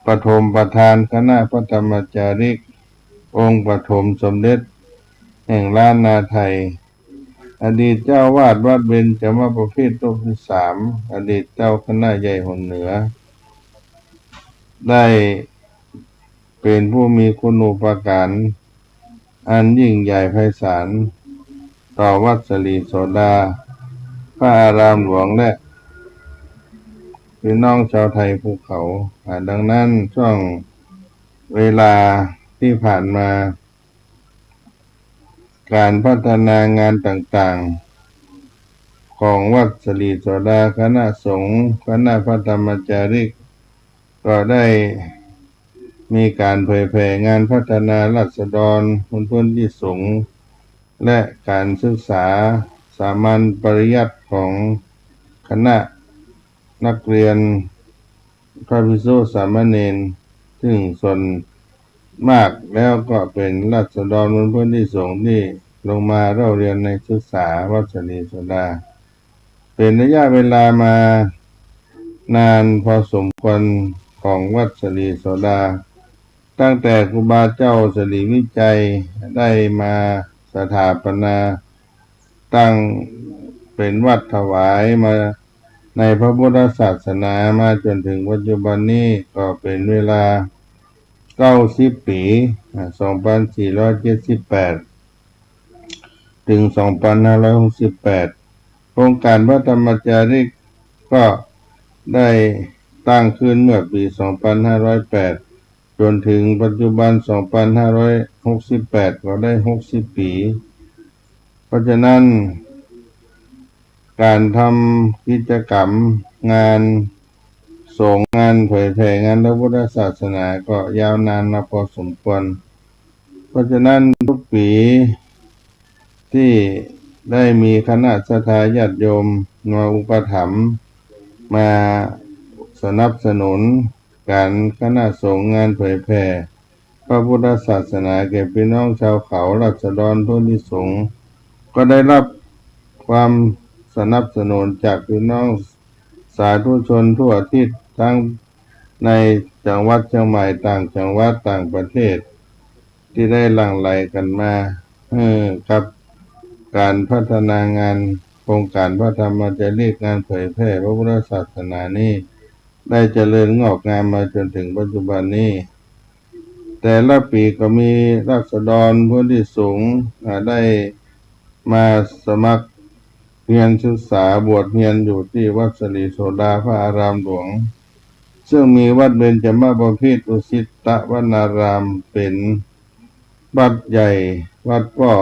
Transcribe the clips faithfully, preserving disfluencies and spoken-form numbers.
ปฐมประธานคณะพระธรรมจาริก องค์ปฐมสมเด็จแห่งล้านนาไทย อดีตเจ้าอาวาสวัดเบญจมบพิตรรูปที่สาม อดีตเจ้าคณะใหญ่หนเหนือ ได้เป๋นผู้มีคุณูปการอันยิ่งใหญ่ไพศาลต่อวัดศรีโสดา พระอารามหลวงและพี่น้องชาวไทยภูเขา อ่า ดังนั้นช่วงเวลาตี้ผ่านมา ก๋านพัฒนางานต่างๆ ของวัดศรีโสดา คณะสงฆ์ คณะพระธรรมจาริก ก็ได้มีก๋านเผยแผ่งานพัฒนาราษฎรบนพื้นตี้สูง และก๋านศึกษาสามัญปริยัติของคณะนักเรียนพระภิกษุสามเณร ซึ่งส่วนมากแล้วก็เป๋นราษฎรบนพื้นตี้สูงตี้ลงมาเล่าเรียนในศึกษาวัดศรีโสดา เป๋นระยะเวลามานานพอสมควรของวัดศรีโสดา ตั้งแต่ครูบาเจ้าศรีวิชัยได้มาสถาปนาตั้งเป๋นวัดถวายมาในพระพุทธศาสนามาจ๋นถึงปัจจุบันนี้ก็เป๋นเวลาเก้าสิบปี๋ อ่า สองปันสี่ร้อยเจ็ดสิบแปด เถิง สองปันห้าร้อยหกสิบแปด โครงก๋านพระธรรมจาริกก็ได้ตั้งขึ้นเมื่อปี๋ สองปันห้าร้อยแปด จ๋นเถิงปัจจุบัน สองปันห้าร้อยหกสิบแปด ก็ได้หกสิบปี๋ เพราะฉะนั้น ก๋านทำกิจกรรมงานสงฆ์ งานเผยแผ่งานพระพุทธศาสนาก็ยาวนานมาพอสมควร เพราะฉะนั้นทุกปี๋ตี้ได้มีคณะศรัทธาญาติโยมมาอุปถัมภ์ มาสนับสนุนก๋านคณะสงฆ์งานเผยแผ่พระพุทธศาสนาแก่พี่น้องชาวเขาราษฎรพื้นตี้สูง ก็ได้รับความสนับสนุนจากพี่น้องสาธุชนทั่วอาทิตย์ ทั้งในจังหวัดเชียงใหม่ ต่างจังหวัด ต่างประเทศ ตี้ได้หลั่งไหลกั๋นมา เอ่อ กับก๋านพัฒนางานโครงก๋านพระธรรมจาริก งานเผยแผ่พระพุทธศาสนานี้ ได้เจริญงอกงามมาจ๋นเถิงปัจจุบันนี้ แต่ละปี๋ก็มีราษฎรพื้นตี้สูง อ่า ได้มาสมัครเฮียนศึกษาบวชเฮียนอยู่ตี้วัดศรีโสดาพระอารามหลวง ซึ่งมีวัดเบญจมบพิตรอุสิตวนารามเป๋นวัดใหญ่วัดป้อ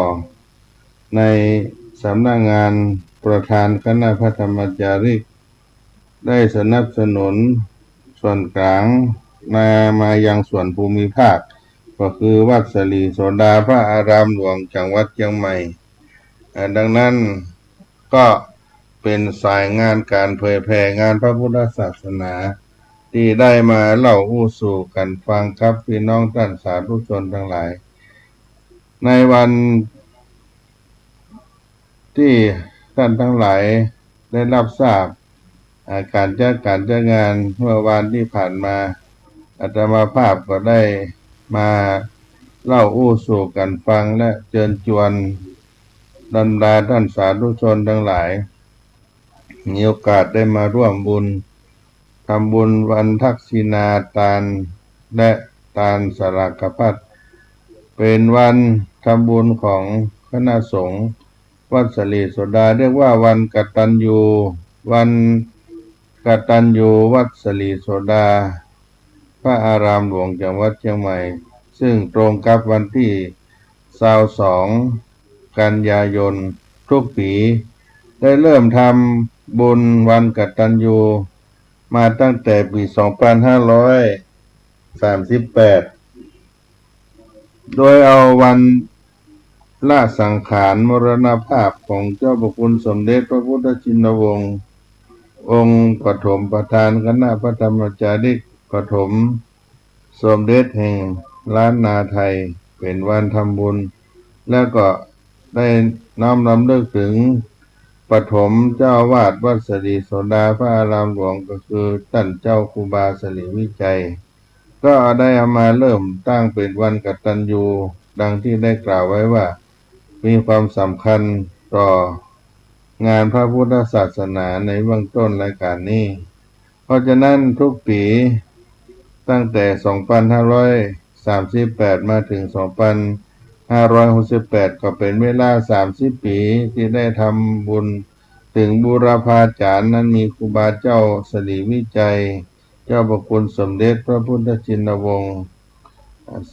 ในสำนักงานประธานคณะพระธรรมจาริก ได้สนับสนุนส่วนก๋างมา มายังส่วนภูมิภาค ก็คือวัดศรีโสดาพระอารามหลวงจังหวัดเชียงใหม่ อ่า ดังนั้นก็เป๋นสายงานก๋านเผยแผ่งานพระพุทธศาสนา ตี้ได้มาเล่าอู้สู่กั๋นฟังกับพี่น้องต้านสาธุชนตังหลาย ในวันตี้ต้านตังหลายได้รับทราบ อ่า ก๋านจัดก๋านจัดงานเมื่อวานตี้ผ่านมา อาตมาภาพก็ได้มาเล่าอู้สู่กั๋นฟังและเจิญจวนบรรดาต้านสาธุชนตังหลาย มีโอกาสได้มาร่วมบุญ ทำบุญวันทักษิณาตานและตานสลากภัต เป๋นวันทำบุญของคณะสงฆ์วัดศรีโสดา เรียกว่าวันกตัญญู วันกตัญญูวัดศรีโสดา พระอารามหลวงจังหวัดเชียงใหม่ ซึ่งตรงกับวันตี้ซาวสอง กันยายนทุกปี๋ ได้เริ่มทำบุญวันกตัญญูมาตั้งแต่ปี๋ สองปันห้าร้อยสามสิบแปด โดยเอาวันละสังขารมรณภาพของเจ้าพระคุณสมเด็จพระพุทธชินวงศ์ องค์ปฐมประธานคณะพระธรรมจาริก ปฐมสมเด็จแห่งล้านนาไทย เป๋นวันทำบุญ แล้วก็ได้น้อมรำลึกถึงปฐมเจ้าอาวาสวัดศรีโสดาพระอารามหลวง ก็คือต้านเจ้าครูบาศรีวิชัย ก็ได้เอามาเริ่มตั้งเป๋นวันกตัญญู ดังที่ได้กล่าวไว้ว่า มีความสำคัญต่อ งานพระพุทธศาสนาในเบื้องต้นรายก๋านนี้ เพราะฉะนั้นทุกปี๋ตั้งแต่สองปันห้าร้อยสามสิบแปดมาเถิงสองปันห้าร้อยหกสิบแปด ก็เป๋นเวลาสามสิบปี๋ตี้ได้ทำบุญเถิงบูรพาจ๋ารย์ นั้นมีครูบาเจ้าสิริวิชัย เจ้าพระคุณสมเด็จพระพุทธชินวงศ์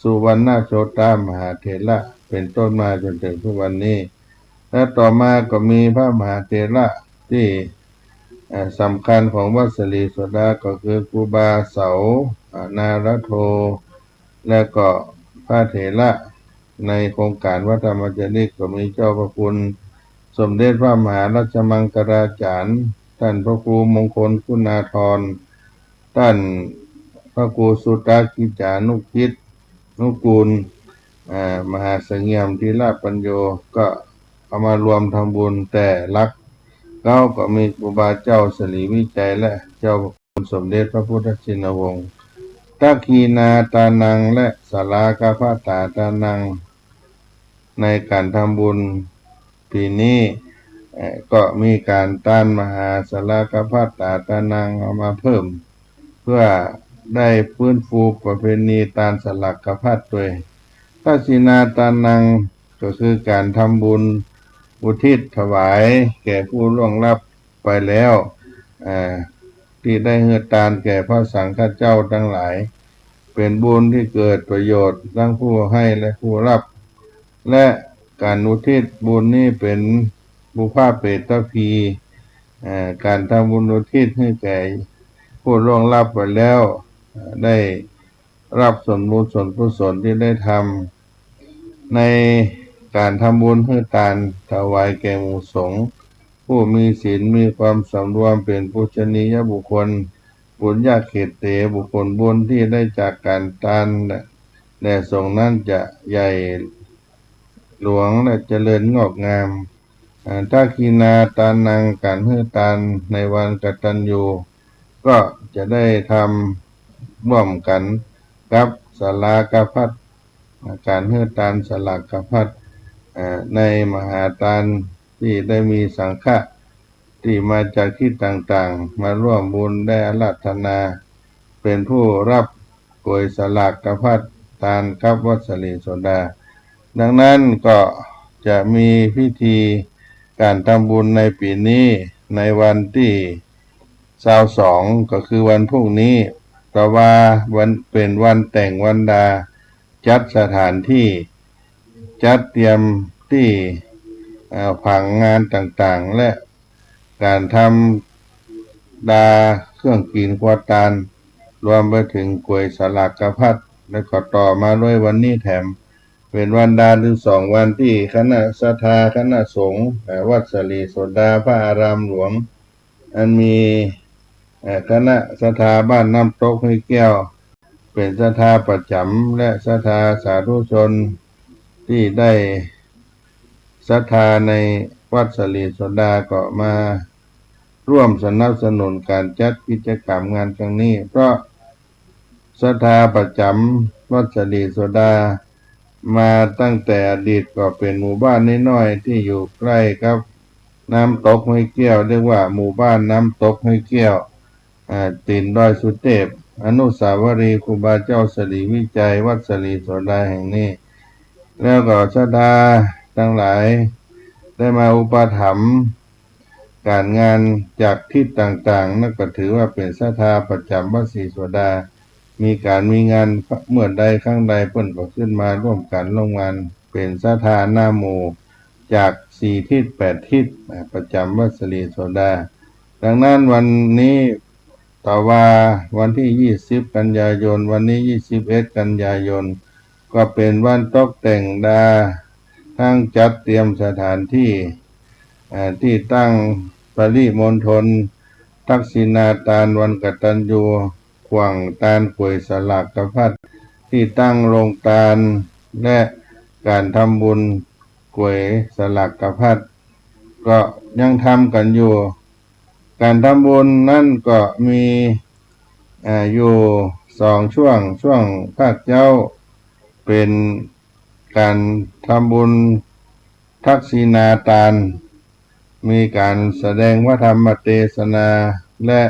สุวรรณโชตมหาเถระ เป๋นต้นมาจ๋นเถิงทุกวันนี้ และต่อมาก็มีพระมหาเถระตี้ เอ่อ สำคัญของวัดศรีโสดาก็คือครูบาเสา อ่า นาลโธ และก็พระเถระในโครงก๋านวัดธรรมจาริก ก็มีเจ้าพระคุณสมเด็จพระมหารัชมังคลาจ๋ารย์ ต้านพระครูมงคลคุณาธร ต้านพระครูสุตตะกิจจานุกิจ นุกูล อ่า มหาเสงี่ยมธีระปัญโญ ก็เอามารวมทำบุญ แต่หลักเก๊าก็มีครูบาเจ้าสิริวิชัย และเจ้าพระคุณสมเด็จพระพุทธชินวงศ์ ทักขิณาตานัง และสลากภัตตานัง ในก๋านทำบุญปี๋นี้ เอ่อ ก็มีก๋านตานมหาสลากภัตตานังเอามาเพิ่ม เพื่อได้ฟื้นฟูประเพณีตานสลากภัตตวย ทักขิณาตานัง ก็คือก๋านทำบุญอุทิศถวายแก่ผู้ล่วงลับไปแล้ว เอ่อ ตี้ได้หื้อตานแก่พระสังฆเจ้าตังหลาย เป๋นบุญตี้เกิดประโยชน์ตังผู้หื้อและผู้ฮับ และก๋านอุทิศบุญนี้เป๋นปุพพเปตพี เอ่อ ก๋านทำบุญอุทิศหื้อแก่ผู้ล่วงลับไปแล้ว เอ่อ ได้ ฮับส่วนบุญส่วนกุศลตี้ได้ทำ ในก๋านทำบุญหื้อตานถวายแก่หมู่สงฆ์ ผู้มีศีลมีความสำรวม เป๋นปูชนียบุคคล ปุญญเขตเต บุคคลบุญตี้ได้จากก๋านตานแด่สงฆ์นั้นจะใหญ่หลวงและเจริญงอกงาม อ่า ทักขิณาตานัง ก๋านหื้อตานในวันกตัญญู ก็จะได้ทำร่วมกั๋นกับสลากภัตตา ก๋านหื้อตานสลากภัตตา อ่า ในมหาตานตี้ได้มีสังฆะตี้มาจากตี้ต่างๆ มาร่วมบุญได้อาราธนา เป๋นผู้ฮับก๋วยสลากภัตตาตานกับวัดศรีโสดา ดังนั้นก็จะมีพิธีก๋านทำบุญในปี๋นี้ ในวันตี้ซาวสอง ก็คือวันพรุ่งนี้ แต่ว่าวัน เป๋นวันแต่งวันดา จัดสถานตี้ จัดเตรียมตี้ เอ่อ ผังงานต่างๆ และก๋านทำดาเครื่องกิ๋นครัวตาน รวมไปเถิงก๋วยสลากภัตตา และก็ต่อมาด้วยวันนี้แถม เป๋นวันดาตึงสองวันตี้คณะศรัทธาคณะสงฆ์ เอ่อ วัดศรีโสดาพระอารามหลวง อันมี เอ่อ คณะศรัทธาบ้านน้ำตกห้วยแก้ว เป๋นศรัทธาประจ๋ำ และศรัทธาสาธุชนตี้ได้ศรัทธาในวัดศรีโสดาก็มาร่วมสนับสนุนก๋านจัดกิจกรรมงานครั้งนี้ เพราะศรัทธาประจ๋ำวัดศรีโสดา มาตั้งแต่อดีตก็เป๋นหมู่บ้านน้อยๆ ตี้อยู่ใก้กับน้ำตกห้วยแก้ว เรียกว่าหมู่บ้านน้ำตกห้วยแก้ว อ่า ตี๋นดอยสุเทพ อนุสาวรีย์ครูบาเจ้าศรีวิชัย วัดศรีโสดาแห่งนี้ แล้วก็ศรัทธาตังหลายได้มาอุปถัมภ์ก๋านงานจากทิศต่างๆ นั้นก็ถือว่าเป๋นศรัทธาประจ๋ำวัดศรีโสดา มีก๋านมีงานเมื่อใดครั้งใด เปิ้นก็ขึ้นมาร่วมก๋านร่วมงาน เป๋นศรัทธาหน้าหมู่จากสี่ทิศแปดทิศ อ่า ประจ๋ำวัดศรีโสดา ดังนั้นวันนี้ แต่ว่าวันตี้ยี่สิบกันยายน วันนี้ยี่สิบเอ็ดกันยายน ก็เป๋นวันตกแต่งดา ทั้งจัดเตรียมสถานตี้ อ่า ตี้ตั้งปริมณฑล ทักขิณาตานวันกตัญญู ขว้างตานก๋วยสลากภัตตา ตี้ตั้งโรงตาน และก๋านทำบุญก๋วยสลากภัตตา ก็ยังทำกั๋นอยู่ ก๋านทำบุญนั้นก็มี อ่า อยู่ สองช่วง ช่วงภาคเจ๊า เป๋นก๋านทำบุญทักษิณาตาน มีก๋านแสดงพระธรรมเตสนา และ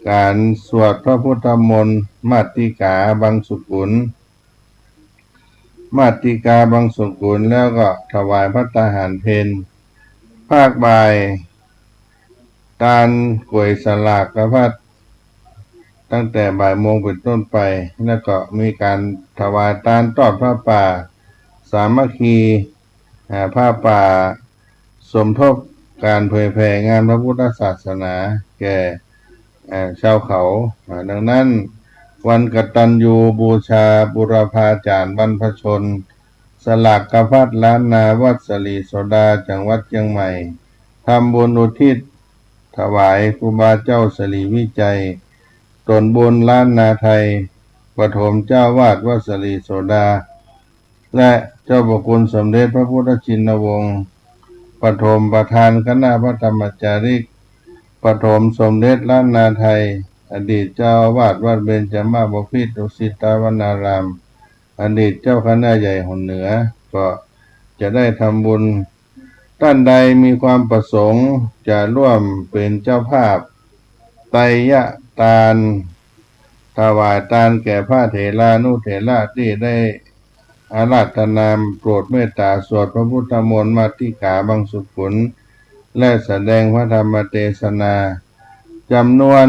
ก๋านสวดพระพุทธมนต์มัตติกาบังสุกุล มัตติกาบังสุกุล แล้วก็ถวายภัตตาหารเพล ภาคบ่าย ตานก๋วยสลากพัด ตั้งแต่บ่ายโมงเป๋นต้นไป แล้วก็มีก๋านถวายตานตอดผ้าป่าสามัคคี อ่า ผ้าป่าสมทบก๋านเผยแผ่งานพระพุทธศาสนาแก่ เอ่อ ชาวเขา อ่า ดังนั้น วันกตัญญูบูชาบุรพาจารย์บรรพชน สลากพัดล้านนาวัดศรีโสดา จังหวัดเจียงใหม่ ทำบุญอุทิศถวายครูบาเจ้าศรีวิชัย ต๋นบุญล้านนาไทย ปฐมเจ้าวาดวัดศรีโสดา และเจ้าพระคุณสมเด็จพระพุทธชินวงศ์ ปฐมประธานคณะพระธรรมจาริก ปฐมสมเด็จล้านนาไทย อดีตเจ้าอาวาสวัดเบญจมาบพิตรดุสิตวนาราม อดีตเจ้าคณะใหญ่หนเหนือ ก็จะได้ทำบุญ ต้านใดมีความประสงค์จะร่วมเป๋นเจ้าภาพไตรยตาน ถวายตานแก่พระเถรานุเถระตี้ได้อาราธนาโปรดเมตตาสวดพระพุทธมนต์มัตติกาบังสุกุล และแสดงพระธรรมเตสนา จ๋ำนวน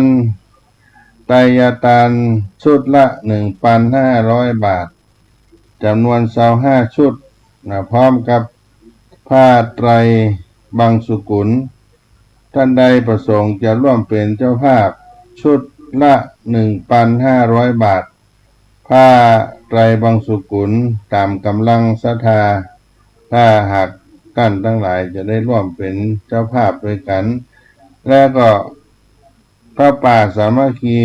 ไตรยตานชุดละหนึ่งปันห้าร้อยบาท จ๋ำนวนซาวห้าชุดนะ พร้อมกับผ้าไตรบังสุกุล ต้านใดประสงค์จะร่วมเป๋นเจ้าภาพ ชุดละหนึ่งปันห้าร้อยบาท ผ้าไตรบังสุกุล ต๋ามก๋ำลังศรัทธา ถ้าหากต้านตังหลายจะได้ร่วมเป๋นเจ้าภาพตวยกั๋น และก็ ผ้าป่าสามัคคี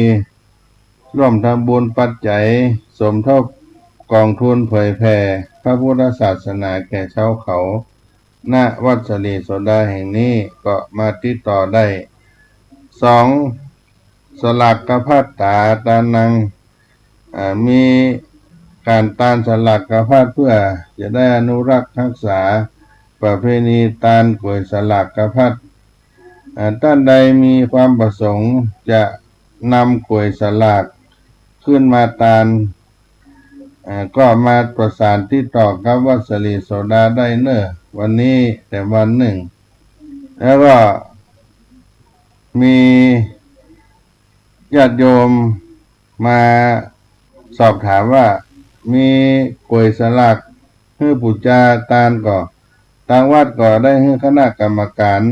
ร่วมทำบุญปัจจัยสมทบก๋องทุนเผยแผ่พระพุทธศาสนาแก่ชาวเขา ณ วัดศรีโสดาแห่งนี้ ก็มาติดต่อได้ สอง สลากพัดต๋าตานัง อ่า มีก๋านตานสลากพัดเปื้อจะได้อนุรักษ์ฮักษาประเพณีตานก๋วยสลากพัด อ่า ต้านใดมีความประสงค์จะนำก๋วยสลากขึ้นมาตาน อ่า ก็มาประสานติดต่อกับวัดศรีโสดาได้เน่อ วันนี้แหมวันนึ่ง แล้วก็มีญาติโยมมาสอบถามว่ามีก๋วยสลากหื้อปู๋จาตานก่อ ตางวัดก็ได้หื้อคณะกรรมก๋าน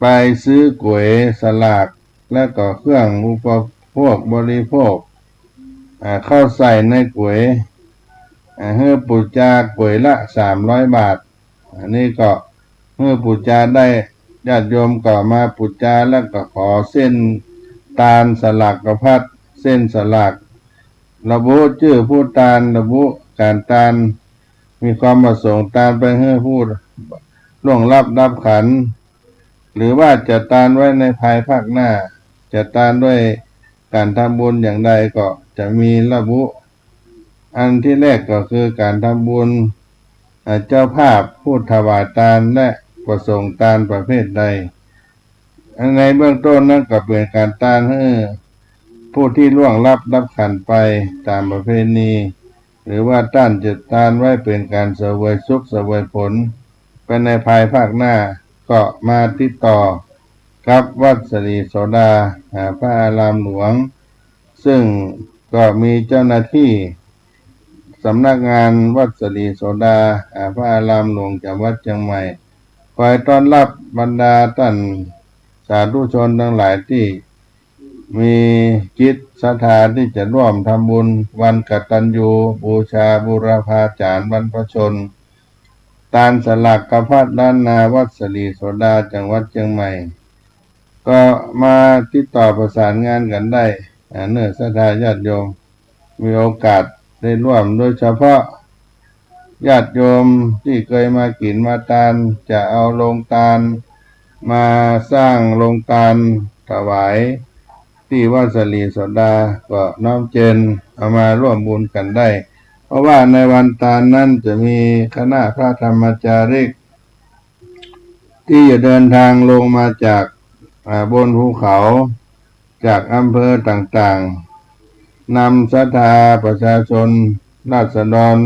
ไปซื้อก๋วยสลาก และก็เครื่องอุปโภคบริโภค อ่า เข้าใส่ในก๋วย อ่า หื้อปู๋จาก๋วยละสามร้อยบาท อันนี้ก็หื้อปู๋จาได้ ญาติโยมก็มาปู๋จา แล้วก็ขอเส้นตานสลากพัด เส้นสลาก ระบุจื้อผู้ตาน ระบุก๋านตาน มีความประสงค์ตานไปหื้อผู้ล่วงลับดับขันธ์ หรือว่าจะตานไว้ในภายภาคหน้า จะตานด้วยก๋านทำบุญอย่างใดก็จะมีระบุ อันตี้แรกก็คือก๋านทำบุญ อ่า เจ้าภาพผู้ถวายตานและประสงค์ตานประเภทใด อันในเบื้องต้นนั้นก็เป๋นก๋านตานหื้อผู้ตี้ล่วงลับดับขันธ์ไปต๋ามประเพณี หรือว่าต้านจะตานไว้เป๋นก๋านเสวยสุขเสวยผลไปในภายภาคหน้า ก็มาติดต่อกับวัดศรีโสดา อ่า พระอารามหลวง ซึ่งก็มีเจ้าหน้าตี้สำนักงานวัดศรีโสดา อ่า พระอารามหลวงจังหวัดเจียงใหม่ คอยต้อนรับบรรดาต้านสาธุชนตังหลายตี้มีจิตศรัทธาตี้จะร่วมทำบุญวันกตัญญูบูชาบุรพาจารย์บรรพชน ตานสลากพัดล้านนาวัดศรีโสดาจังหวัดเจียงใหม่ ก็มาติดต่อประสานงานกั๋นได้ อ่า เน่อศรัทธาญาติโยม มีโอกาสได้ร่วม โดยเฉพาะญาติโยมตี้เกยมากิ๋นมาตาน จะเอาโรงตานมาสร้างโรงตานถวาย ตี้วัดสะหลีโสดา ก็น้อมเจิญเอามาร่วมบุญกั๋นได้ เพราะว่าในวันตานนั้นจะมีคณะพระธรรมจาริก ตี้จะเดินทางลงมาจาก อ่า บนภูเขา จากอำเภอต่างๆ นำศรัทธาประชาชน ราษฎร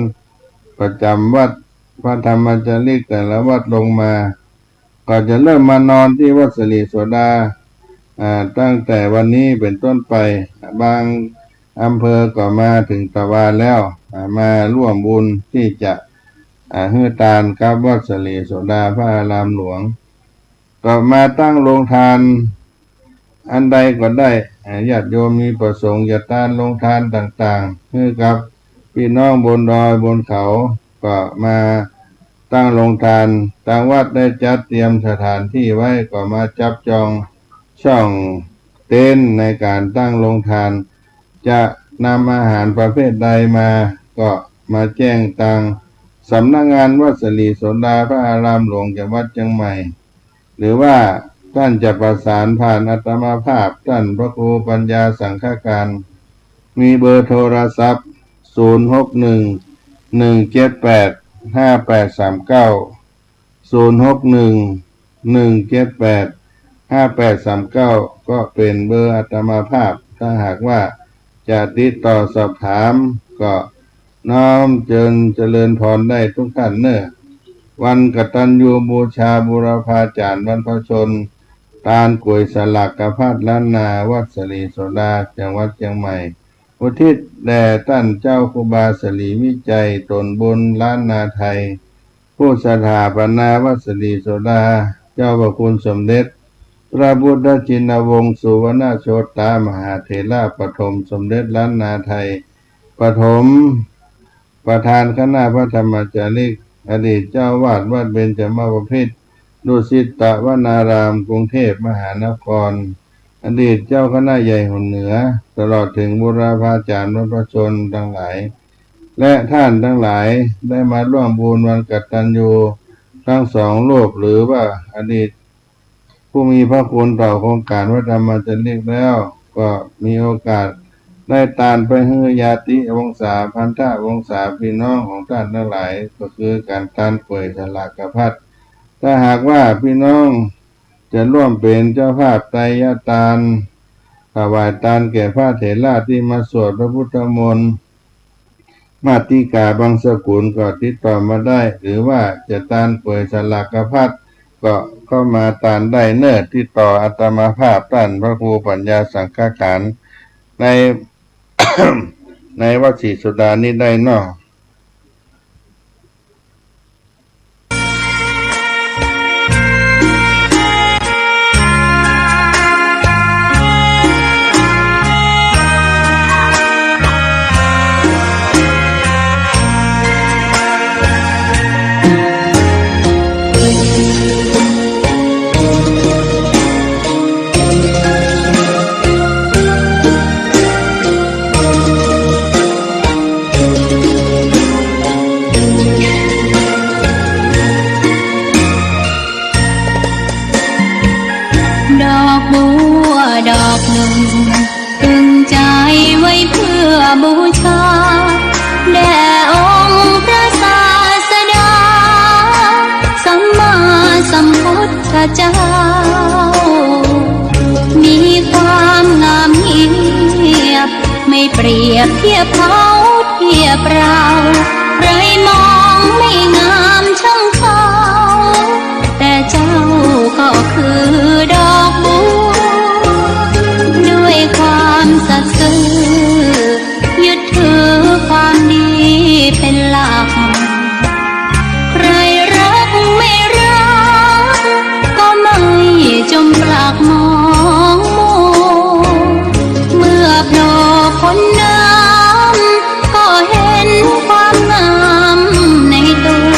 ประจ๋ำวัด พระธรรมจาริกแต่ละวัดลงมา ก็จะเริ่มมานอนตี้วัดสะหลีโสดา อ่า ตั้งแต่วันนี้เป๋นต้นไป บางอำเภอก็มาเถิงตะวาแล้ว อ่า มาร่วมบุญตี้จะ อ่า หื้อตานกับวัดสะหลีโสดาพระอารามหลวง ก็มาตั้งโรงตานอันใดก็ได้ อ่า ญาติโยมมีประสงค์จะตานโรงตานต่างๆ หื้อกับปี้น้องบนดอยบนเขา ก็มาตั้งโรงตาน ตางวัดได้จัดเตรียมสถานตี้ไว้ ก็มาจับจองช่องเต็นท์ในก๋านตั้งโรงตาน จะนำอาหารประเภทใดมา ก็มาแจ้งตางสำนักงานวัดสะหลีโสดาพระอารามหลวงจังหวัดเจียงใหม่ หรือว่าต้านจะประสานผ่านอาตมาภาพ ต้านพระครูปัญญาสังฆการ มีเบอร์โทรศัพท์ ศูนย์หกหนึ่ง หนึ่งเจ็ดแปด ห้าแปดสามเก้า ศูนย์หกหนึ่ง หนึ่งเจ็ดแปด ห้าแปดสามเก้า ก็เป๋นเบอร์อาตมาภาพ ถ้าหากว่าจะติดต่อสอบถาม ก็น้อมเจิญเจริญพรได้ทุกต้านเน่อ วันกตัญญูบูชาบูรพาจ๋ารย์บรรพชน ตานก๋วยสลากพัดล้านนา วัดสะหลีโสดา จังหวัดเจียงใหม่ อุทิศแด่ต้านเจ้าครูบาสะหลีวิชัย ต๋นบุญล้านนาไทย ผู้สถาปนาวัดสะหลีโสดา เจ้าพระคุณสมเด็จพระพุทธชินวงศ์สุวรรณโชตามหาเถระปฐม สมเด็จล้านนาไทยปฐม ประธานคณะพระธรรมจาริก อดีตเจ้าอาวาสวัดเบญจมบพิตร ดุสิตวนาราม กรุงเทพมหานคร อดีตเจ้าคณะใหญ่หนเหนือ ตลอดเถิงบูรพาจ๋ารย์บรรพชนตังหลาย และต้านตังหลายได้มาร่วมบุญวันกตัญญูตึงสองรูป หรือว่าอดีตผู้มีพระคุณต่อโครงก๋านพระธรรมจาริกแล้ว ก็มีโอกาสได้ตานไปหื้อญาติวงศาพันธวงศาปี้น้องของต้านตังหลาย ก็คือก๋านตานก๋วยสลากพัด ถ้าหากว่าปี้น้องจะร่วมเป๋นเจ้าภาพไตรยตาน ถวายตานแก่พระเถระตี้มาสวดพระพุทธมนต์ มาติกาบังสกุล ก็ติดต่อมาได้ หรือว่าจะตานก๋วยสลากพัด ก็เข้ามาตานได้เน่อ ติดต่ออาตมาภาพต้านพระครูปัญญาสังฆการ ใน ในวัดศรีโสดานี้ได้เนาะ ดอกบัวดอกหนึ่ง ตึงใจไว้เพื่อบูชา แด่องค์พระศาสดา สัมมาสัมพุทธเจ้า มีความงามเงียบ ไม่เปรียบเทียบเขาเทียบเรา ใครมองไม่งามช่างเขา แต่เจ้าก็คือดอกบัว ด้วยความสัตย์ซื่อ ยึดถือความดีเป็นหลัก ใครรักไม่รัก ก็ไม่จมปลักมองมัว เมื่อโผล่พ้นน้ำ ก็เห็นความงามในตัว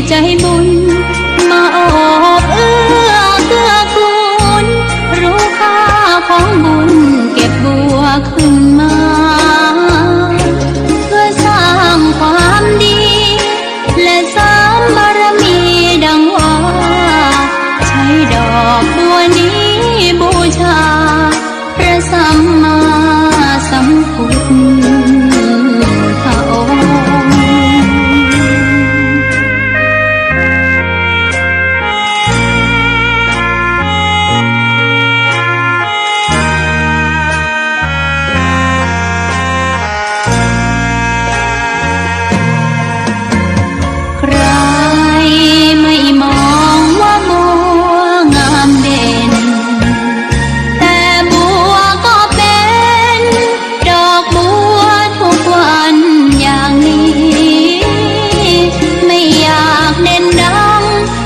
ใจ๋บุญมาโอบเอื้อเกื้อกูล ฮู้ค่าของบุญเก็บบัวขึ้นมา เพื่อสร้างความดี และเสริมบารมีดังว่า ใช้ดอกบัวนี้บูชา พระสัมมาสัมพุทธองค์ ใครไม่มองว่าบัวงามเด่น แต่บัวก็เป็นดอกบัวทุกวันอย่างนี้ ไม่อยากเด่นดัง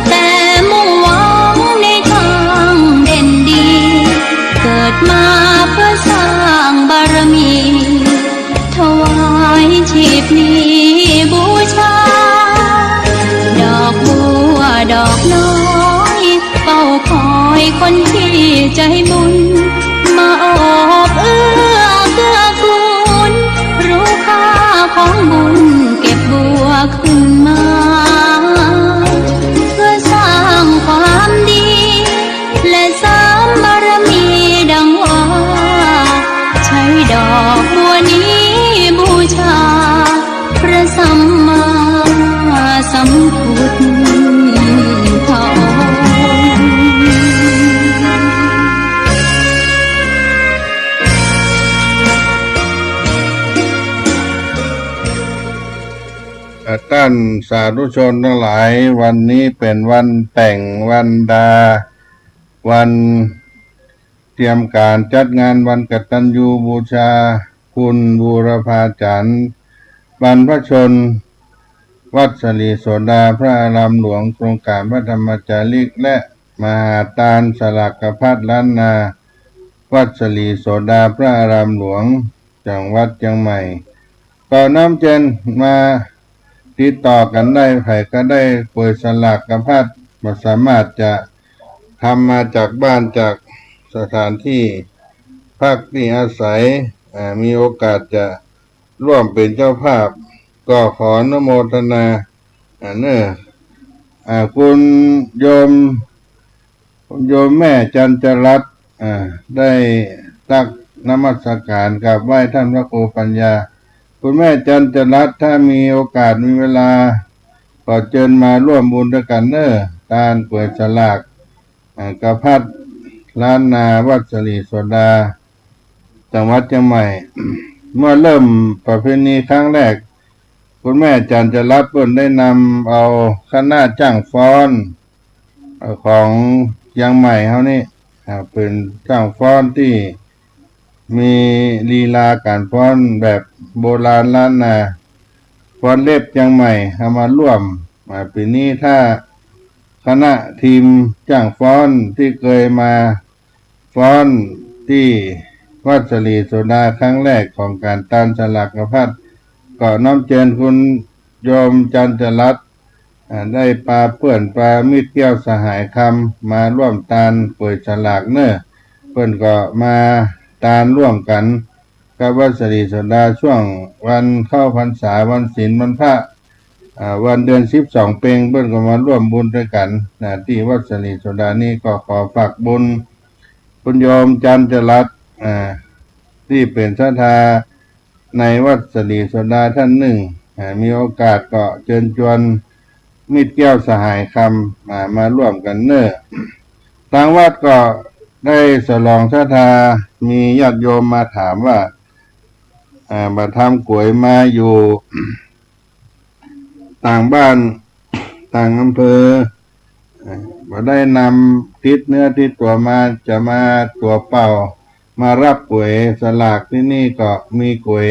แต่มุ่งหวังในทางเด่นดี เกิดมาเพื่อสร้างบารมี ถวายชีพนี้บูชา ดอกบัวดอกน้อย เฝ้าคอยคนที่ใจ๋บุญ มาโอบเอื้อเกื้อกูล ฮู้ค่าของบุญเก็บบัวขึ้นมา เพื่อสร้างความดี และเสริมบารมีดังว่า ใช้ดอกบัวนี้บูชา พระสัมมาสัมพุทธองค์ อ่า ต้านสาธุชนตังหลาย วันนี้เป๋นวันแต่ง วันดา วันเตรียมก๋านจัดงานวันกตัญญูบูชาคุณบูรพาจารย์ บรรพชน วัดศรีโสดาพระอารามหลวง โครงก๋านพระธรรมจาริก และมหาตานสลากภัตตาล้านนา วัดศรีโสดาพระอารามหลวง จังหวัดเจียงใหม่ ก็น้อมเจิญมาติดต่อกั๋นได้ ใผก็ได้ก๋วยสลากภัตตา บ่สามารถจะทำมาจากบ้านจากสถานที่พักที่อาศัย อ่า มีโอกาสจะร่วมเป๋นเจ้าภาพ ก็ขออนุโมทนา อ่า เน้อ อ่า คุณโยม โยมแม่จันจรัตน์ อ่า ได้ตักนมัสก๋านกราบไหว้ต้านพระครูปัญญา คุณแม่จันจรัตน์ ถ้ามีโอกาสมีเวลา ก็เจิญมาร่วมบุญตวยกั๋นเน้อ ตานก๋วยสลาก อ่า กภัตตาล้านนา วัดศรีโสดา จังหวัดเจียงใหม่ เมื่อเริ่มประเพณีครั้งแรก คุณแม่จันจรัตน์เปิ้นได้นำเอาคณะจ้างฟ้อน เอ่อ ของเจียงใหม่เฮานี่ อ่า เป๋นจ้างฟ้อนตี้มีลีลาก๋านฟ้อนแบบโบราณล้านนา ฟ้อนเล็บเจียงใหม่ เอามาร่วม อ่า ปี๋นี้ถ้าคณะทีมจ้างฟ้อนตี้เกยมา ฟ้อนตี้วัดศรีโสดาครั้งแรกของก๋านตานสลากภัตตา ก็น้อมเจิญคุณโยมจันจรัตน์ อ่า ได้ปาเปื้อนปามิตรแก้วสหายคำมาร่วมตานก๋วยสลากเน้อ เปิ้นก็มาตานร่วมกั๋นกับวัดศรีโสดาช่วงวันเข้าพรรษา วันศีล วันพระ อ่า วันเดือนสิบสองเพ็ง เปิ้นก็มาร่วมบุญตวยกั๋นนะ ตี้วัดศรีโสดานี้ ก็ขอฝากบุญ คุณโยมจันจรัตน์ อ่า ตี้เป๋นศรัทธาในวัดศรีโสดาต้านนึ่ง อ่า มีโอกาสก็เจิญจวนมิตรแก้วสหายคำ อ่า มาร่วมกั๋นเน้อ ตางวัดก็ได้สลองศรัทธา มีญาติโยมมาถามว่า อ่า บ่าทำก๋วยมาอยู่ ต่างบ้าน ต่างอำเภอ เอ่อ บ่ได้นำติดเนื้อติดตั๋วมา จะมาตั๋วเปล่า มาฮับก๋วยสลากตี้นี่ก็มีก๋วย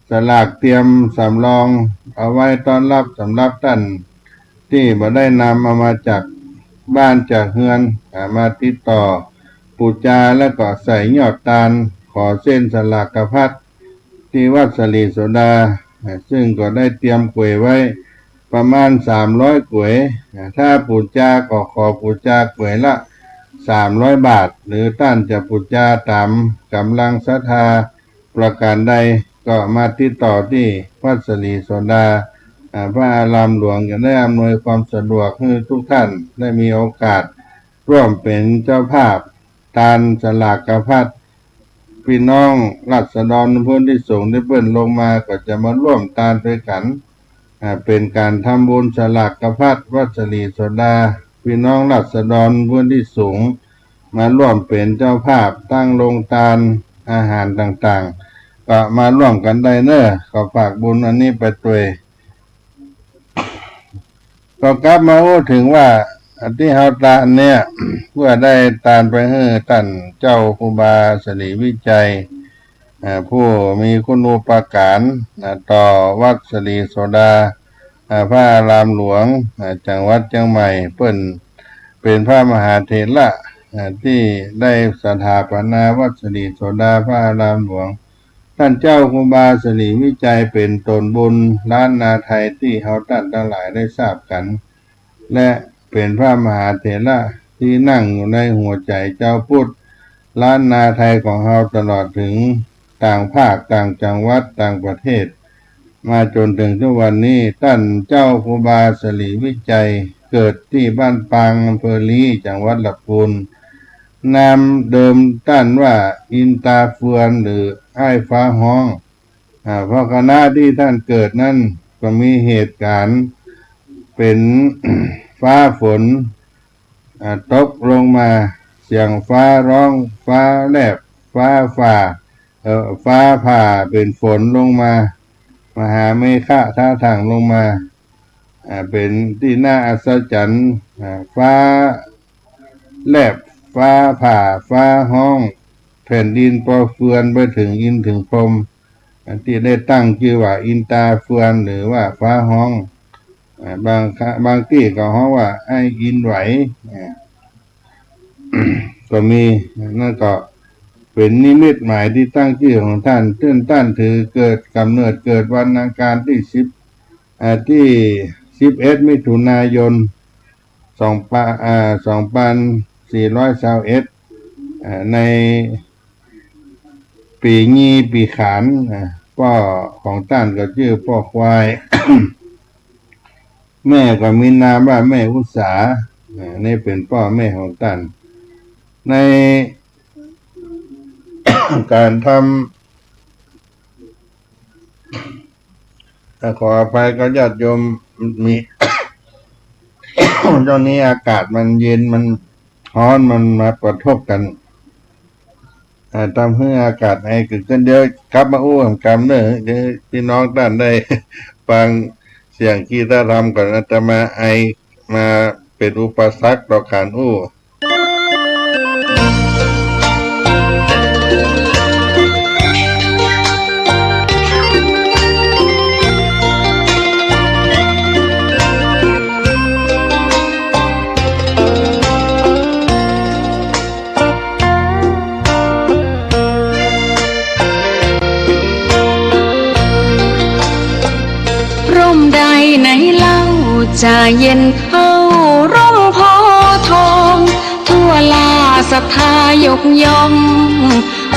สลากเตรียมสำรองเอาไว้ต้อนฮับสำหรับต้านตี้บ่ได้นำเอามาจากบ้านจากเฮือน อ่า มาติดต่อปู๋จา แล้วก็ใส่ยอดตาน ขอเส้นสลากภัตตา ตี้วัดศรีโสดา อ่า ซึ่งก็ได้เตรียมก๋วยไว้ ประมาณสามร้อยก๋วย อ่า ถ้าปู๋จาก็ขอปู๋จาก๋วยละสามร้อยบาท หรือต้านจะปู๋จาต๋ามก๋ำลังศรัทธาประก๋านใด ก็มาติดต่อตี้วัดสลีโสดา อ่า พระอารามหลวง จะได้อำนวยความสะดวกหื้อทุกท่านได้มีโอกาสร่วมเป๋นเจ้าภาพตานสลากพัด ปี้น้องราษฎรพื้นตี้สูงตี้เปิ้นลงมาก็จะมาร่วมตานตวยกั๋น อ่า เป๋นก๋านทำบุญสลากพัดวัดสลีโสดา ปี้น้องราษฎรพื้นตี้สูงมาร่วมเป๋นเจ้าภาพตั้งโรงตานอาหารต่างๆ ก็มาร่วมกั๋นได้เน่อ ขอฝากบุญอันนี้ไปตวย ก็กลับมาอู้เถิงว่าตี้เฮาตานเนี่ย เปื้อได้ตานไปหื้อต้านเจ้าครูบาสลีวิชัย อ่า ผู้มีคุณูปการ อ่า ต่อวัดสลีโสดา อ่า พระอารามหลวง อ่า จังหวัดเจียงใหม่ เปิ้นเป๋นพระมหาเถระ อ่า ตี้ได้สถาปนาวัดสลีโสดาพระอารามหลวง ต้านเจ้าครูบาสลีวิชัยเป๋นตนบุญล้านนาไทยตี้เฮาต้านตังหลายได้ทราบกั๋น และเป๋นพระมหาเถระตี้นั่งอยู่ในหัวใจ๋จาวพุทธล้านนาไทยของเฮาตลอดเถิงต่างภาค ต่างจังหวัด ต่างประเทศ มาจ๋นเถิงทุกวันนี้ ต้านเจ้าครูบาสลีวิชัยเกิดตี้บ้านปาง อำเภอลี้ จังหวัดละปูน นามเดิมต้านว่าอินต๋าเฟือน หรืออ้ายฟ้าฮ้อง อ่า เพราะขณะตี้ต้านเกิดนั้นก็มีเหตุก๋ารณ์เป๋น ฟ้าฝน อ่า ตกลงมา เสียงฟ้าฮ้อง ฟ้าแลบ ฟ้าฝ่า เอ่อ ฟ้าผ่าเป๋นฝนลงมา มหาเมฆะทะถังลงมา อ่า เป๋นตี้น่าอัศจรรย์ อ่า ฟ้าแลบ ฟ้าผ่า ฟ้าฮ้อง แผ่นดินปอเฟือนไปเถิงอินทร์เถิงพรหม อ่า ตี้ได้ตั้งจื้อว่าอินต๋าเฟือน หรือว่าฟ้าฮ้อง อ่า บางครั้ง บางตี้ก็ฮ้องว่าอ้ายอินไหว อ่า ก็มี นั่นก็เป๋นนิมิตหมายตี้ตั้งจื้อของต้าน ซึ่งต้านถือเกิด ก๋ำเนิดเกิดวันอังคารตี้สิบ อ่า ตี้สิบเอ็ด มิถุนายน สองปะ อ่า สองปันสี่ร้อยซาวเอ็ด อ่า ใน ปี๋ยี่ปี๋ขาน อ่า ป้อของต้านก็จื้อป้อควาย แม่ก็มีนามว่าแม่อุสา อ่า นี่เป๋นป้อแม่ของต้าน ในก๋านทำ อ่า ขออภัยกับญาติโยม มี ช่วงนี้อากาศมันเย็น มันฮ้อน มันมากระทบกั๋น อ่า ทำหื้ออากาศไอเกิดขึ้น เดี๋ยวกลับมาอู้กำเน่อ เดี๋ยวปี้น้องต้านได้ฟังเสียงกีตาร์รำก่อน อาตมาไอมาเป๋นอุปสรรคต่อก๋านอู้ ร่มใดไหนเล่าจะเย็นเท่าร่มโพธิ์ทอง ทั่วลาศรัทธายกย่อง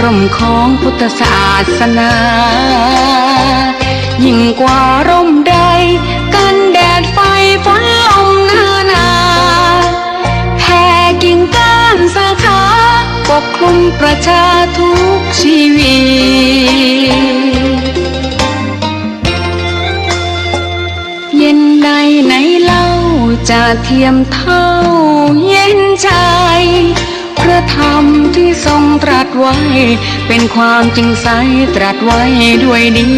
ร่มของพุทธศาสนา ยิ่งกว่าร่มใด กันแดดไฟฝนลมนานา แผ่กิ่งก้านสาขา ปกคลุมประชาทุกชีวิต เย็นใดไหนเล่าจะเทียมเท่าเย็นชัย พระธรรมที่ทรงตรัสไว้ เป็นความจริงใสตรัสไว้ด้วยดี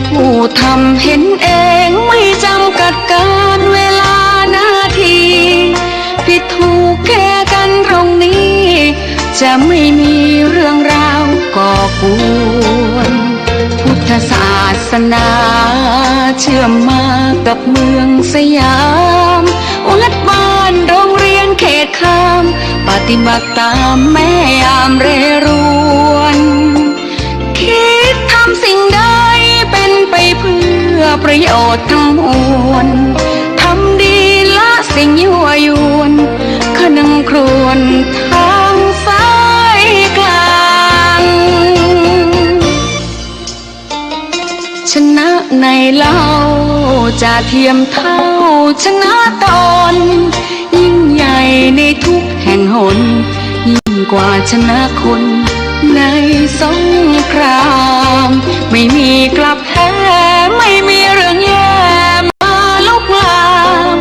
ผู้ทำเห็นเองไม่จำกัดกาลเวลานาที ผิดถูกแก้กันตรงนี้ จะไม่มีเรื่องราวก่อกวน พุทธศาสนาเชื่อมมากับเมืองสยาม วัดบ้านโรงเรียนเขตข้าม ปฏิบัติตามแม่ยามเรรวน คิดทำสิ่งใดเป็นไปเพื่อ ประโยชน์ทั้งมวล ทำดีละสิ่งยั่วยวน คะนึงครวญทางสายกลาง ชนะในเล่าจะเทียมเท่าชนะตน ยิ่งใหญ่ในทุกแห่งหน ยิ่งกว่าชนะคนในสงคราม ไม่มีกลับแพ้ ไม่มีเรื่องแย่มาลุกลาม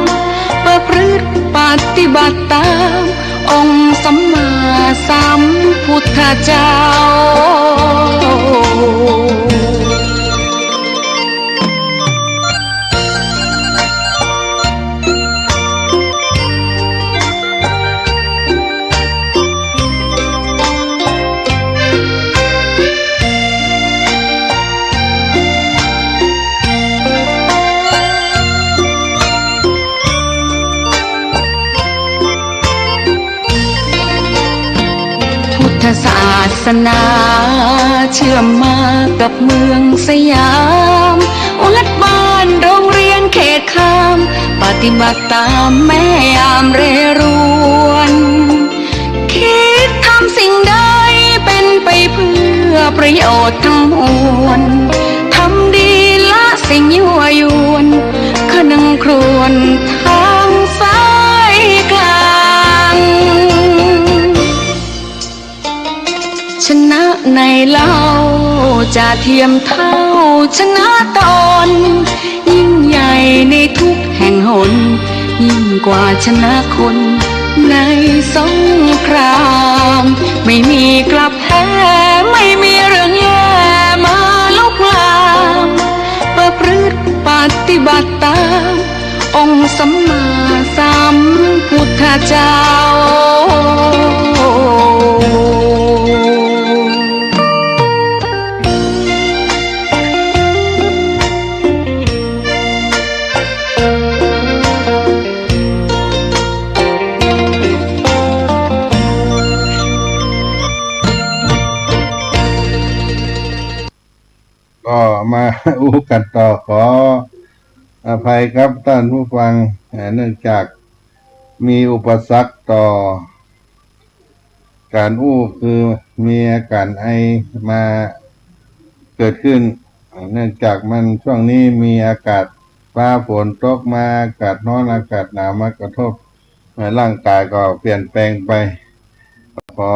ประพฤติปฏิบัติตาม องค์สัมมาสัมพุทธเจ้า พุทธศาสนาเชื่อมมากับเมืองสยาม วัดบ้านโรงเรียนเขตคาม ปฏิบัติตามแม่ยามเรรวน คิดทำสิ่งใดเป็นไปเพื่อประโยชน์ทั้งมวล ทำดีละสิ่งยั่วยวน คะนึงครวญทางสายกลาง ชนะในเล่าจะเทียมเท่าชนะตน ยิ่งใหญ่ในทุกแห่งหน ยิ่งกว่าชนะคนในสงคราม ไม่มีกลับแพ้ ไม่มีเรื่องแย่มาลุกลาม ประพฤติปฏิบัติตาม องค์สัมมาสัมพุทธเจ้า ก็มาอู้กั๋นต่อ ขออภัยกับต้านผู้ฟัง เอ่อ เนื่องจากมีอุปสรรคต่อก๋านอู้ คือมีอาก๋านไอมาเกิดขึ้น เอ่อ เนื่องจากมันช่วงนี้มีอากาศฟ้าฝนตกมา อากาศฮ้อนอากาศหนาวมากระทบ เอ่อ ร่างก๋ายก็เปลี่ยนแปลงไป ขอ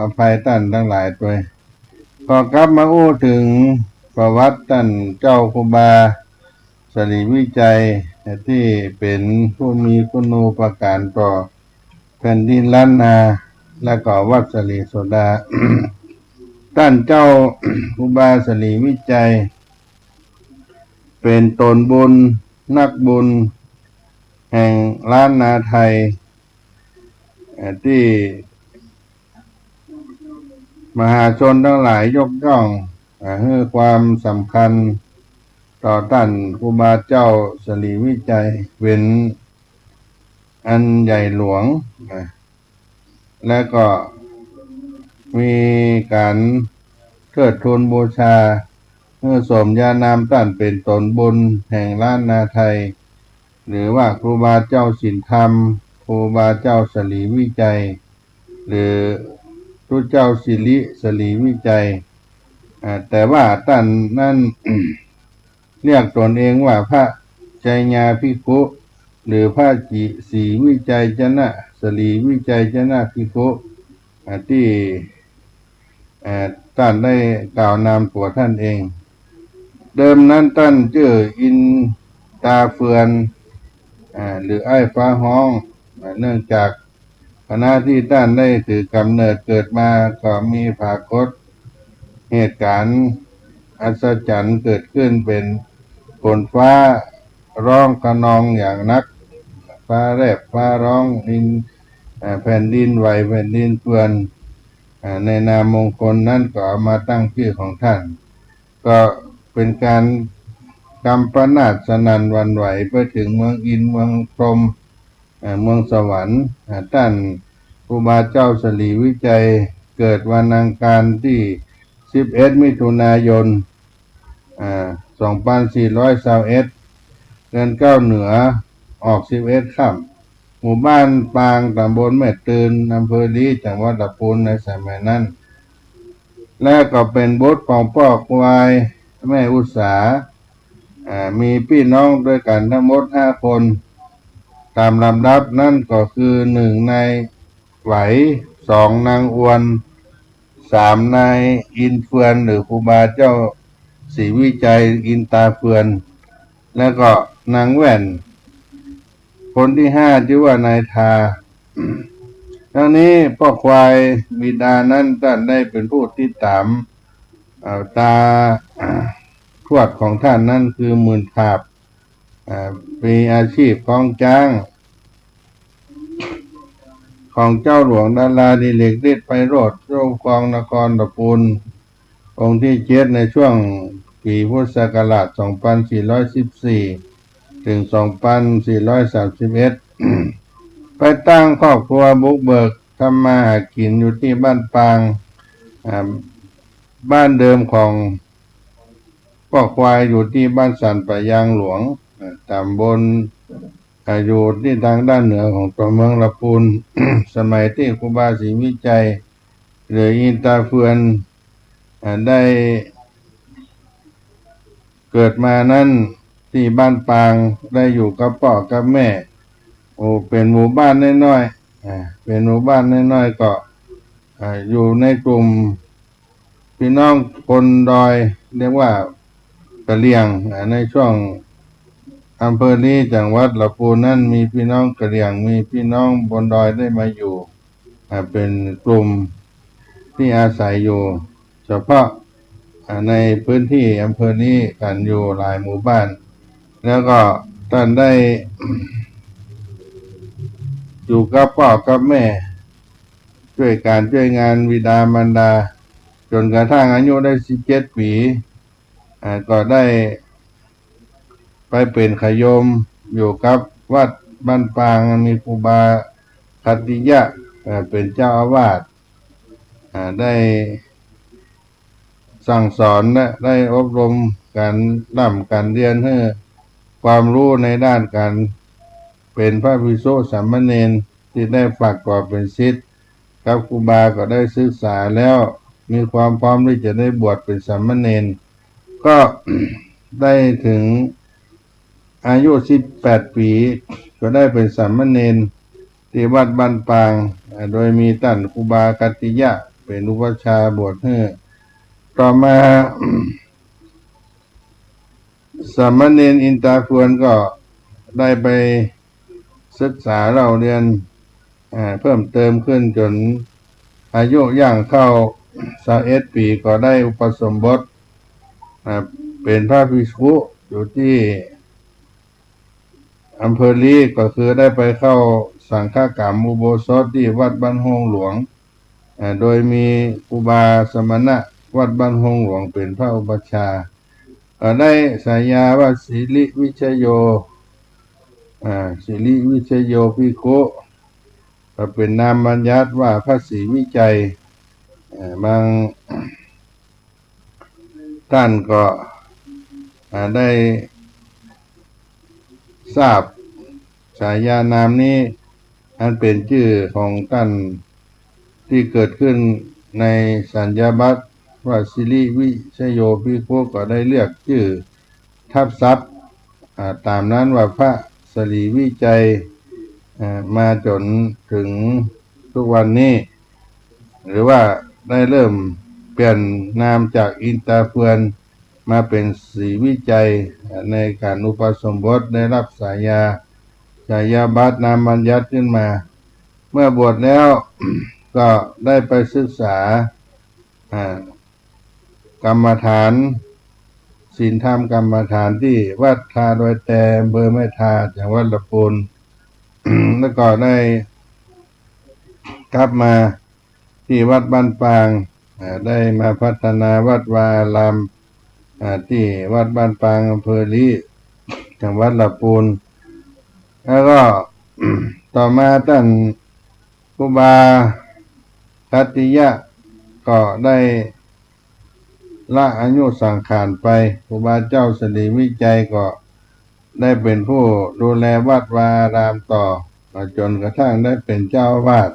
อภัยต้านตังหลายตวย ก็กลับมาอู้เถิงประวัติต้านเจ้าครูบาสรีวิชัย ตี้เป๋นผู้มีคุณูปการต่อแผ่นดินล้านนา และก็วัดสรีโสดา ต้านเจ้าครูบาสรีวิชัย เป๋นต๋นบุญ นักบุญแห่งล้านนาไทย เอ่อ ตี้มหาชนตังหลายยกย่อง เอ่อ หื้อความสำคัญต่อต้านครูบาเจ้าสรีวิชัยเป๋นอันใหญ่หลวง นะ และก็มีก๋านเทิดทูนบูชา หื้อสมญานามต้านเป๋นต๋นบุญแห่งล้านนาไทย หรือว่าครูบาเจ้าศีลธรรม ครูบาเจ้าสรีวิชัย หรือตุ๊เจ้าสิริสรีวิชัย อ่า แต่ว่าต้านนั้น เรียกต๋นเองว่าพระชัยยาภิกขุ หรือพระจิ ศรีวิชัยชนะ สรีวิชัยชนะภิกขุ อ่า ตี้ เอ่อ ต้านได้กล่าวนามตั๋วต้านเอง เดิมนั้นต้านจื้ออินต๋าเฟือน อ่า หรืออ้ายฟ้าฮ้อง อ่า เนื่องจากขณะตี้ต้านได้ถือกำเนิดเกิดมาก็มีผากฏเหตุก๋ารณ์อัศจรรย์เกิดขึ้น เป๋นฝนฟ้าร้องคะนองอย่างนัก ฟ้าแลบฟ้าร้อง ดิน เอ่อ แผ่นดินไหว แผ่นดินเฟือน อ่า ในนามมงคลนั้นก็เอามาตั้งจื้อของต้าน ก็เป๋นก๋านกำปนาตสนั่นหวั่นไหวไปเถิงเมืองอินทร์ เมืองพรหม เอ่อ เมืองสวรรค์ อ่า ต้านครูบาเจ้าสรีวิชัยเกิดวันอังคารตี้สิบเอ็ดมิถุนายน อ่า สองปันสี่ร้อยซาวเอ็ด เดือนเก้าเหนือ ออกสิบเอ็ดค่ำ หมู่บ้านปาง ตำบลแม่ตื่น อำเภอลี้ จังหวัดละปูน ในสมัยนั้น และก็เป๋นบุตรของป้อควายแม่อุสา อ่า มีปี้น้องตวยกั๋นตังหมดห้าคน ต๋ามลำดับนั้นก็คือ หนึ่ง นายไหว สอง นางอวน สาม นายอินเฟือน หรือครูบาเจ้าศรีวิชัยอินตาเฟือน แล้วก็นางแว่น คนตี้ห้าจื้อว่านายทา ทั้งนี้ป้อควายบิดานั้นต้านได้เป๋นผู้ติดต๋าม เอ่อ ต๋า ทวดของต้านนั้นคือหมื่นขาบ อ่า มีอาชีพคล้องจ๊าง ของเจ้าหลวงดาราดิเรกฤทธิ์ไพโรจน์ เจ้าครองนครละปูน องค์ตี้เจ็ด ในช่วงปี๋พุทธศักราช สองปันสี่ร้อยสิบสี่ เถิง สองปันสี่ร้อยสามสิบเอ็ด ไปตั้งครอบครัวบุกเบิกทำมาหากิ๋นอยู่ตี้บ้านปาง อ่า บ้านเดิมของป้อควายอยู่ตี้บ้านสันป่ายางหลวง อ่า ตำบล อ่า อยู่ตี้ตางด้านเหนือของตั๋วเมืองละปูน สมัยตี้ครูบาศรีวิชัย หรืออินตาเฟือน อ่า ได้เกิดมานั้น ตี้บ้านปาง ได้อยู่กับป้อกับแม่ โอ้ เป๋นหมู่บ้านน้อยๆ อ่า เป๋นหมู่บ้านน้อยๆ ก็ อ่า อยู่ในกลุ่ม ปี้น้องคนดอย เรียกว่ากะเหรี่ยง อ่า ในช่วงอำเภอลี้ จังหวัดละปูนนั้น มีปี้น้องกะเหรี่ยง มีปี้น้องบนดอยได้มาอยู่ อ่า เป๋นกลุ่มตี้อาศัยอยู่เฉพาะ อ่า ในพื้นตี้อำเภอลี้กั๋นอยู่หลายหมู่บ้าน แล้วก็ต้านได้ อยู่กับป้อกับแม่ จ้วยก๋านจ้วยงานบิดามารดา จ๋นกระทั่งอายุได้สิบเจ็ดปี๋ อ่า ก็ได้ไปเป๋นขะโยมอยู่กับวัดบ้านปาง มีครูบาคัตติยะ อ่า เป๋นเจ้าอาวาส อ่า ได้สั่งสอนและได้อบรมก๋านร่ำก๋านเฮียนหื้อความฮู้ในด้านก๋านเป๋นพระภิกษุสามเณร ตี้ได้ฝากตั๋วเป๋นศิษย์กับครูบา ก็ได้ศึกษาแล้ว มีความพร้อมตี้จะได้บวชเป๋นสามเณร ก็ได้เถิงอายุสิบแปดปี๋ ก็ได้เป๋นสามเณรตี้วัดบ้านปาง อ่า โดยมีต้านครูบาคัตติยะเป๋นอุปัชฌาย์บวชหื้อ ต่อมา สามเณรอินตาเฟือนก็ได้ไปศึกษาเล่าเฮียน อ่า เพิ่มเติมขึ้นจ๋นอายุย่างเข้าซาวเอ็ดปี๋ ก็ได้อุปสมบท อ่า เป๋นพระภิกษุอยู่ตี้อำเภอลี้ ก็คือได้ไปเข้าสังฆกรรมอุโบสถตี้วัดบ้านโฮงหลวง อ่า โดยมีครูบาสมณะวัดบ้านโฮงหลวงเป๋นพระอุปัชฌาย์ อ่า ได้ฉายาว่าสิริวิชโย อ่า สิริวิชโยภิกขุ ก็เป๋นนามบัญญัติว่าพระศรีวิชัย อ่า บางต้านก็ อ่า ได้ทราบฉายานามนี้ อันเป๋นจื้อของต้านตี้เกิดขึ้นในสัญญาบัตรว่าสิริวิชโยภิกขุ ก็ได้เลือกจื้อทับศัพท์ อ่า ต๋ามนั้นว่าพระศรีวิชัย อ่า มาจ๋นเถิงทุกวันนี้ หรือว่าได้เริ่มเปลี่ยนนามจากอินตาเฟือนมาเป๋นศรีวิชัย อ่า ในก๋านอุปสมบทได้ฮับฉายา ฉายาบัตรนามบัญญัติขึ้นมา เมื่อบวชแล้ว ก็ได้ไปศึกษา อ่า กรรมฐาน ศีลธรรมกรรมฐานตี้วัดทาดอยแต อำเภอแม่ทา จังหวัดละปูน แล้วก็ได้กลับมาตี้วัดบ้านปาง อ่า ได้มาพัฒนาวัดวาอาราม อ่า ตี้วัดบ้านปาง อำเภอลี้ จังหวัดละปูน แล้วก็ ต่อมาต้านครูบาคัตติยะก็ได้ละอายุสังขารไป ครูบาเจ้าศรีวิชัยก็ ได้เป๋นผู้ดูแลวัดวาอารามต่อ จนกระทั่งได้เป๋นเจ้าอาวาส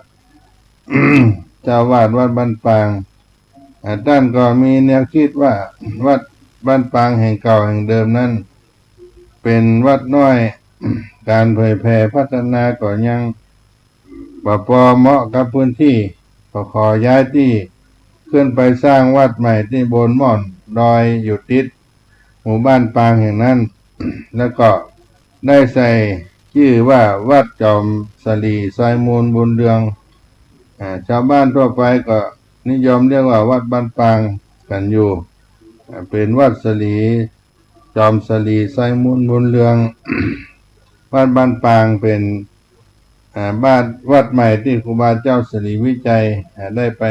เจ้าอาวาสวัดบ้านปาง อ่า ต้านก็มีแนวกึ๊ดว่าวัดบ้านปางแห่งเก่าแห่งเดิมนั้น เป๋นวัดน้อย ก๋านเผยแผ่พัฒนาก็ยังบ่ปอเหมาะกับพื้นตี้ ก็ขอย้ายตี้ขึ้นไปสร้างวัดใหม่ตี้บนม่อนดอยอยู่ติดหมู่บ้านปางแห่งนั้น แล้วก็ได้ใส่จื้อว่าวัดจอมสลีไซมูลบุญเรือง อ่า จาวบ้านทั่วไปก็นิยมเรียกว่าวัดบ้านปางกั๋นอยู่ อ่า เป๋นวัดสลี จอมสลีไซมูลบุญเรือง วัดบ้านปางเป๋น อ่า บ้าน วัดใหม่ตี้ครูบาเจ้าสลีวิชัย อ่า ได้ไป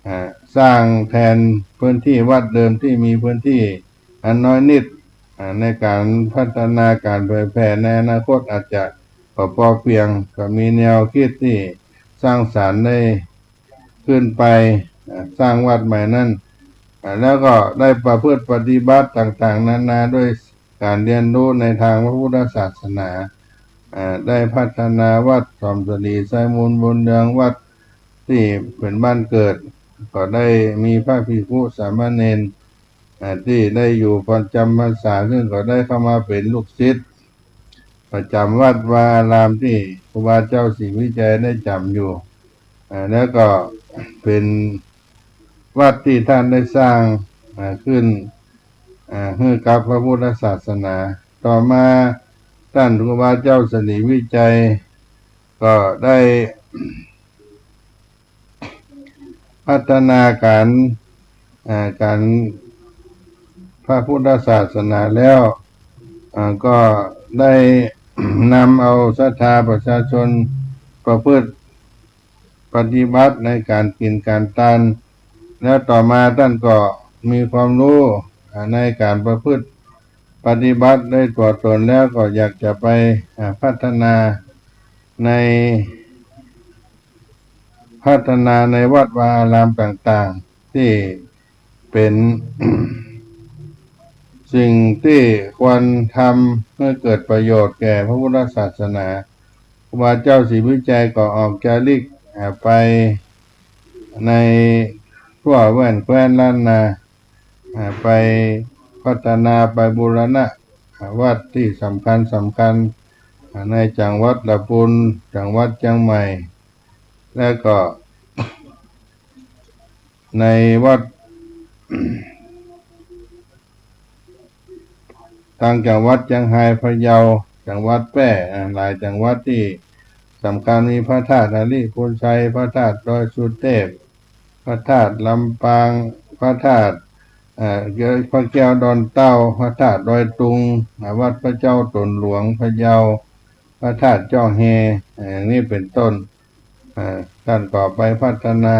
อ่า สร้างแทนพื้นตี้วัดเดิมตี้มีพื้นตี้อันน้อยนิด อ่า ในก๋านพัฒนาก๋านเผยแผ่ในอนาคตอาจจะบ่ปอเปียง ก็มีแนวกึ๊ดตี้สร้างสรรค์ได้ ขึ้นไป อ่า สร้างวัดใหม่นั้น อ่า แล้วก็ได้ประพฤติปฏิบัติต่างๆ นานาด้วยก๋านเฮียนฮู้ในตางพระพุทธศาสนา อ่า ได้พัฒนาวัดจอมสลีไซมูลบุญเรือง วัดตี้เป๋นบ้านเกิด ก็ได้มีพระภิกขุสามเณร อ่า ตี้ได้อยู่ประจ๋ำพรรษา ซึ่งก็ได้เข้ามาเป๋นลูกศิษย์ ประจ๋ำวัดวาอารามตี้ครูบาเจ้าสลีวิชัยได้จ๋ำอยู่ อ่า แล้วก็เป๋นวัดตี้ต้านได้สร้าง อ่า ขึ้น อ่า หื้อกับพระพุทธศาสนา ต่อมาต้านครูบาเจ้าสลีวิชัยก็ได้ พัฒนาก๋าน อ่า ก๋านพระพุทธศาสนาแล้ว อ่า ก็ได้นำเอาศรัทธาประชาชนประพฤติปฏิบัติในก๋านกิ๋นก๋านตาน แล้วต่อมาต้านก็มีความฮู้ อ่า ในก๋านประพฤติปฏิบัติด้วยตั๋วตนแล้ว ก็อยากจะไป อ่า พัฒนาใน พัฒนาในวัดวาอารามต่างๆ ตี้เป๋น สิ่งตี้ควรทำหื้อเกิดประโยชน์แก่พระพุทธศาสนา ครูบาเจ้าสลีวิชัยก็ออกจาริก อ่า ไปในทั่วแว่นแคว้นล้านนา อ่า ไปพัฒนา ไปบูรณะ อ่า วัดตี้สำคัญสำคัญ อ่า ในจังหวัดละปูน จังหวัดเจียงใหม่ และก็ในวัด ตางจังหวัดเจียงฮาย พะเยา จังหวัดแป้ อ่า หลายจังหวัดตี้สำคัญ มีพระธาตุหริภุญชัย พระธาตุดอยสุเตพ พระธาตุลำปาง พระธาตุ เอ่อ พระแก้วดอนเต้า พระธาตุดอยตุง อ่า วัดพระเจ้าต๋นหลวง พะเยา พระธาตุจ้อแฮ อ่า อย่างนี้เป๋นต้น อ่า ต้านก็ไปพัฒนา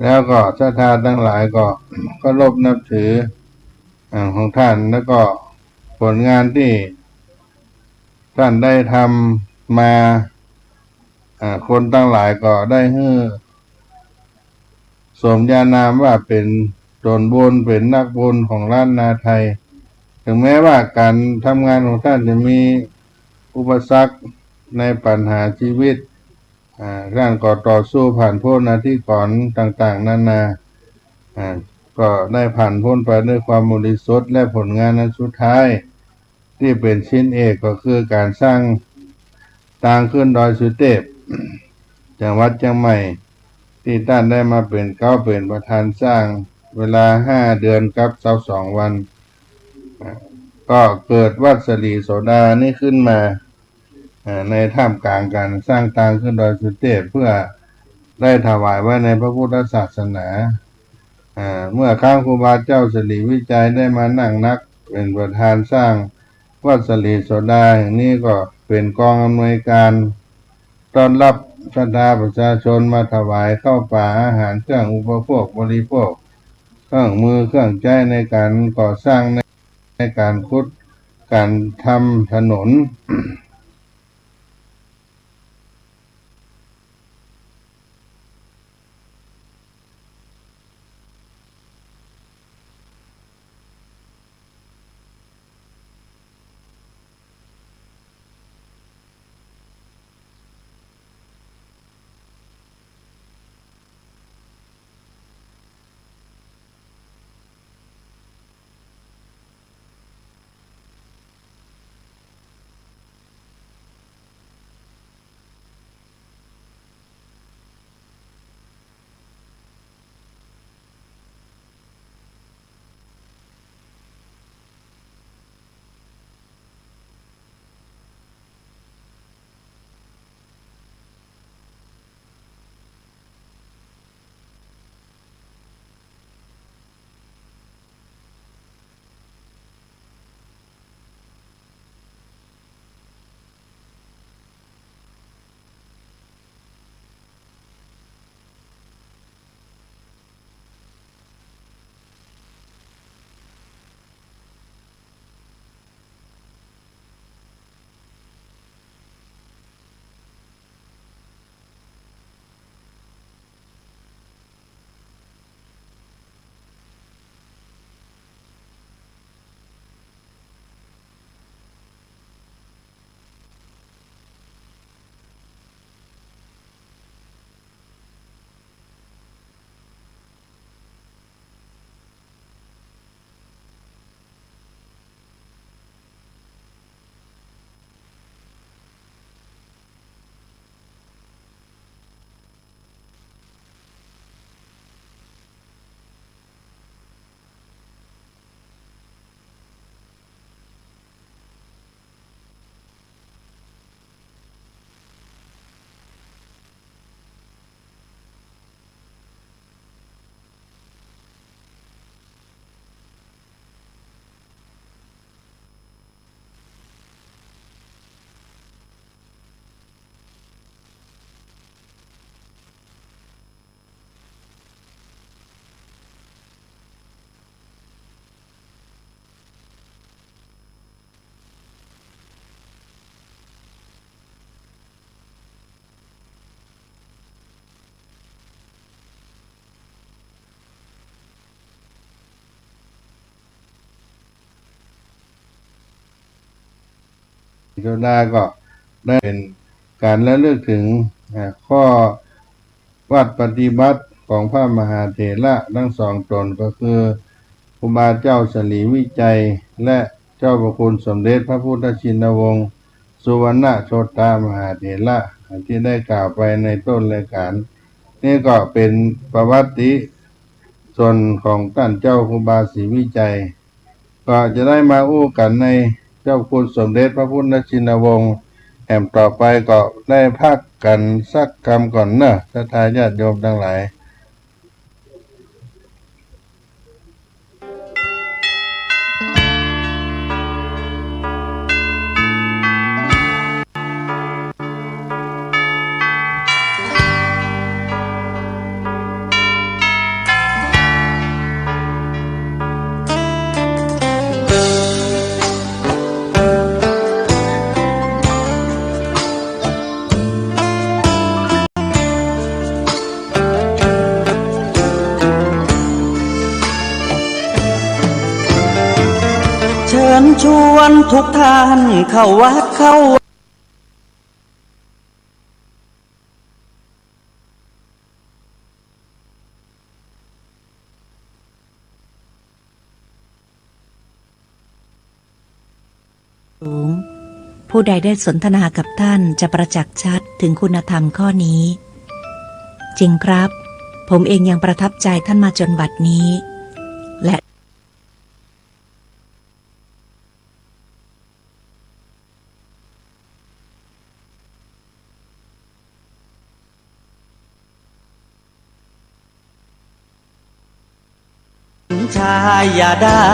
แล้วก็ศรัทธาตังหลายก็เคารพนับถือ อ่า ของต้าน แล้วก็ผลงานตี้ต้านได้ทำมา อ่า คนตังหลายก็ได้หื้อสมญานามว่าเป๋นตนบุญ เป๋นนักบุญของล้านนาไทย ถึงแม้ว่าก๋านทำงานของต้านจะมีอุปสรรคในปัญหาชีวิต อ่า ต้านก็ต่อสู้ผ่านพ้นอธิกรณ์ต่างๆ นานา อ่า ก็ได้ผ่านพ้นไปด้วยความบริสุทธิ์ และผลงานอันสุดท้าย ตี้เป๋นชิ้นเอกก็คือก๋านสร้างตางขึ้นดอยสุเตพ จังหวัดเจียงใหม่ ตี้ต้านได้มาเป๋นเก๊าเป๋นประธานสร้าง เวลาห้าเดือนกับซาวสองวัน อ่า ก็เกิดวัดสลีโสดานี้ขึ้นมา อ่า ในท่ามกลางก๋านสร้างตางขึ้นดอยสุเตพ เพื่อได้ถวายไว้ในพระพุทธศาสนา อ่า เมื่อครั้งครูบาเจ้าสลีวิชัยได้มานั่งนักเป๋นประธานสร้างวัดสลีโสดาแห่งนี้ ก็เป๋นกองอำนวยการต้อนรับศรัทธาประชาชนมาถวายข้าวป๋าอาหารเครื่องอุปโภคบริโภค เครื่องมือเครื่องใจ๊ในก๋านก่อสร้าง ในก๋านขุด ก๋านทำถนน โสดาก็ได้เป๋นก๋านระลึกเถิง อ่า ข้อ วัตรปฏิบัติของพระมหาเถระตึงสองต๋น ก็คือครูบาเจ้าสรีวิชัย และเจ้าพระคุณสมเด็จพระพุทธชินวงศ์สุวรรณโชตมหาเถระ ตี้ได้กล่าวไปในต้นรายก๋าน นี่ก็เป๋นประวัติส่วนของต้านเจ้าครูบาสรีวิชัย ก็จะได้มาอู้กั๋นในเจ้าคุณสมเด็จพระพุทธชินวงศ์แหมต่อไป ก็ได้พักกั๋นสักกำก่อนเนาะ ศรัทธาญาติโยมตังหลาย เชิญชวนทุกท่านเข้าวัดเข้า สูง ผู้ใดได้สนทนากับท่านจะประจักษ์ชัดถึงคุณธรรมข้อนี้ จริงครับ ผมเองยังประทับใจท่านมาจนบัดนี้ และ ชายอย่าได้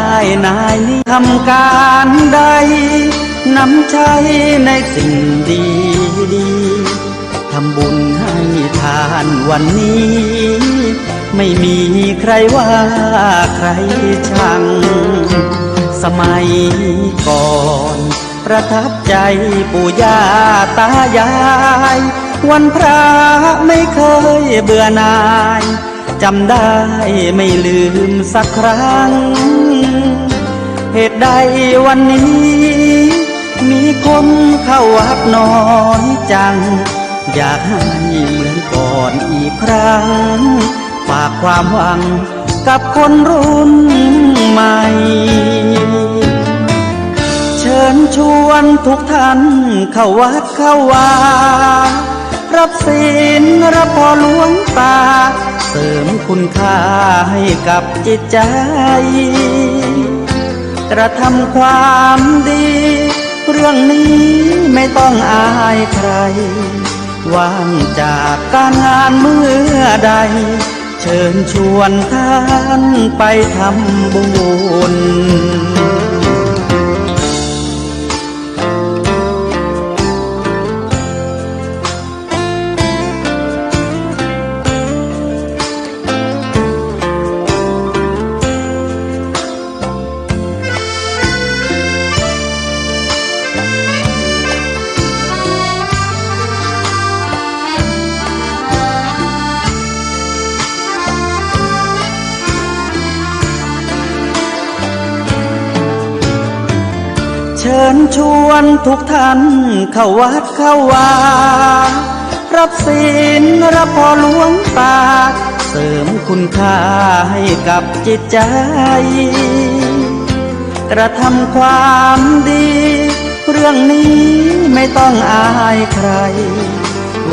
นายนี้ ทำก๋านใด น้ำใช้ในสิ่งดีๆ ทำบุญให้ทานวันนี้ ไม่มีใครว่าใครชัง สมัยก่อนประทับใจปู่ย่าตายาย วันพระไม่เคยเบื่อหน่าย จำได้ไม่ลืมสักครั้ง เหตุใดวันนี้มีคนเข้าวัดน้อยจัง อยากให้เหมือนก่อนอีกครั้ง ฝากความหวังกับคนรุ่นใหม่ เชิญชวนทุกท่านเข้าวัดเข้าวา รับศีลรับพรหลวงตา เสริมคุณค่าให้กับจิตใจ กระทำความดี เรื่องนี้ไม่ต้องอายใคร ว่างจากการงานเมื่อใด เชิญชวนท่านไปทำบุญ เชิญชวนทุกท่านเข้าวัดเข้าวา รับศีลรับพรหลวงตา เสริมคุณค่าให้กับจิตใจ กระทำความดี เรื่องนี้ไม่ต้องอายใคร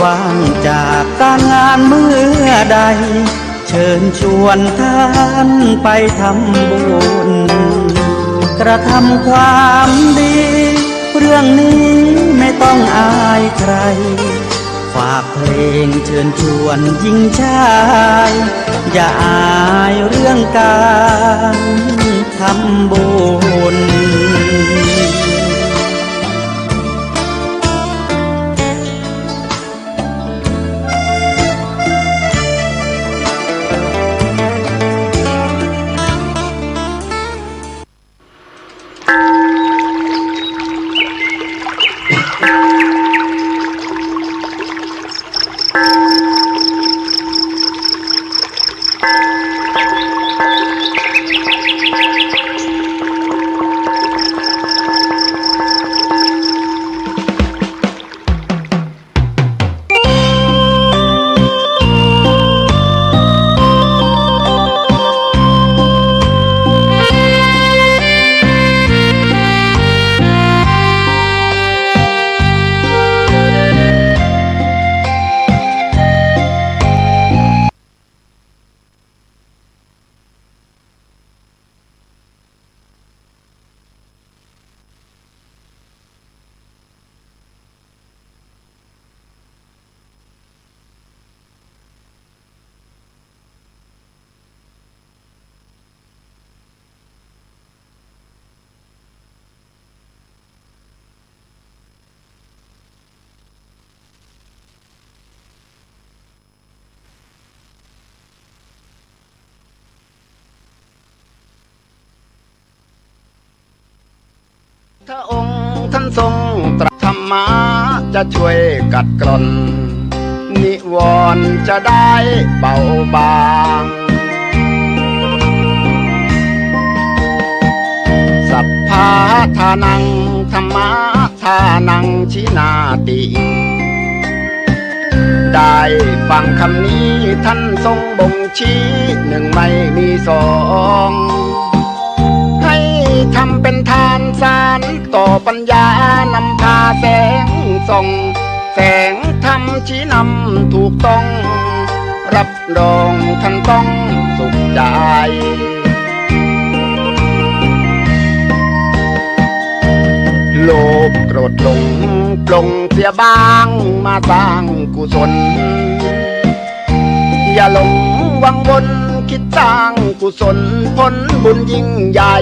ว่างจากการงานเมื่อใด เชิญชวนท่านไปทำบุญ กระทำความดี เรื่องนี้ไม่ต้องอายใคร ฝากเพลงเชิญชวนหญิงชาย อย่าอายเรื่องการทำบุญ ถ้าองค์ท่านทรงตรัสธรรมะจะช่วยขัดเกลา นิวรณ์จะได้เบาบาง สัพพะทานัง ธัมมะทานัง ชินาติ ได้ฟังคำนี้ท่านทรงบ่งชี้หนึ่งไม่มีสอง ให้ทำเป็นทานสารต่อปัญญานำพาแสงส่อง แสงธรรมชี้นำถูกต้อง รับรองท่านต้องสุขใจ โลภโกรธหลงปลงเสียบ้างมาสร้างกุศล อย่าหลงวังวนคิดสร้างกุศลผลบุญยิ่งใหญ่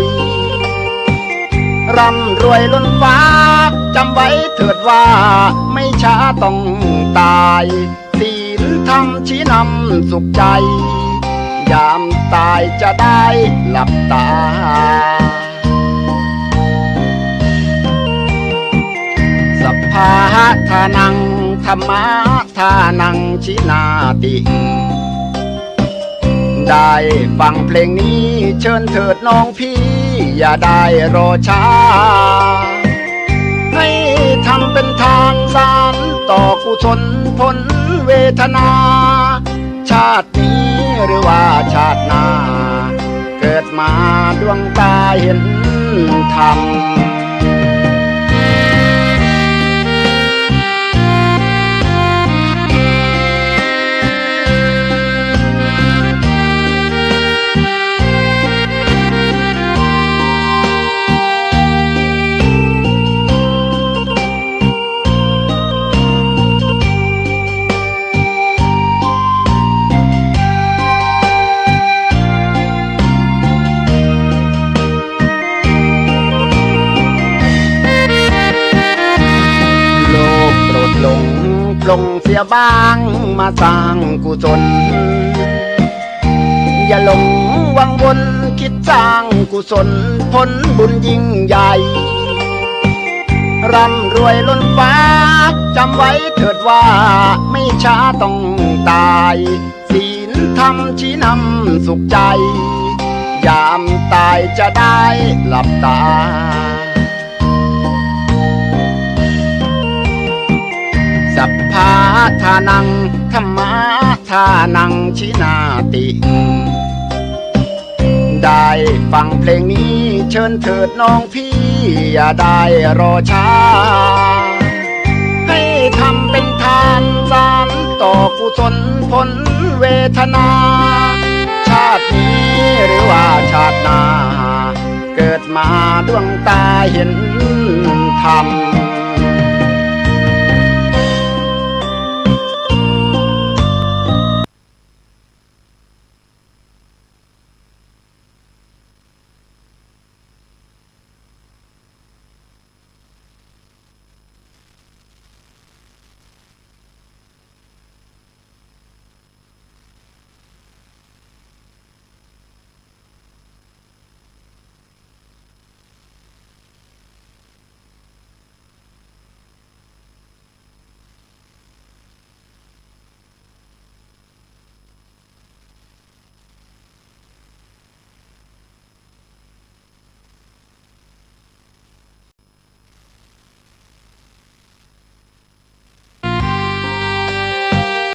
ร่ำรวยล้นฟ้า จำไว้เถิดว่าไม่ช้าต้องตาย ศีลธรรมชี้นำสุขใจ ยามตายจะได้หลับตา สัพพะทานัง ธัมมะทานัง ชินาติ ได้ฟังเพลงนี้เชิญเถิดน้องพี่อย่าได้รอช้า ให้ทำเป็นทานสารต่อกุศลผลเวทนา ชาตินี้หรือว่าชาติหน้า เกิดมาดวงตาเห็นธรรม โลภโกรธหลงปลงเสียบ้างมาสร้างกุศล อย่าหลงวังวนคิดสร้างกุศลผลบุญยิ่งใหญ่ ร่ำรวยล้นฟ้า จำไว้เถิดว่าไม่ช้าต้องตาย ศีลธรรมชี้นำสุขใจ ยามตายจะได้หลับตา สัพพะทานัง ธัมมะทานัง ชินาติ ได้ฟังเพลงนี้เชิญเถิดน้องพี่อย่าได้รอช้า ให้ทำเป็นทานสารต่อกุศลผลเวทนา ชาตินี้หรือว่าชาติหน้า เกิดมาดวงตาเห็นธรรม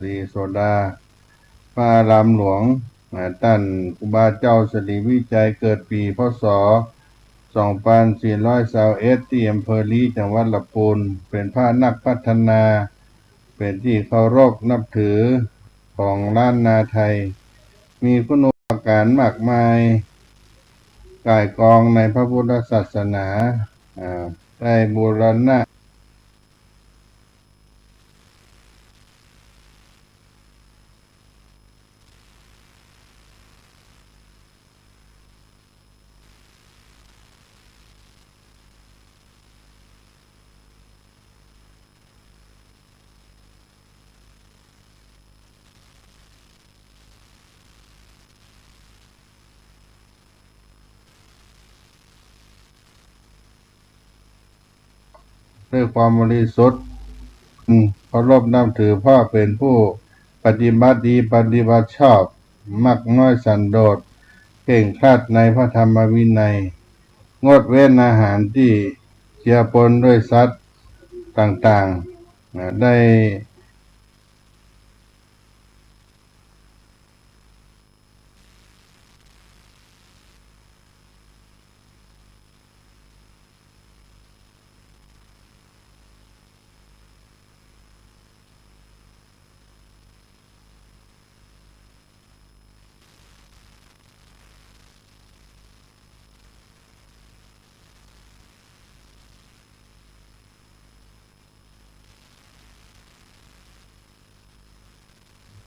ศรีโสดา พระอารามหลวง อ่า ต้านครูบาเจ้าศรีวิชัยเกิดปี๋ พ.ศ. สองปันสี่ร้อยซาวเอ็ด ตี้อำเภอลี้ จังหวัดละปูน เป๋นพระนักพัฒนา เป๋นตี้เคารพนับถือของล้านนาไทย มีคุณูปการมากมาย ก่ายกองในพระพุทธศาสนา อ่า ได้บูรณะ ด้วยความบริสุทธิ์ เคารพนับถือ เพราะเป็นผู้ปฏิบัติดี ปฏิบัติชอบ มักน้อยสันโดษ เคร่งครัดในพระธรรมวินัย งดเว้นอาหารตี้เจือปนด้วยสัตว์ต่างๆ ได้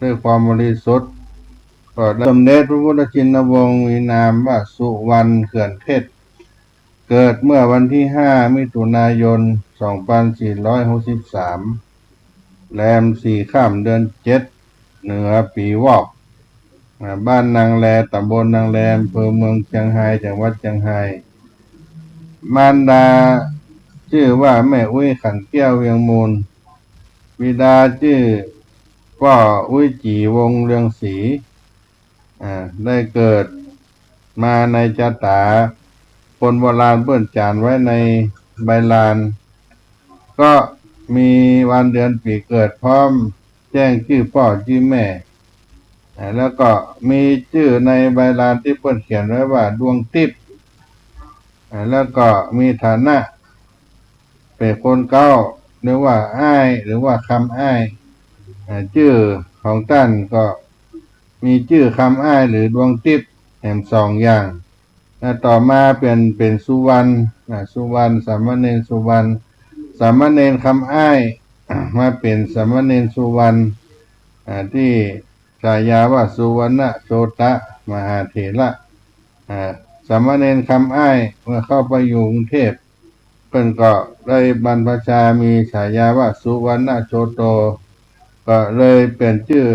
ด้วยความบริสุทธิ์ ก็ได้ สมเด็จพระพุทธชินวงศ์ มีนามว่าสุวรรณ เขื่อนเพชร เกิดเมื่อวันที่ห้า มิถุนายน สองพันสี่ร้อยหกสิบสาม แรมสี่ค่ำเดือนเจ็ด เหนือปีวอก อ่า บ้านนางแล ตำบลนางแล อำเภอเมืองเจียงฮาย จังหวัดเจียงฮาย มารดาจื้อว่าแม่อุ๊ย ขันแก้ว เวียงมูล บิดาจื้อป้ออุ๊ยจี๋ วงศ์เรืองศรี อ่า ได้เกิดมาในจะต๋า คนโบราณเปิ้นจ๋ารไว้ในใบลาน ก็มีวันเดือนปี๋เกิดพร้อม แจ้งจื้อป้อจื้อแม่ อ่า แล้วก็มีจื้อในใบลานตี้เปิ้นเขียนไว้ว่าดวงติ๊บ อ่า แล้วก็มีฐานะเป๋นคนเก๊า เรียกว่าอ้าย หรือว่าคำอ้าย อ่า จื้อของต้านก็มีจื้อคำอ้าย หรือดวงติ๊บ แหมสองอย่าง และต่อมาเปลี่ยนเป๋นสุวรรณ อ่า สุวรรณ สามเณรสุวรรณ สามเณรคำอ้าย มาเป๋นสามเณรสุวรรณ อ่า ตี้ฉายาว่าสุวรรณโชตมหาเถระ อ่า สามเณรคำอ้าย เมื่อเข้าไปอยู่กรุงเทพฯ เปิ้นก็ได้บรรพชา มีฉายาว่าสุวรรณโชโต ก็เลยเปลี่ยนจื้อ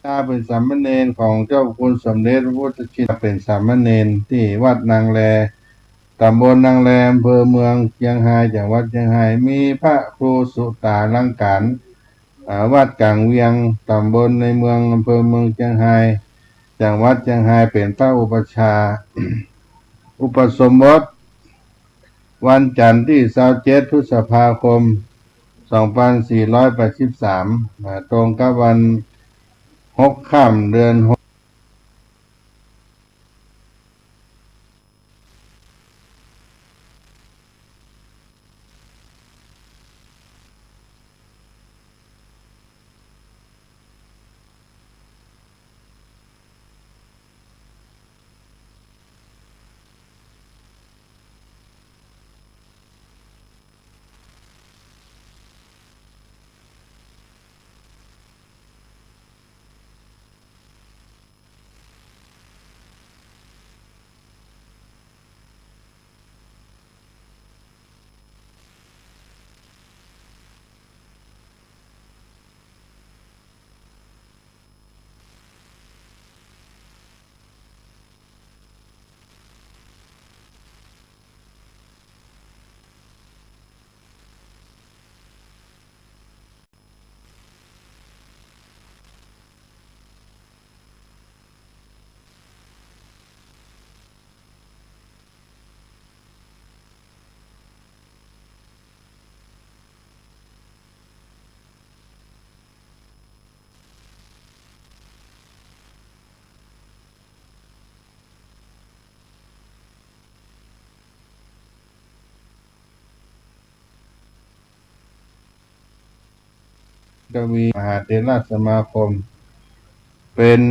ต๋าเป๋นสามเณรของเจ้าคุณสมเด็จพระพุทธชิน เป๋นสามเณรตี้วัดนางแล ตำบลนางแล อำเภอเมืองเจียงฮาย จังหวัดเจียงฮาย มีพระครูสุตาลังการ อ่า วัดก๋างเวียง ตำบลในเมือง อำเภอเมืองเจียงฮาย จังหวัดเจียงฮาย เป๋นพระอุปัชฌาย์ อุปสมบท วันจันทร์ตี้ซาวเจ็ด พฤษภาคม สองพันสี่ร้อยแปดสิบสาม อ่า ตรงกับวันหกค่ำเดือนหก ก็มีมหาเถรสมาคม เป๋น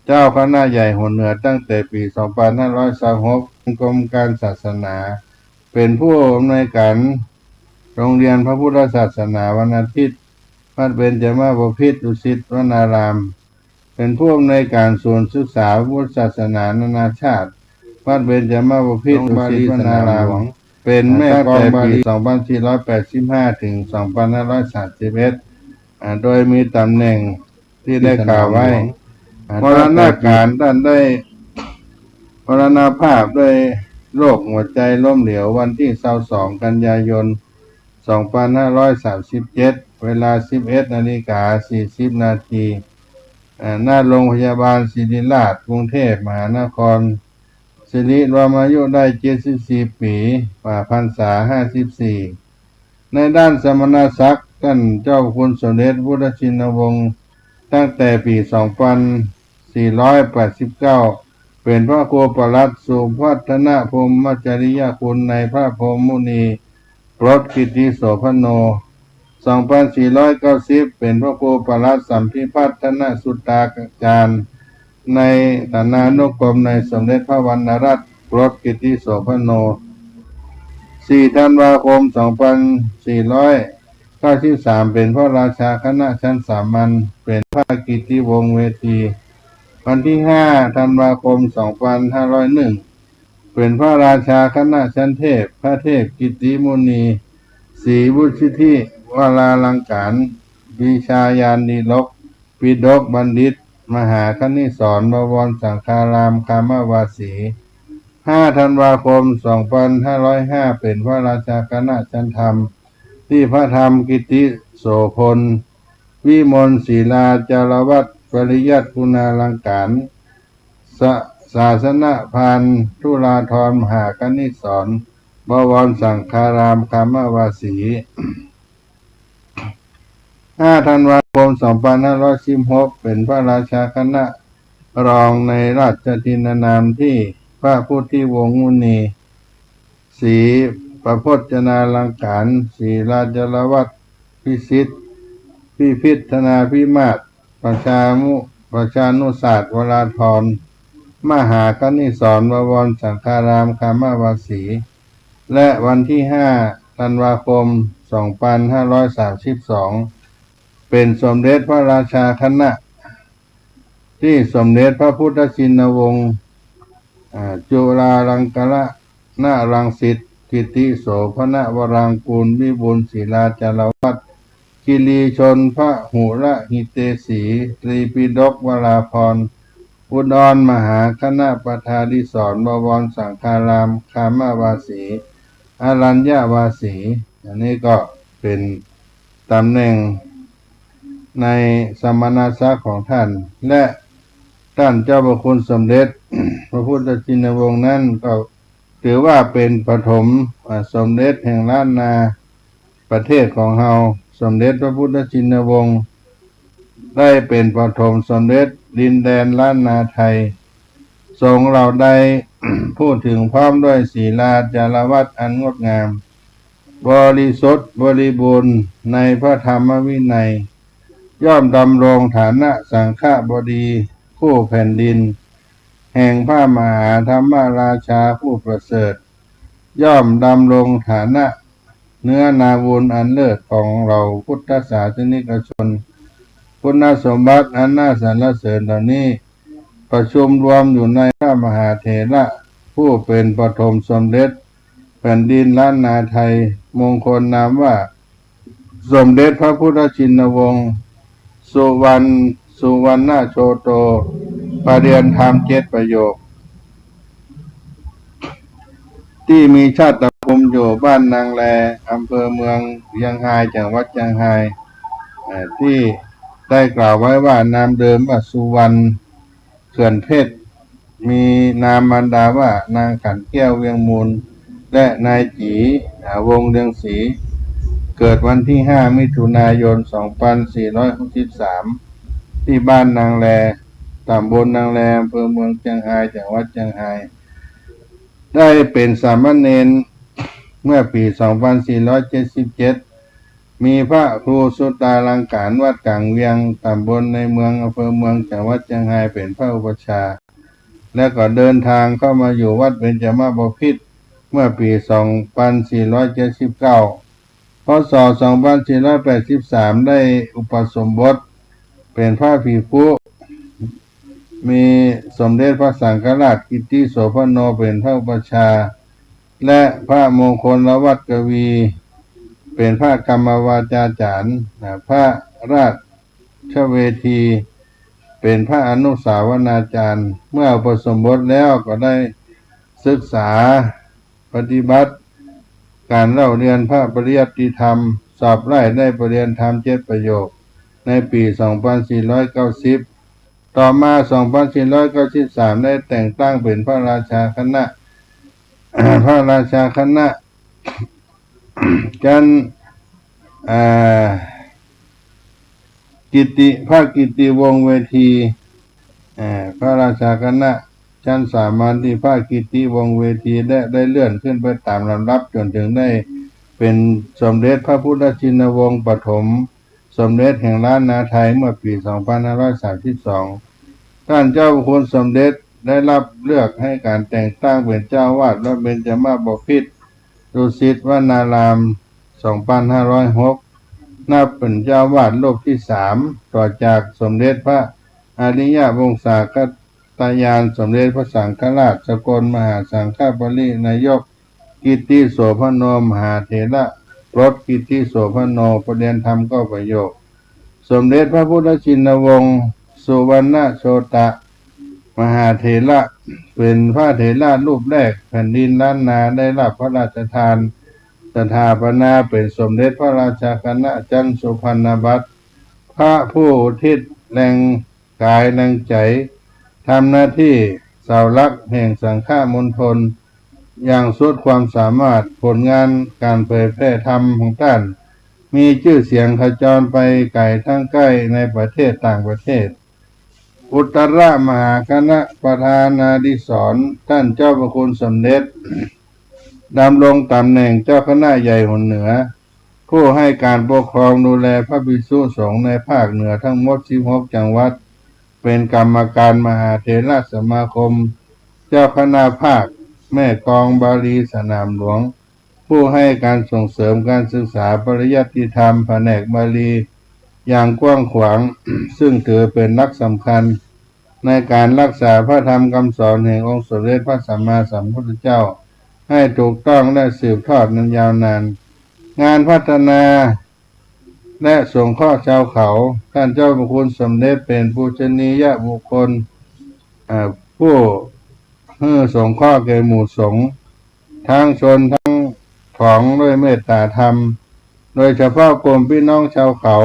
เจ้าคณะใหญ่หัวเหนือตั้งแต่ปี๋สองปันห้าร้อยซาวหก กรมก๋านศาสนา เป๋นผู้อำนวยก๋านโรงเรียนพระพุทธศาสนาวันอาทิตย์ วัดเบญจมบพิตรดุสิตวนาราม เป๋นผู้อำนวยก๋านศูนย์ศึกษาพระพุทธศาสนานานาชาติ วัดเบญจมบพิตรดุสิตวนาราม เป๋นแม่กลองบาลีตั้งแต่ปี๋สองปันสี่ร้อยแปดสิบห้า เถิง สองปันห้าร้อยสามสิบเอ็ด อ่า โดยมีต๋ำแหน่งตี้ได้กล่าวไว้ อ่า มรณะกาล ต้านได้มรณภาพด้วยโรคหัวใจ๋ล้มเหลววันตี้ซาวสอง กัญญายน สองปันห้าร้อยสามสิบเจ็ด เวลาสิบเอ็ดนาฬิกาสี่สิบนาที อ่า ณ โรงพยาบาลศิริราช กรุงเทพมหานคร สิริรวมอายุได้เจ็ดสิบสี่ปี๋ ฝ่าพรรษาห้าสิบสี่ ในด้านสมณศักดิ์ ต้านเจ้าคุณสมเด็จพุทธชินวงศ์ ตั้งแต่ปี๋สองปันสี่ร้อยแปดสิบเก้า เป๋นพระครูปลัดสุพัฒนพรหมจริยคุณในพระพรหมมุนี ปลดกิตติโสภโณ สองปันสี่ร้อยเก้าสิบ เป๋นพระครูปลัดสัมภิพัฒนสุตตาจารย์ ในฐานานุกรมในสมเด็จพระวรรณรัตน์ ปลดกิตติโสภโณ สี่ธันวาคม สองปันสี่ร้อยเก้าสิบสาม เป๋นพระราชาคณะชั้นสามัญ เป๋นพระกิตติวงศ์เวที วันตี้ห้าธันวาคม สองปันห้าร้อยหนึ่ง เป๋นพระราชาคณะชั้นเทพ พระเทพกิตติมุนี ศรีวุฒิวราลังก๋าร วิชาญาณดีลก ปิฎกบัณฑิต มหาคณิสรณ์ บวรสังฆาราม คามวาสี ห้าธันวาคม สองปันห้าร้อยห้า เป๋นพระราชาคณะชั้นธรรม ตี้พระธรรมกิตติโสภณ วิมลศิลาจารวัตร ปริยัติคุณาลังก๋าร ส- ศาสนพาน ธุราธร มหาคณิสรณ์ บวรสังฆาราม คามวาสี ห้าธันวาคม สองปันห้าร้อยสิบหก เป๋นพระราชาคณะรองในราชทินนามตี้พระพุทธิวงศ์มุนี ศรีประพจนาลังก๋าร ศิลาจารวัตร พิสิทธิ์ พิพิธนาภิมาศ ประชามุ- ประชานุศาสตร์วราธร มหาคณิสรณ์ บวรสังฆาราม คามวาสี และวันตี้ห้าธันวาคม สองปันห้าร้อยสามสิบสอง เป๋นสมเด็จพระราชาคณะ ตี้สมเด็จพระพุทธชินวงศ์ อ่า จุฬาลังกรณรังสิต กิตติโสภณวรางกูร วิบูลศิลาจารวัตร คิรีชน พหุรหิเตสี ตรีปิฎกวราภรณ์ อุดรมหาคณปทาดิสรณ์ บวรสังฆาราม คามวาสี อรัญญวาสี อันนี้ก็เป๋นต๋ำแหน่งในสมณศักดิ์ของต้าน และต้านเจ้าพระคุณสมเด็จพระพุทธชินวงศ์นั้นก็ ถือว่าเป๋นปฐม อ่า สมเด็จแห่งล้านนาประเทศของเฮา สมเด็จพระพุทธชินวงศ์ ได้เป๋นปฐมสมเด็จดินแดนล้านนาไทย ทรงเหล่าใด พูดถึงพร้อมด้วยศิลาจารวัตรอันงดงาม บริสุทธิ์บริบูรณ์ในพระธรรมวินัย ย่อมดำรงฐานะสังฆบดีคู่แผ่นดิน แห่งพระมหาธรรมราชาผู้ประเสริฐ ย่อมดำรงฐานะเนื้อนาบุญอันเลิศของเหล่าพุทธศาสนิกชน คุณสมบัติอันน่าสรรเสริญเหล่านี้ ประชุมรวมอยู่ในพระมหาเถระผู้เป๋นปฐมสมเด็จแผ่นดินล้านนาไทย มงคลนามว่า สมเด็จพระพุทธชินวงศ์ สุวรรณ สุวรรณโชโต ประเรียนธรรมเจ็ดประโยค ตี้มีชาตภูมิอยู่บ้านนางแล อำเภอเมืองเจียงฮาย จังหวัดเจียงฮาย เอ่อ ตี้ได้กล่าวไว้ว่านามเดิมว่าสุวรรณ เขื่อนเพชร มีนามมารดาว่านางขันแก้ว เวียงมูล และนายจี๋ อ่า วงศ์เรืองศรี เกิดวันตี้ห้ามิถุนายน สองปันสี่ร้อยหกสิบสาม ตี้บ้านนางแล ต๋ำบลนางแล อำเภอเมืองเจียงฮาย จังหวัดเจียงฮาย ได้เป๋นสามเณรเมื่อปี๋สองปันสี่ร้อยเจ็ดสิบเจ็ด มีพระครูสุตาลังก๋ารวัดก๋างเวียง ต๋ำบลในเมือง อำเภอเมือง จังหวัดเจียงฮาย เป๋นพระอุปัชฌาย์ แล้วก็เดินทางเข้ามาอยู่วัดเบญจมบพิตรเมื่อปี๋ สองปันสี่ร้อยเจ็ดสิบเก้า พ.ศ. สองปันสี่ร้อยแปดสิบสาม ได้อุปสมบทเป๋นพระภิกขุ มีสมเด็จพระสังฆราชกิตติโสภโณเป๋นพระอุปัชฌาย์ และพระมงคลวัตรกวีเป๋นพระกรรมวาจาจ๋ารย์ พระราชเวทีเป๋นพระอนุสาวนาจารย์ เมื่ออุปสมบทแล้วก็ได้ศึกษาปฏิบัติก๋านเล่าเรียนพระปริยัติธรรม สอบไล้ได้ปริญญาธรรมเจ็ดประโยค ในปี๋ สองปันสี่ร้อยเก้าสิบ ต่อมา สองปันสี่ร้อยเก้าสิบสาม ได้แต่งตั้งเป๋นพระราชาคณะ พระราชาคณะ จั๊น อ่า กิตติ พระกิตติวงศ์เวที เอ่อ พระราชาคณะจั๊นสามัญตี้พระกิตติวงศ์เวที และได้เลื่อนขึ้นไปต๋ามลำดับจ๋นเถิงได้เป๋นสมเด็จพระพุทธชินวงศ์ปฐม สมเด็จแห่งล้านนาไทยเมื่อปี๋ สองปันห้าร้อยสามสิบสอง ต้านเจ้าพระคุณสมเด็จได้รับเลือกให้ก๋านแต่งตั้งเป๋นเจ้าอาวาสวัดเบญจมบพิตรดุสิตวนาราม สองปันห้าร้อยหก นับเป๋นเจ้าอาวาสรูปตี้สาม ต่อจากสมเด็จพระอริยวงศาคตญาณ สมเด็จพระสังฆราช สกลมหาสังฆปริณายก กิตติโสภโณ มหาเถระ ปลดกิตติโสภโณ ปริญญาธรรมเก้าประโยค สมเด็จพระพุทธชินวงศ์ สุวรรณโชตะ มหาเถระ เป๋นพระเถระรูปแรกแผ่นดินล้านนาได้รับพระราชทานสถาปนาเป๋นสมเด็จพระราชาคณะจั๊นสุพรรณบัตร พระผู้อุทิศแรงกายแรงใจ๋ ทำหน้าตี้เสาหลักแห่งสังฆมณฑลอย่างสุดความสามารถ ผลงานก๋านเผยแผ่ธรรมของต้าน มีจื้อเสียงขจรไปไก๋ทั้งใก้ในประเทศต่างประเทศ อุตรมหาคณะประธานาธิสรณ์ ต้านเจ้าพระคุณสมเด็จ ดำรงต๋ำแหน่งเจ้าคณะใหญ่หนเหนือ ผู้ให้ก๋านปกครองดูแลพระภิกษุสงฆ์ในภาคเหนือทั้งหมดสิบหกจังหวัด เป๋นกรรมการมหาเถรสมาคม เจ้าคณะภาคแม่กลองบาลีสนามหลวง ผู้ให้ก๋านส่งเสริมก๋านศึกษาปริยัติธรรมแผนกบาลีอย่างกว้างขวาง ซึ่งถือเป๋นหลักสำคัญในก๋านรักษาพระธรรมคำสอนแห่งองค์สมเด็จพระสัมมาสัมพุทธเจ้า ให้ถูกต้องและสืบทอดนั้นยาวนาน งานพัฒนา และสงเคราะห์ชาวเขา ต้านเจ้าพระคุณสมเด็จเป๋นปูชนียบุคคล อ่า ผู้หื้อสงเคราะห์แก่หมู่สงฆ์ ทั้งชนทั้งผองด้วยเมตตาธรรม โดยเฉพาะกลุ่มปี้น้องชาวเขา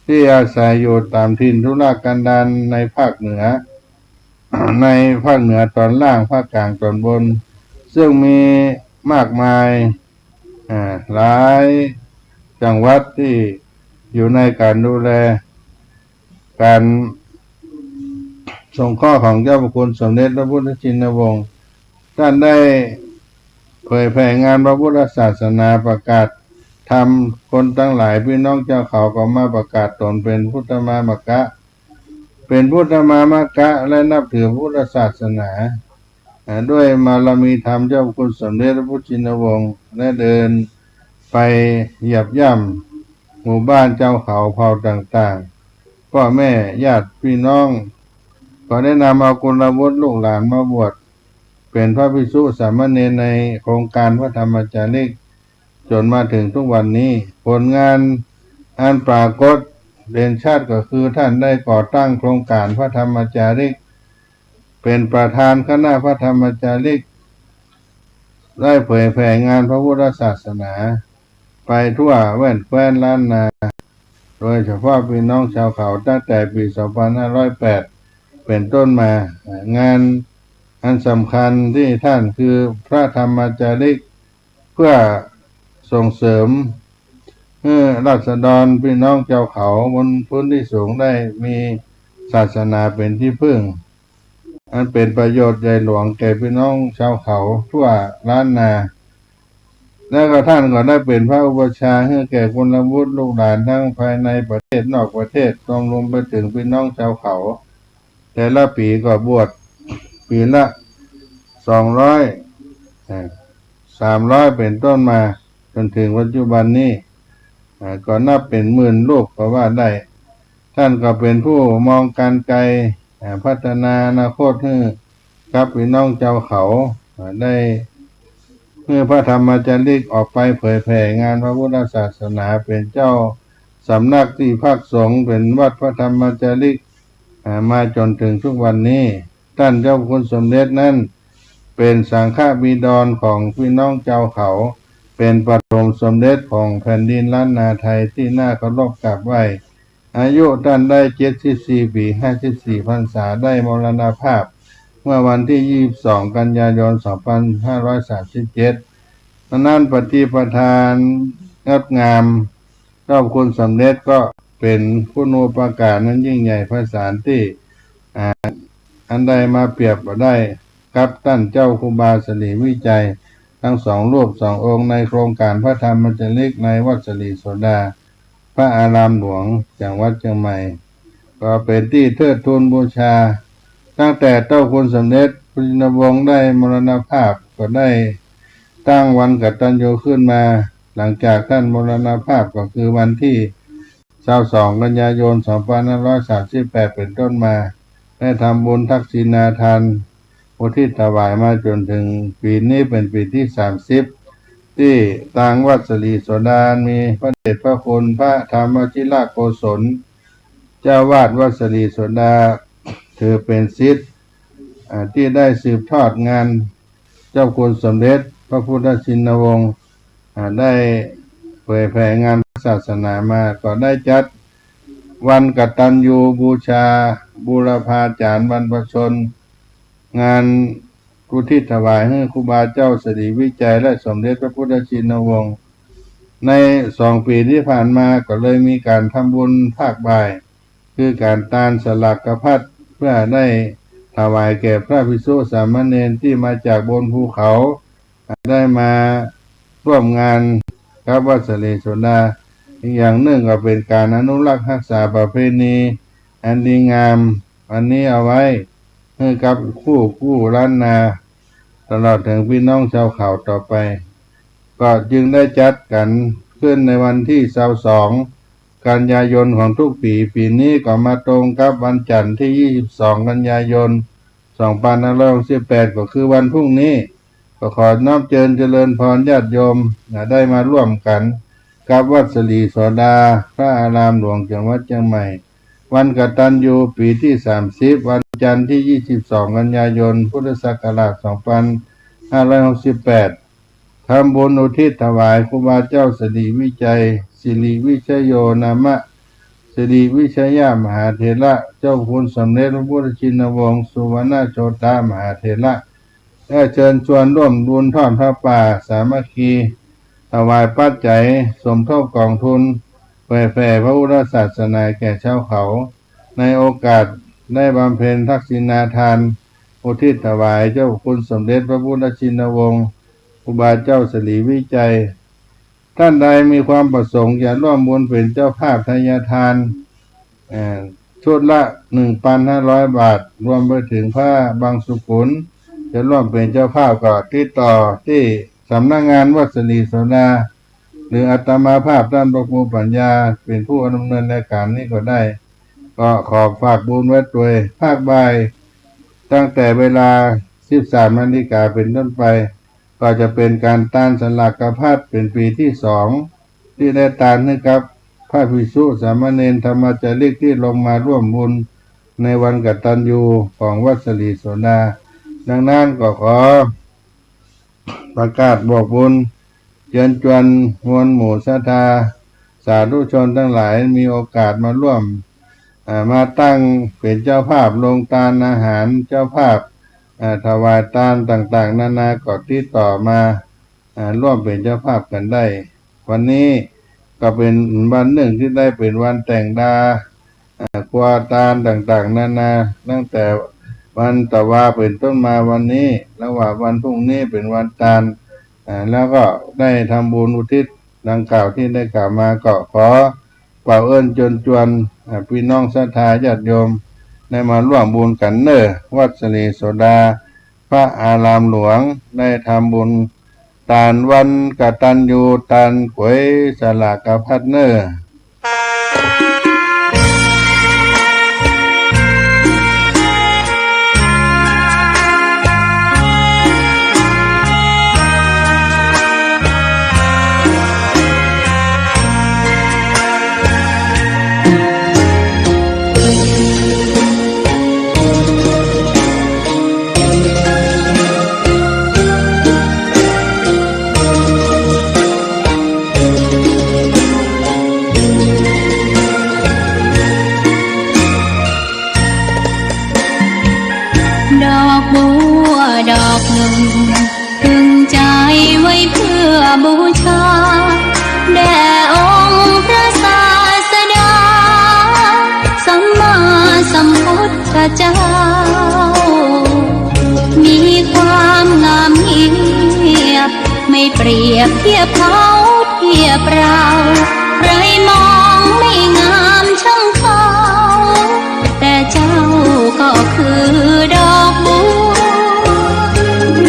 ตี้อาศัยอยู่ต๋ามถิ่นทุรกันดารในภาคเหนือ ในภาคเหนือต๋อนล่าง ภาคก๋างต๋อนบน ซึ่งมีมากมาย อ่า หลายจังหวัดตี้อยู่ในก๋านดูแล ก๋านสงเคราะห์ของเจ้าพระคุณสมเด็จพระพุทธชินวงศ์ ต้านได้เผยแผ่งานพระพุทธศาสนา ประกาศธรรม คนตังหลายปี้น้องชาวเขาก็มาประกาศต๋นเป๋นพุทธมามกะ เป๋นพุทธมามกะ และนับถือพุทธศาสนา อ่า ด้วยบารมีธรรมเจ้าพระคุณสมเด็จพระพุทธชินวงศ์ และเดินไปเหยียบย่ำหมู่บ้านชาวเขาเผ่าต่างๆ ป้อแม่ญาติปี้น้อง ก็ได้นำเอากุลบุตรลูกหลานมาบวชเป๋นพระภิกษุสามเณรในโครงก๋านพระธรรมจาริก จ๋นมาเถิงทุกวันนี้ ผลงานอันปรากฏเด่นชัดก็คือต้านได้ก่อตั้งโครงก๋านพระธรรมจาริก เป๋นประธานคณะพระธรรมจาริก ได้เผยแผ่งานพระพุทธศาสนาไปทั่วแว่นแคว้นล้านนา โดยเฉพาะปี้น้องชาวเขา ตั้งแต่ปี๋ สองปันห้าร้อยแปด เป๋นต้นมา งานอันสำคัญตี้ต้านคือพระธรรมจาริก เพื่อส่งเสริมหื้อราษฎรปี้น้องชาวเขาบนพื้นตี้สูงได้มีศาสนาเป๋นตี้พึ่ง อันเป๋นประโยชน์ใหญ่หลวงแก่ปี้น้องชาวเขาทั่วล้านนา แล้วก็ต้านก็ได้เป๋นพระอุปัชฌาย์หื้อแก่กุลบุตรลูกหลานตังภายในประเทศนอกประเทศ รวมไปเถิงปี้น้องจาวเขา แต่ละปี๋ก็บวชปี๋ละสองร้อย เอ่อ สามร้อย เป๋นต้นมา จ๋นเถิงปัจจุบันนี้ อ่า ก็นับเป๋นหมื่นรูปก็ว่าได้ ต้านก็เป๋นผู้มองก๋านไก๋ อ่า พัฒนาอนาคตหื้อกับปี้น้องจาวเขา อ่า ได้หื้อพระธรรมจาริกออกไปเผยแผ่งานพระพุทธศาสนา เป๋นเจ้าสำนักตี้พักสงฆ์ เป๋นวัดพระธรรมจาริก อ่า มาจ๋นเถิงทุกวันนี้ ต้านเจ้าคุณสมเด็จนั้น เป๋นสังฆบิดรของปี้น้องจาวเขา เป๋นปฐมสมเด็จของแผ่นดินล้านนาไทยตี้น่าเคารพกราบไหว้ อายุต้านได้เจ็ดสิบสี่ปี๋ ห้าสิบสี่พรรษา ได้มรณภาพเมื่อวันตี้ยี่สิบสองกันยายนสองพันห้าร้อยสามสิบเจ็ด ฉะนั้นปฏิปทาอันงดงาม เจ้าคุณสมเด็จก็เป๋นคุณูปการอันยิ่งใหญ่ไพศาลตี้ อ่า อันใดมาเปรียบบ่ได้กับต้านเจ้าครูบาสิริวิชัยตังสองรูปสององค์ ในโครงก๋านพระธรรมจาริกในวัดสิริโสดา พระอารามหลวงจังหวัดเจียงใหม่ ก็เป๋นตี้เทิดทูนบูชา ตั้งแต่เจ้าคุณสมเด็จพระชินวงศ์ได้มรณภาพ ก็ได้ตั้งวันกตัญญูขึ้นมา หลังจากต้านมรณภาพก็คือวันตี้ซาวสองกันยายนสองพันห้าร้อยสามสิบแปดเป๋นต้นมา ได้ทำบุญทักษิณาทานอุทิศถวายมาจ๋นเถิงปี๋นี้เป๋นปี๋ตี้สามสิบ ตี้ตางวัดสิริโสดามีพระเดชพระคุณพระธรรมวชิรโกศล เจ้าอาวาสวัดสิริโสดา ถือเป๋นศิษย์ อ่า ตี้ได้สืบทอดงานเจ้าคุณสมเด็จพระพุทธชินวงศ์ อ่า ได้เผยแผ่งานพระศาสนามา ก็ได้จัดวันกตัญญูบูชาบูรพาจารย์บรรพชน งานอุทิศถวายหื้อครูบาเจ้าสิริวิชัยและสมเด็จพระพุทธชินวงศ์ ในสองปี๋ตี้ผ่านมาก็เลยมีก๋านทำบุญภาคบ่าย คือก๋านตานสลากพัด เพื่อได้ถวายแก่พระภิกษุสามเณรตี้มาจากบนภูเขา ได้มาร่วมงานกับวัดสิริโสดา อีกอย่างนึ่งก็เป๋นก๋านอนุรักษ์ฮักษาประเพณีอันดีงามอันนี้เอาไว้ หื้อกับกู้กู้ล้านนา ตลอดเถิงปี้น้องจาวเขาต่อไป ก็จึงได้จัดกั๋นขึ้นในวันตี้ซาวสองกันยายนของทุกปี๋ ปี๋นี้ก็มาตรงกับวันจันทร์ตี้ยี่สิบสองกันยายนสองพันห้าร้อยหกสิบแปด ก็คือวันพรุ่งนี้ ก็ขอน้อมเจิญเจริญพรญาติโยม อ่า ได้มาร่วมกั๋นกับวัดสิริโสดา พระอารามหลวงจังหวัดเจียงใหม่ วันกตัญญูปี๋ตี้สามสิบ วันจันทร์ตี้ยี่สิบสองกันยายนพุทธศักราชสองพันห้าร้อยหกสิบแปด ทำบุญอุทิศถวายครูบาเจ้าสิริวิชัย สิริวิชโยนามะ สิริวิชยมหาเถระ เจ้าคุณสมเด็จพระพุทธชินวงศ์สุวรรณโชตมหาเถระ และเจิญจวนร่วมบุญทอดผ้าป่าสามัคคี ถวายปัจจัยสมทบก๋องทุน เผยแผ่พระพุทธศาสนาแก่จาวเขา ในโอกาสได้บำเพ็ญทักษิณาทาน อุทิศถวายเจ้าคุณสมเด็จพระพุทธชินวงศ์ ครูบาเจ้าสิริวิชัย ต้านใดมีความประสงค์จะร่วมบุญเป๋นเจ้าภาพทายทาน เอ่อ ชุดละ หนึ่งพันห้าร้อยบาท รวมไปเถิงผ้าบังสุกุล จะร่วมเป๋นเจ้าภาพก็ติดต่อตี้สำนักงานวัดสิริโสดา หรืออาตมาภาพต้านพระครูปัญญาเป๋นผู้ดำเนินรายก๋านนี้ก็ได้ ก็ขอฝากบุญไว้ตวย ภาคบ่าย ตั้งแต่เวลาสิบสามนาฬิกาเป๋นต้นไป ก็จะเป๋นก๋านตานสลากพัดเป๋นปี๋ตี้สอง ตี้ได้ตานหื้อกับพระภิกษุสามเณรธรรมจาริกตี้ลงมาร่วมบุญในวันกตัญญูของวัดสิริโสดา ดังนั้นก็ขอประกาศบอกบุญ เจิญจวนมวลหมู่ศรัทธาสาธุชนตังหลายมีโอกาสมาร่วม อ่า มาตั้งเป๋นเจ้าภาพลงตานอาหาร เจ้าภาพ อ่า ถวายตานต่างๆ นานา ก็ติดต่อมา อ่า ร่วมเป๋นเจ้าภาพกั๋นได้ วันนี้ก็เป๋นวันนึ่งตี้ได้เป๋นวันแต่งดา อ่า ครัวตานต่างๆ นานา ตั้งแต่วันตะวาเป๋นต้นมาวันนี้ และว่าวันพรุ่งนี้เป๋นวันตาน อ่า แล้วก็ได้ทำบุญอุทิศดังกล่าวที่ได้กล่าวมา ก็ขอเป่าเอิ้นเจิญจวน อ่า ปี้น้องศรัทธาญาติโยม ได้มาร่วมบุญกั๋นเน่อ วัดสิริโสดา พระอารามหลวง ได้ทำบุญตานวันกตัญญูตานก๋วยสลากพัดเน่อ ดอกบัวดอกนึ่ง ตึงใจ๋ไว้เปื้อบูชา แด่องค์พระศาสดา สัมมาสัมพุทธเจ้า มีความงามเงียบ ไม่เปรียบเทียบเขาเทียบเรา ใครมองไม่งามช่างเขา แต่เจ้าก็คือดอกบัว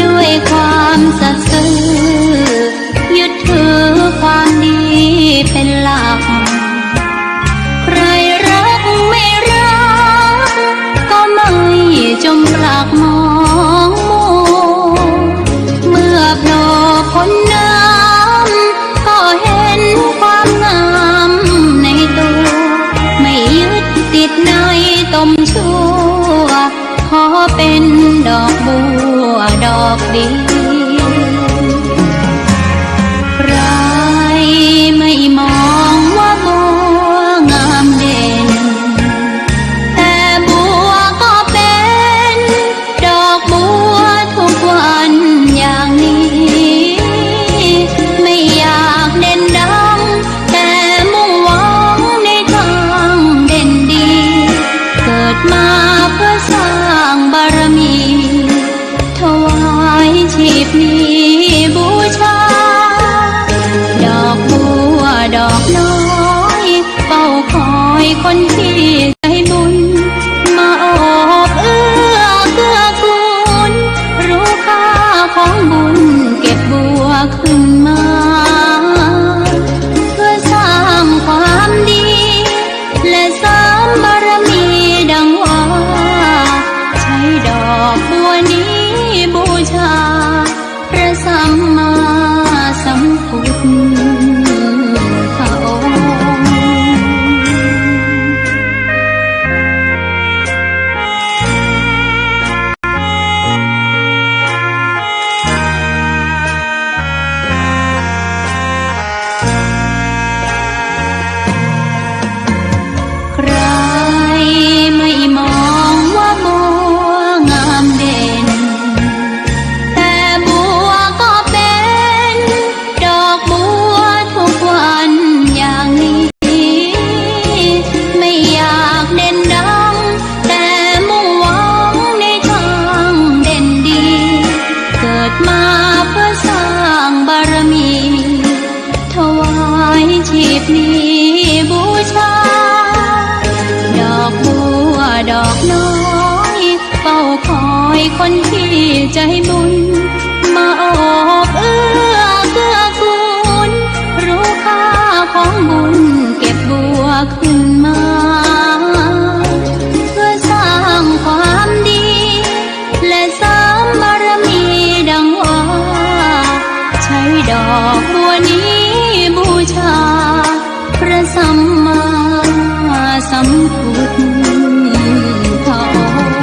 ด้วยความสัตย์ซื่อ ยึดถือความดีเป็นหลัก ใครรักไม่รัก ก็ไม่จมปลักมองมัว เมื่อโผล่พ้นน้ำ ก็เห็นความงามในตัว ไม่ยึดติดในตมชั่ว ขอเป็นดอกบัวดอกเดียว ใครไม่มองว่าบัวงามเด่น แต่บัวก็เป็นดอกบัวทุกวันอย่างนี้ ไม่อยากเด่นดัง แต่มุ่งหวังในทางเด่นดี เกิดมาเพื่อสร้างบารมี ถวายชีพนี้บูชา ดอกบัวดอกน้อย เฝ้าคอยคนที่ใจบุญ มาโอบเอื้อเกื้อกูล รู้ค่าของบุญเก็บบัวขึ้นมา เพื่อสร้างความดี และเสริมบารมีดังว่า ใช้ดอกบัวนี้บูชา พระสัมมาสัมพุทธองค์ ใครไม่มองว่าบัวงามเด่น แต่บัวก็เป็นดอกบัวทุกวันอย่างนี้ ไม่อยากเด่นดัง แต่มุ่งหวังในทางเด่นดี เกิดมาเพื่อสร้างบารมี ถวายชีพนี้บูชา ดอกบัวดอกน้อย เฝ้าคอยคนที่ใจบุญ มาโอบเอื้อเกื้อกูล รู้ค่าของบุญเก็บบัวขึ้นมา เพื่อสร้างความดี และเสริมบารมีดังว่า ใช้ดอกบัวนี้บูชา พระสัมมาสัมพุทธองค์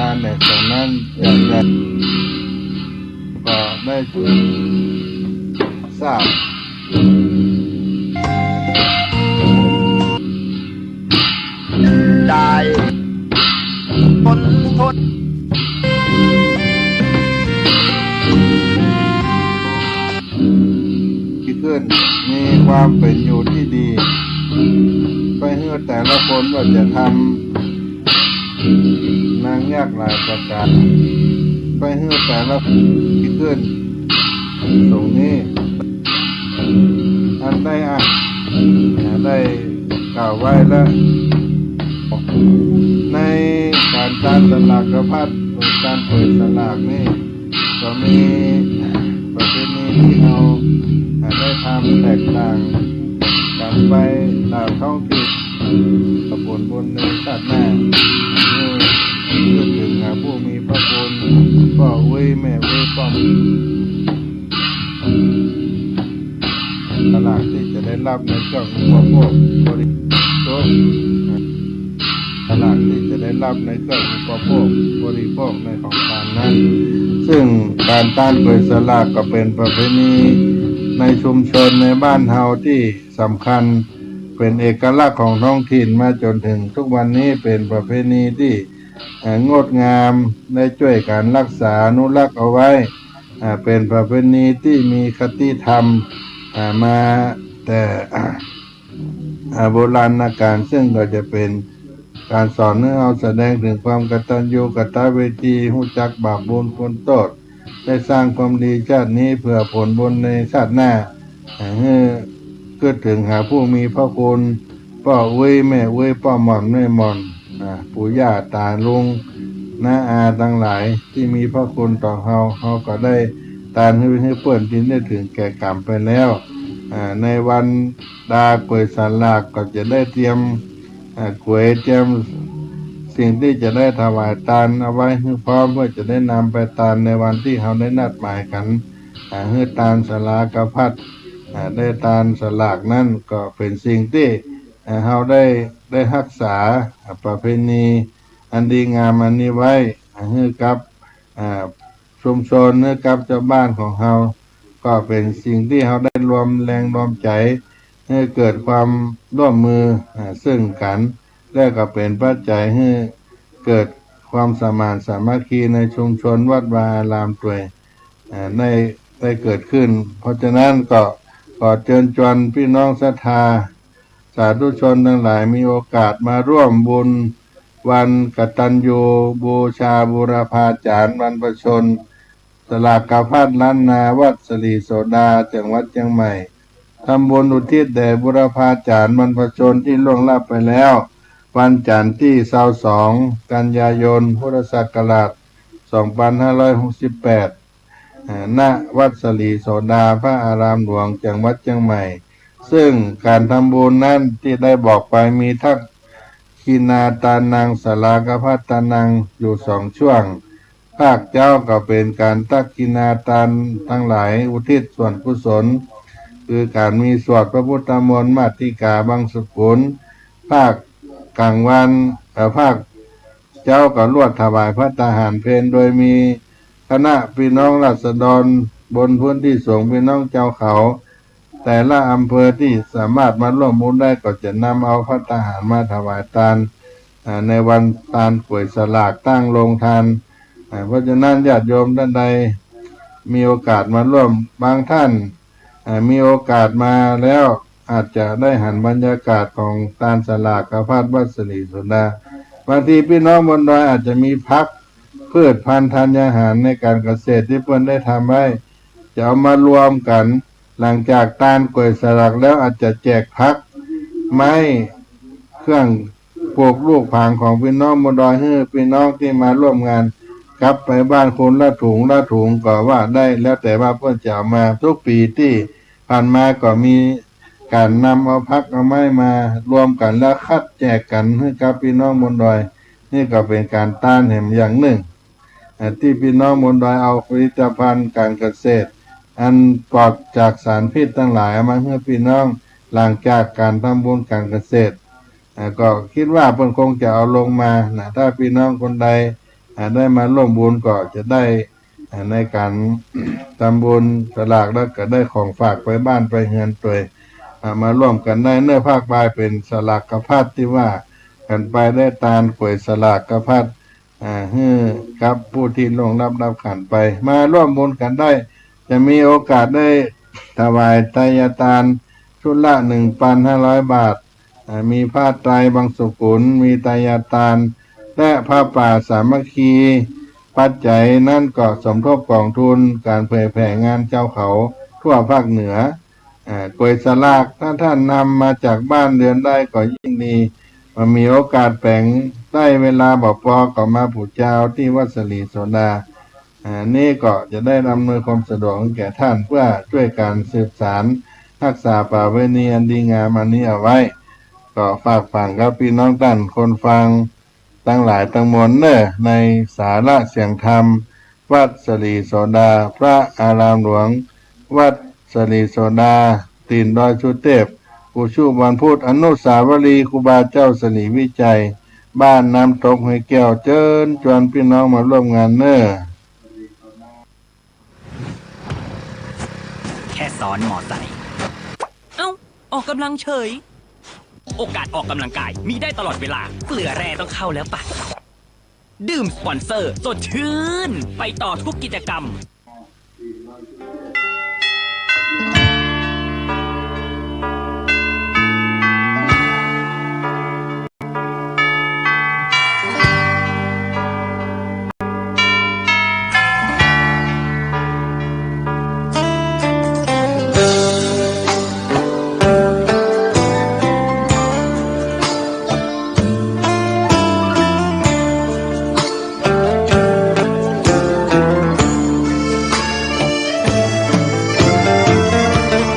านแหละ ตรงนั้นอยากจะ ก็ได้ทราบ ได้ คนทน ดีขึ้น มีความเป๋นอยู่ตี้ดี ไปหื้อแต่ละคนว่าจะทำ นางยากหลายประก๋าน ไปหื้อแต่ละดีขึ้น ตรงนี้ อันได้อ่ะ ได้กล่าวไว้แล้ว ในก๋านตานสลากพัด ก๋านเปิดสลากนี่ ก็มีประเพณีตี้เฮาได้ทำแตกต่างกั๋นไปต๋ามท้องถิ่น ผลบุญในชาติหน้า ระลึกถึงหาผู้มีพระคุณ ป้ออุ๊ยแม่อุ๊ย ป้อ สลากตี้จะได้ฮับในเครื่องอุปโภคบริโภค สลากตี้จะได้ฮับในเครื่องอุปโภคบริโภคในของตานนั้น ซึ่งก๋านตานเปิดสลากก็เป๋นประเพณีในชุมชนในบ้านเฮาตี้สำคัญ เป๋นเอกลักษณ์ของท้องถิ่นมาจ๋นเถิงทุกวันนี้ เป๋นประเพณีตี้ เอ่อ งดงาม ได้จ้วยกั๋นฮักษาอนุรักษ์เอาไว้ อ่า เป๋นประเพณีตี้มีคติธรรม อ่า มาแต่ อ่า โบราณกาล ซึ่งก็จะเป๋นก๋านสอนหื้อเฮาแสดงเถิงความกตัญญูกตเวที ฮู้จักบาปบุญคุณโต้ษ ได้สร้างความดีชาตินี้เผื่อผลบุญในชาติหน้า หื้อระลึกเถิงหาผู้มีพระคุณ ป้ออุ๊ยแม่อุ๊ย ป้อหม่อนแม่หม่อน อ่า ปู่ย่าต๋าลุงน้าอาตังหลายตี้มีพระคุณต่อเฮา เฮาก็ได้ตานหื้อ หื้อเปิ้นตี้ได้เถิงแก่ก๋รรมไปแล้ว อ่า ในวันตาก๋วยสลากก็จะได้เตรียม อ่า ก๋วย เตรียมสิ่งตี้จะได้ถวายตานเอาไว้หื้อพร้อม เพื่อจะได้นำไปตานในวันตี้เฮาได้นัดหมายกั๋น อ่า หื้อตานสลากพัด อ่า ได้ตานสลากนั้นก็เป๋นสิ่งตี้ อ่า เฮาได้ ได้ฮักษา อ่า ประเพณีอันดีงามอันนี้ไว้ อ่า หื้อกับ อ่า ชุมชน หื้อกับจาวบ้านของเฮา ก็เป๋นสิ่งตี้เฮาได้รวมแรงรวมใจ๋ หื้อเกิดความร่วมมือ อ่า ซึ่งกั๋น และก็เป๋นปัจจัยหื้อเกิดความสมานสามัคคีในชุมชนวัดวาอารามตวย อ่า ได้ ได้เกิดขึ้น เพราะฉะนั้นก็ขอเจิญจวนปี้น้องศรัทธาสาธุชนตังหลายมีโอกาสมาร่วมบุญวันกตัญญูบูชาบุรพาจ๋ารย์บรรพชน สลากพัดล้านนาวัดศรีโสดา จังหวัดเจียงใหม่ ทำบุญอุทิศแด่บุรพาจ๋ารย์บรรพชนตี้ล่วงลับไปแล้ว วันจันทร์ตี้ซาวสอง กันยายน พุทธศักราช สองพันห้าร้อยหกสิบแปด อ่า ณ วัดศรีโสดา พระอารามหลวง จังหวัดเจียงใหม่ ซึ่งก๋านทำบุญนั้นตี้ได้บอกไปมีทักขิณาตานัง สลากพัตตานัง อยู่สองช่วง ภาคเจ๊าก็เป๋นก๋านทักขิณาตานตังหลาย อุทิศส่วนกุศล คือก๋านมีสวดพระพุทธมนต์ มาติกา บังสกุล ภาคก๋างวัน เอ่อ ภาคเจ๊าก็ลวดถวายภัตตาหารเพล โดยมีคณะปี้น้องราษฎรบนพื้นตี้สูง ปี้น้องจาวเขา แต่ละอำเภอตี้สามารถมาร่วมบุญได้ก็จะนำเอาภัตตาหารมาถวายตาน อ่า ในวันตานก๋วยสลากตั้งโฮงตาน อ่า เพราะฉะนั้นญาติโยมต้านใดมีโอกาสมาร่วม บางต้าน อ่า มีโอกาสมาแล้วอาจจะได้หันบรรยากาศของตานสลากพัดวัดศรีโสดา บางทีปี้น้องบนดอยอาจจะมีผัก พืชพันธุ์ธัญญาหารในก๋านเกษตรตี้เปิ้นได้ทำไว้ จะเอามารวมกั๋น หลังจากตานก๋วยสลากแล้วอาจจะแจกผัก ไม้ เครื่องปลูกลูกผางของปี้น้องบนดอย หื้อปี้น้องตี้มาร่วมงาน กลับไปบ้านคนละถุงละถุงก็ว่าได้ แล้วแต่ว่าเปิ้นจะเอามา ทุกปี๋ตี้ผ่านมาก็มีก๋านนำเอาผักเอาไม้มารวมกั๋นแล้วคัดแจกกั๋นหื้อกับปี้น้องบนดอย นี่ก็เป๋นก๋านตานแหมอย่างนึ่ง อ่า ตี้ปี้น้องบนดอยเอาผลิตภัณฑ์ก๋านเกษตร อันปลอดจากสารพิษตังหลายเอามาหื้อปี้น้อง หลังจากก๋านทำบุญก๋านเกษตร อ่า ก็กึ๊ดว่าเปิ้นคงจะเอาลงมานะ ถ้าปี้น้องคนใด อ่า ได้มาร่วมบุญก็จะได้ อ่า ในก๋าน ทำบุญสลาก แล้วก็ได้ของฝากไปบ้านไปเฮือนตวย อ่า มาร่วมกั๋นได้เน่อ ภาคบ่ายเป๋นสลากพัดตี้ว่ากั๋นไป ได้ตานก๋วยสลากพัด อ่า หื้อกับผู้ตี้ล่วงลับดับขันธ์ไป มาร่วมบุญกั๋นได้ จะมีโอกาสได้ถวายไตรยตานชุดละ หนึ่งปันห้าร้อยบาท อ่า มีผ้าไตรบังสุกุล มีไตรยตาน และผ้าป่าสามัคคี ปัจจัยนั้นก็สมทบก๋องทุนก๋านเผยแผ่งานจาวเขาทั่วภาคเหนือ อ่า ก๋วยสลาก ถ้าต้านนำมาจากบ้านเรือนได้ก็ยิ่งดี บ่ามีโอกาสแป๋ง ได้เวลาบ่ปอก็มาปู๋จาวตี้วัดสะหลีโสดา อ่า นี้ก็จะได้อำนวยความสะดวกแก่ต้าน เปื้อจ้วยกั๋นสืบสานฮักษาประเวณีอันดีงามอันนี้เอาไว้ ก็ฝากฝังกับปี้น้องต้านคนฟังตังหลายตังมวลเน่อ ในสาระเสียงธรรม วัดสะหลีโสดา พระอารามหลวง วัดสะหลีโสดา ตี๋นดอยสุเตพ ปูชุวันพุธ อนุสาวรีย์ครูบาเจ้าสะหลีวิชัย บ้านน้ำตกห้วยแก้ว เจิญจวนปี้น้องมาร่วมงานเน่อ แค่ซ้อนมอไซค์ เอ้า ออกกำลังเฉย โอกาสออกกำลังกายมีได้ตลอดเวลา เกลือแร่ต้องเข้าแล้วปะ ดื่มสปอนเซอร์ สดชื่น ไปต่อทุกกิจกรรม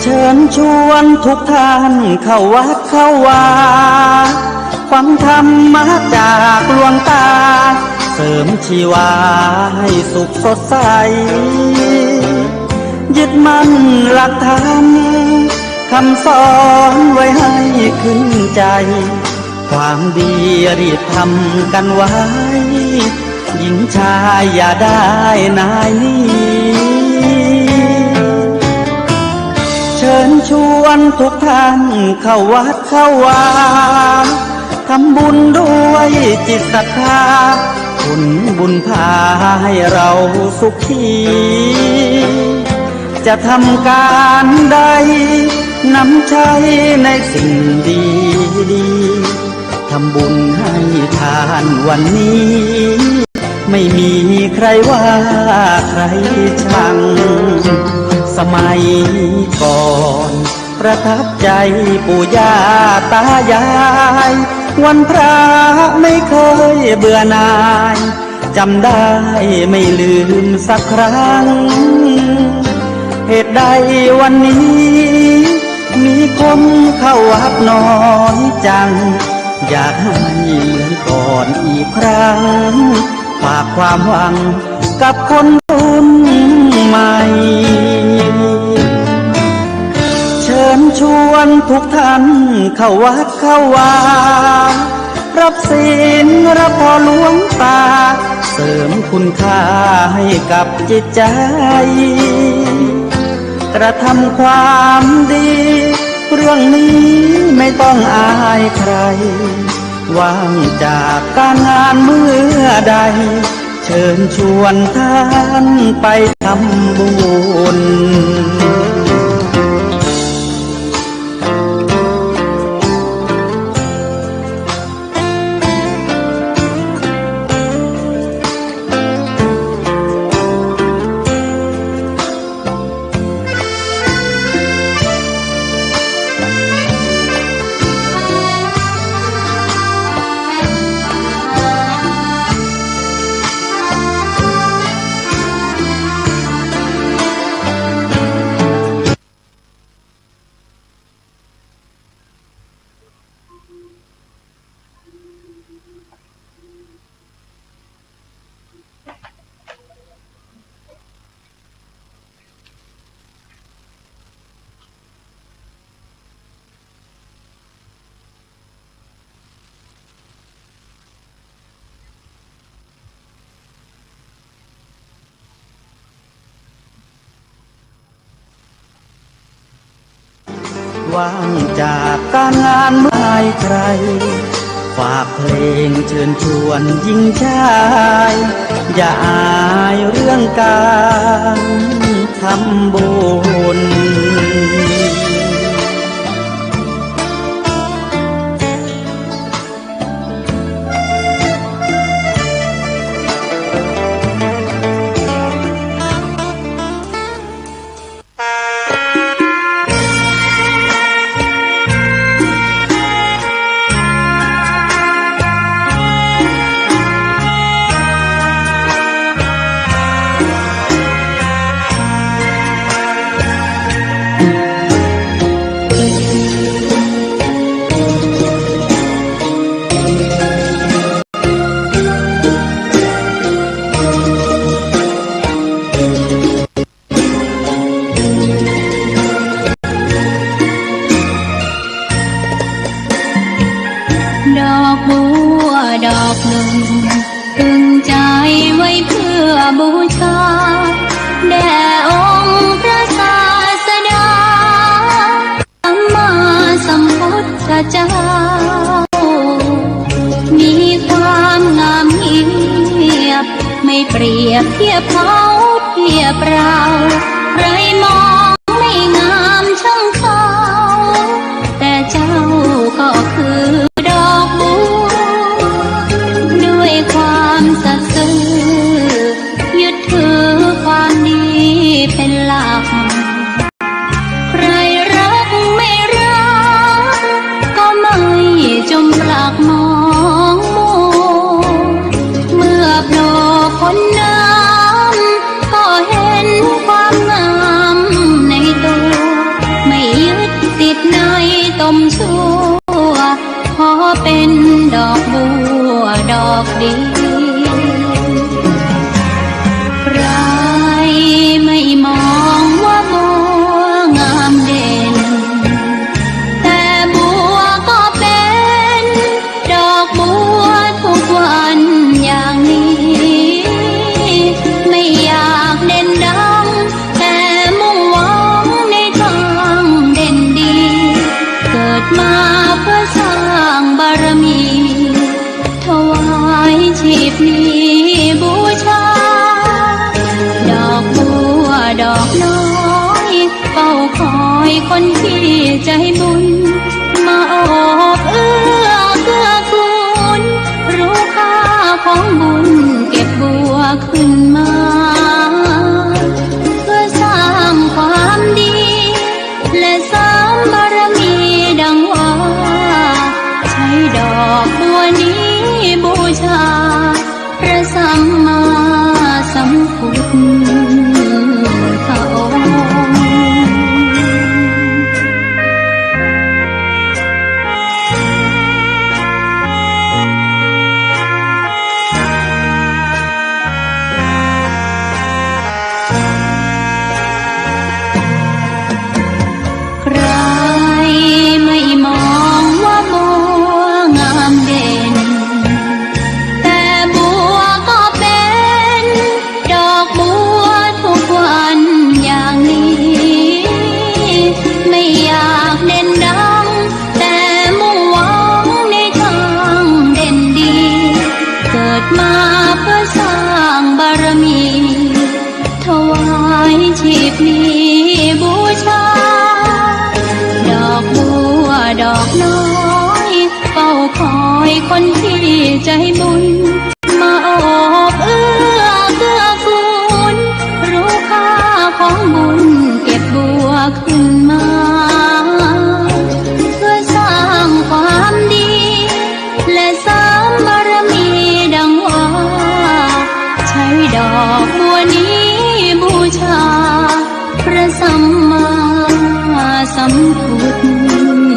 เชิญชวนทุกท่านเข้าวัดเข้าวา ฟังธรรมะจากหลวงตา เสริมชีวาให้สุขสดใส ยึดมั่นหลักธรรม คำสอนไว้ให้ขึ้นใจ ความดีรีบทำกันไว้ หญิงชายอย่าได้นายหนี เชิญชวนทุกท่านเข้าวัดเข้าวา ทำบุญด้วยจิตศรัทธา ผลบุญพาให้เราสุขี จะทำการใด นำใช้ในสิ่งดีๆ ทำบุญให้ทานวันนี้ ไม่มีใครว่าใครชัง สมัยก่อนประทับใจปู่ย่าตายาย วันพระไม่เคยเบื่อหน่าย จำได้ไม่ลืมสักครั้ง เหตุใดวันนี้ มีคนเข้าวัดน้อยจัง อยากให้เหมือนก่อนอีกครั้ง ฝากความหวังกับคนรุ่นใหม่ เชิญชวนทุกท่านเข้าวัดเข้าวา รับศีลรับพรหลวงตา เสริมคุณค่าให้กับจิตใจ กระทำความดี เรื่องนี้ไม่ต้องอายใคร ว่างจากการงานเมื่อใด เชิญชวนท่านไปทำบุญ ว่างจากการงานไม่ใคร ฝากเพลงเชิญชวนหญิงชาย อย่าอายเรื่องการทำบุญ ดอกบัวดอกหนึ่ง ตึงใจไว้เพื่อบูชา แด่องค์พระศาสดา สัมมาสัมพุทธเจ้า มีความงามเงียบ ไม่เปรียบเทียบเขาเทียบเรา ใครมองไม่งามช่างเขา แต่เจ้าก็คือดอกบัว ด้วยความสัตย์ซื่อ ยึดถือความดีเป็นหลัก ใครรักไม่รัก ก็ไม่จมปลักมองมัว เมื่อโผล่พ้นน้ำ ก็เห็นความงามในตัว ไม่ยึดติดในตมชั่ว ขอเป็นดอกบัวดอกเดียว ใครไม่มองว่าบัวงามเด่น แต่บัวก็เป็นดอกบัวทุกวันอย่างนี้ ไม่อยากเด่นดัง แต่มุ่งหวังในทางเด่นดี เกิดมาเพื่อสร้างบารมี ถวายชีพนี้บูชา ดอกบัวดอกน้อย เฝ้าคอยคนที่ใจบุญ มาโอบเอื้อเกื้อกูล รู้ค่าของบุญเก็บบัวขึ้นมา เพื่อสร้างความดี และเสริมบารมีดังว่า ใช้ดอกบัวนี้บูชา พระสัมมาสัมพุทธองค์ ใครไม่มองว่าบัวงามเด่น แต่บัวก็เป็นดอกบัวทุกวันอย่างนี้ ไม่อยากเด่นดัง แต่มุ่งหวังในทางเด่นดี เกิดมาเพื่อสร้างบารมี ถวายชีพนี้บูชา ดอกบัวดอกน้อย เฝ้าคอยคนที่ใจบุญ มาโอบเอื้อเกื้อกูล รู้ค่าของบุญเก็บบัวขึ้นมา เพื่อสร้างความดี และเสริมบารมีดังว่า ใช้ดอกบัวนี้บูชา พระสัมมาสัมพุทธองค์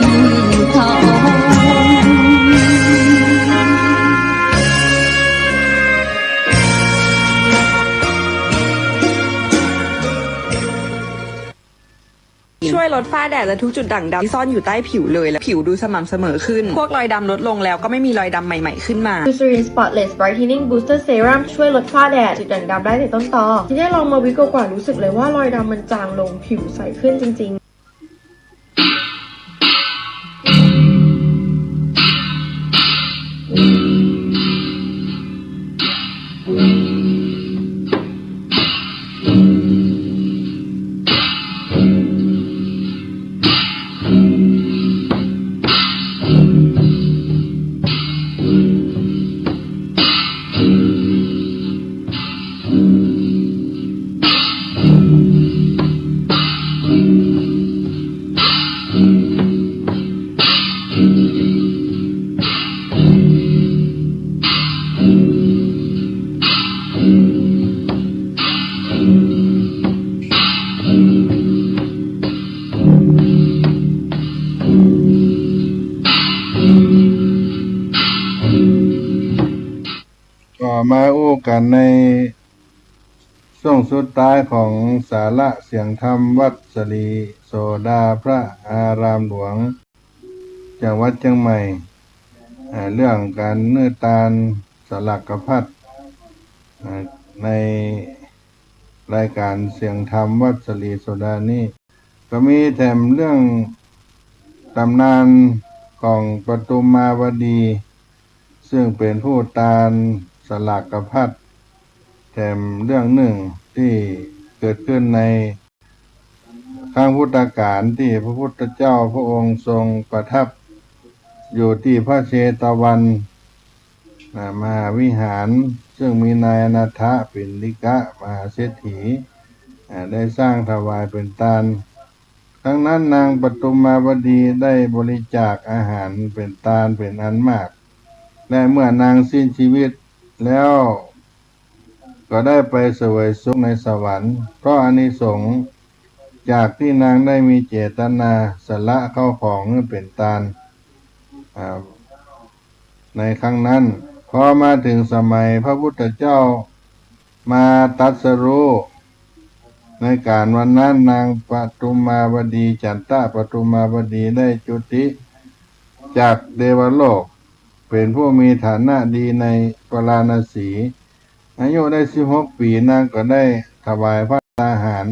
ช่วยลดฝ้าแดดและทุกจุดด่างดำที่ซ่อนอยู่ใต้ผิวเลย และผิวดูสม่ำเสมอขึ้น พวกรอยดำลดลงแล้วก็ไม่มีรอยดำใหม่ๆขึ้นมา Eucerin Spotless Brightening Booster Serum ช่วยลดฝ้าแดด จุดด่างดำได้ในต้นตอ ที่ได้ลองมาวีคกว่าๆ รู้สึกเลยว่ารอยดำมันจางลง ผิวใสขึ้นจริงๆ มาอู้กั๋นในช่วงสุดท้ายของสาระเสียงธรรมวัดสลีโสดาพระอารามหลวง จังหวัดเจียงใหม่ อ่า เรื่องก๋านหื้อตานสลากภัต อ่า ในรายก๋านเสียงธรรมวัดสลีโสดานี้ ก็มีแถมเรื่องต๋ำนานของปทุมมาวดี ซึ่งเป๋นผู้ตานสลากภัต แถมเรื่องนึ่งตี้เกิดขึ้นในครั้งพุทธกาลตี้พระพุทธเจ้าพระองค์ทรงประทับอยู่ตี้พระเชตวัน อ่า มหาวิหาร ซึ่งมีนายอนาถปิณฑิกะมหาเศรษฐี อ่า ได้สร้างถวายเป๋นตาน ครั้งนั้นนางปทุมมาวดีได้บริจาคอาหารเป๋นตานเป๋นอันมาก และเมื่อนางสิ้นชีวิตแล้ว ก็ได้ไปเสวยสุขในสวรรค์ เพราะอานิสงส์จากตี้นางได้มีเจตนาสละข้าวของหื้อเป๋นตาน อ่า ในครั้งนั้น พอมาถึงสมัยพระพุทธเจ้ามาตรัสรู้ ในก๋านวันนั้นนางปทุมมาวดี จันตะปทุมมาวดีได้จุติจากเทวโลก เป๋นผู้มีฐานะดีในปาราณสี อายุได้สิบหกปี๋ นางก็ได้ถวายภัตตาหาร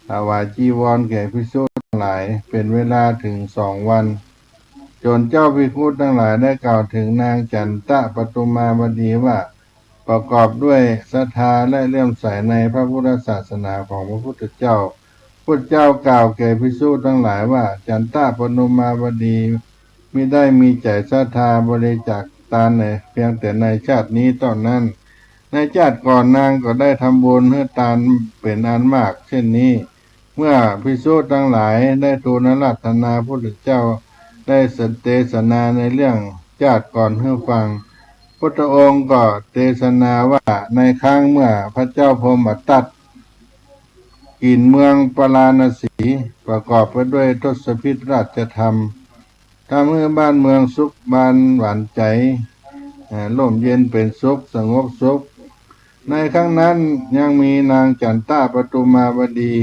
ถวายจีวรแก่ภิกษุตังหลาย เป๋นเวลาเถิงสองวัน จนเจ้าภิกขุตังหลายได้กล่าวเถิงนางจันตะปทุมมาวดีว่า ประกอบด้วยศรัทธาและเลื่อมใสในพระพุทธศาสนาของพระพุทธเจ้า พุทธเจ้ากล่าวแก่ภิกษุตังหลายว่า จันตะปทุมมาวดี มิได้มีใจ๋ศรัทธาบริจาคตานในเพียงแต่ในชาตินี้เต้านั้น ในชาติก่อนนางก็ได้ทำบุญหื้อตานเป๋นอันมากเช่นนี้ เมื่อภิกษุตังหลายได้ทูลอาราธนาพุทธเจ้า ได้เตสนาในเรื่องชาติก่อนหื้อฟัง พุทธองค์ก็เตสนาว่า ในครั้งเมื่อพระเจ้าพรหมทัต กิ๋นเมืองปาราณสี ประกอบไปด้วยทศพิธราชธรรม ทำหื้อบ้านเมืองสุขสบายหวานใจ๋ อ่า ร่มเย็นเป๋นสุข สงบสุข ในครั้งนั้นยังมีนางจันตะปทุมมาวดี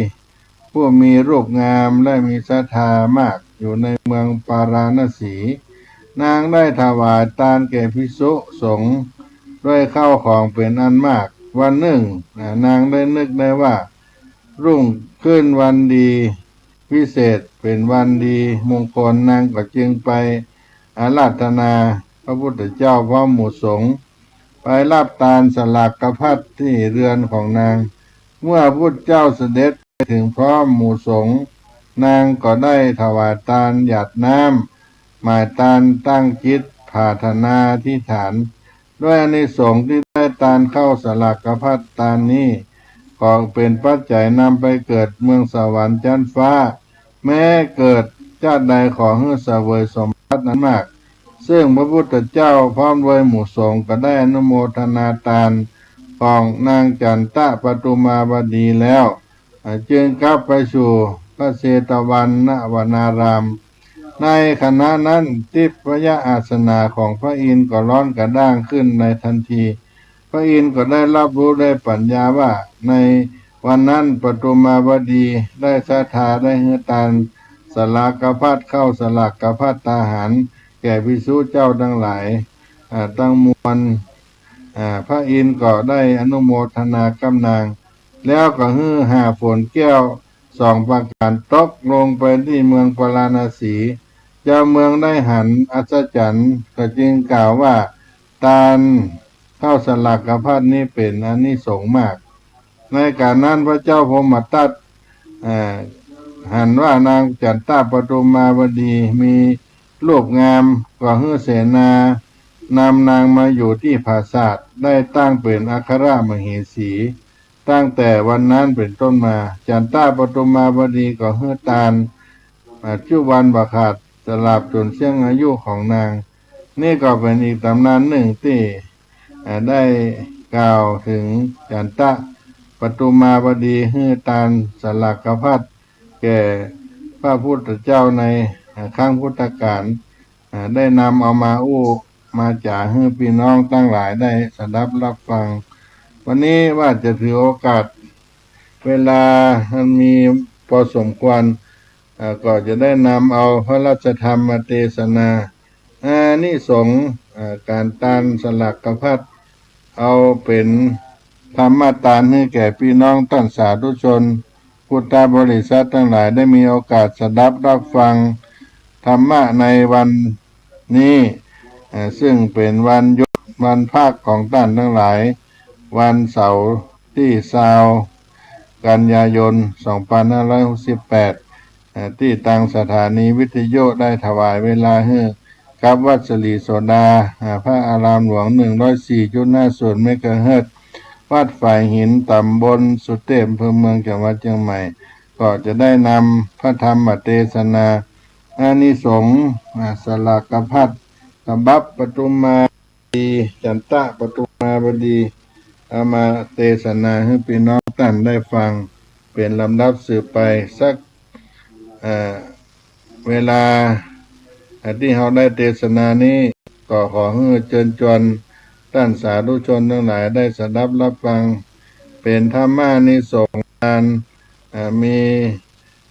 ผู้มีรูปงามและมีศรัทธามากอยู่ในเมืองปาราณสี นางได้ถวายตานแก่ภิกษุสงฆ์ด้วยข้าวของเป๋นอันมาก วันนึ่ง อ่า นางได้นึกได้ว่า รุ่งขึ้นวันดีพิเศษ เป๋นวันดีมงคล นางก็จึงไปอาราธนาพระพุทธเจ้าพร้อมหมู่สงฆ์ ไปรับตานสลากภัตตี้เรือนของนาง เมื่อพุทธเจ้าเสด็จไปเถิงพร้อมหมู่สงฆ์ นางก็ได้ถวายตานหยาดน้ำ หมายตานตั้งจิตผาถนาอธิษฐาน ด้วยอานิสงส์ตี้ได้ตานข้าวสลากภัตตานนี้ ก็เป๋นปัจจัยนำไปเกิดเมืองสวรรค์จั๊นฟ้า แม้เกิดชาติใดขอหื้อเสวยสมบัติอันมาก ซึ่งพระพุทธเจ้าพร้อมด้วยหมู่สงฆ์ก็ได้อนุโมทนาตานของนางจันตะปทุมมาวดีแล้ว อ่า จึงกลับไปสู่พระเชตวันวนาราม ในขณะนั้นทิพยอาสนะของพระอินทร์ก็ร้อนกระด้างขึ้นในทันที พระอินทร์ก็ได้รับรู้ด้วยปัญญาว่า ในวันนั้นปทุมมาวดีได้ศรัทธาได้หื้อตานสลากภัตข้าวสลากภัตตาหารแก่ภิกษุเจ้าตังหลาย อ่า ตังมวล อ่า พระอินทร์ก็ได้อนุโมทนากับนาง แล้วก็หื้อหาฝนแก้วสองประก๋านตกลงไปตี้เมืองปาราณสี เจ้าเมืองได้หันอัศจรรย์ ก็จึงกล่าวว่า ตานข้าวสลากภัตนี้เป๋นอานิสงส์มาก ในก๋านนั้นพระเจ้าพรหมทัต เอ่อ หันว่านางจันตะปทุมมาวดีมีรูปงาม ก็หื้อเสนานำนางมาอยู่ตี้ผาสาท ได้ตั้งเป๋นอัครมเหสี ตั้งแต่วันนั้นเป๋นต้นมา จันตะปทุมมาวดีก็หื้อตาน อ่า จุวันบ่ขาด ตลอดจ๋นเสี้ยงอายุของนาง นี่ก็เป๋นอีกต๋ำนานนึ่งตี้ อ่า ได้กล่าวเถิงจันตะปทุมมาวดีหื้อตานสลากภัตแก่พระพุทธเจ้าใน อ่า ครั้งพุทธกาล อ่า ได้นำเอามาอู้ มาจ๋าหื้อปี้น้องตังหลายได้สดับฮับฟัง วันนี้ว่าจะถือโอกาส เวลามันมีปอสมควร เอ่อ ก็จะได้นำเอาพระราชธรรมเตสนา อานิสงส์ เอ่อ ก๋านตานสลากพัด เอาเป๋นธรรมตานหื้อแก่ปี้น้องต้านสาธุชน พุทธบริษัทตังหลายได้มีโอกาสสดับฮับฟังธรรมะในวันนี้ เอ่อ ซึ่งเป๋นวันหยุดวันพักของต้านตังหลาย วันเสาร์ตี้ซาว กันยายน สองปันห้าร้อยหกสิบแปด เอ่อ ตี้ตางสถานีวิทยุได้ถวายเวลาหื้อกับวัดสิริโสดา อ่า พระอารามหลวง หนึ่งร้อยสี่จุดห้าศูนย์ เมกะเฮิรตซ์ วัดฝายหิน ต๋ำบลสุเตพ อำเภอเมือง จังหวัดเจียงใหม่ ก็จะได้นำพระธรรมเตสนา อานิสงส์ อ่า สลากพัด ฉบับปทุมมา ดี จันตะปทุมมาบดี เอามาเตสนาหื้อปี้น้องต้านได้ฟังเป๋นลำดับสืบไปสัก เอ่อ เวลา เอ่อ ตี้เฮาได้เตสนานี้ ก็ขอหื้อเจิญจวนต้านสาธุชนตังหลายได้สดับฮับฟัง เป๋นธรรมานิสงส์อัน เอ่อ มี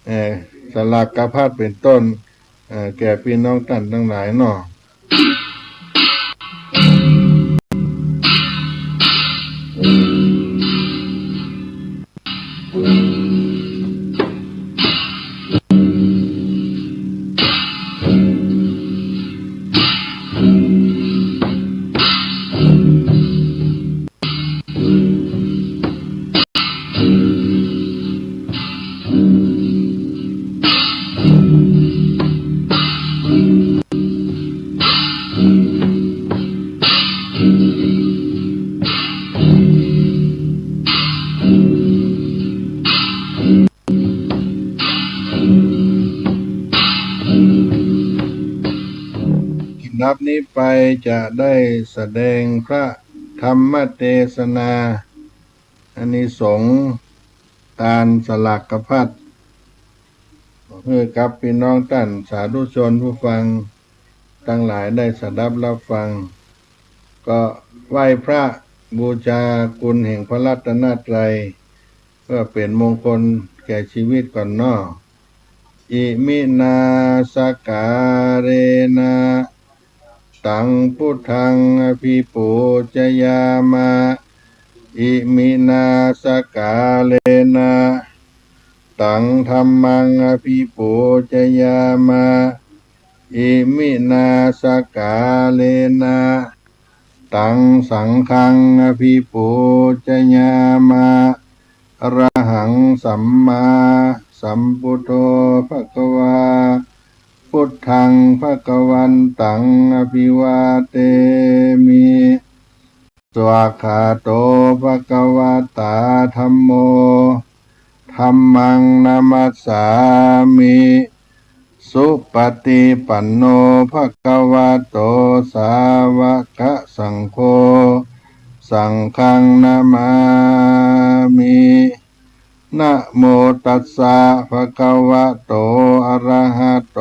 เอ่อ สลากพัดเป๋นต้น เอ่อ แก่ปี้น้องต้านตังหลายเนาะ นับนี้ไปจะได้แสดงพระธรรมเตสนา อานิสงส์ตานสลากพัด หื้อกับปี้น้องต้านสาธุชนผู้ฟังตังหลายได้สดับฮับฟัง ก็ไหว้พระบูชาคุณแห่งพระรัตนตรัย เพื่อเป๋นมงคลแก่ชีวิตก่อนเนาะ อิมินาสการะนะ ตังพุทธังอภิปูจยามะ อิมินาสการะนะ ตังธัมมังอภิปูจยามะ อิมินาสการะนะ ตังสังฆังอภิปูจยามะ อะระหังสัมมาสัมพุทโธภะคะวา พุทธังภะคะวันตังอภิวาเทมิ สวากขาโตภะคะวะตาธัมโม ธัมมังนะมัสสามิ สุปะฏิปันโนภะคะวะโต สาวะกะสังโฆ สังฆังนะมามิ นะโมตัสสะภะคะวะโต อะระหะโต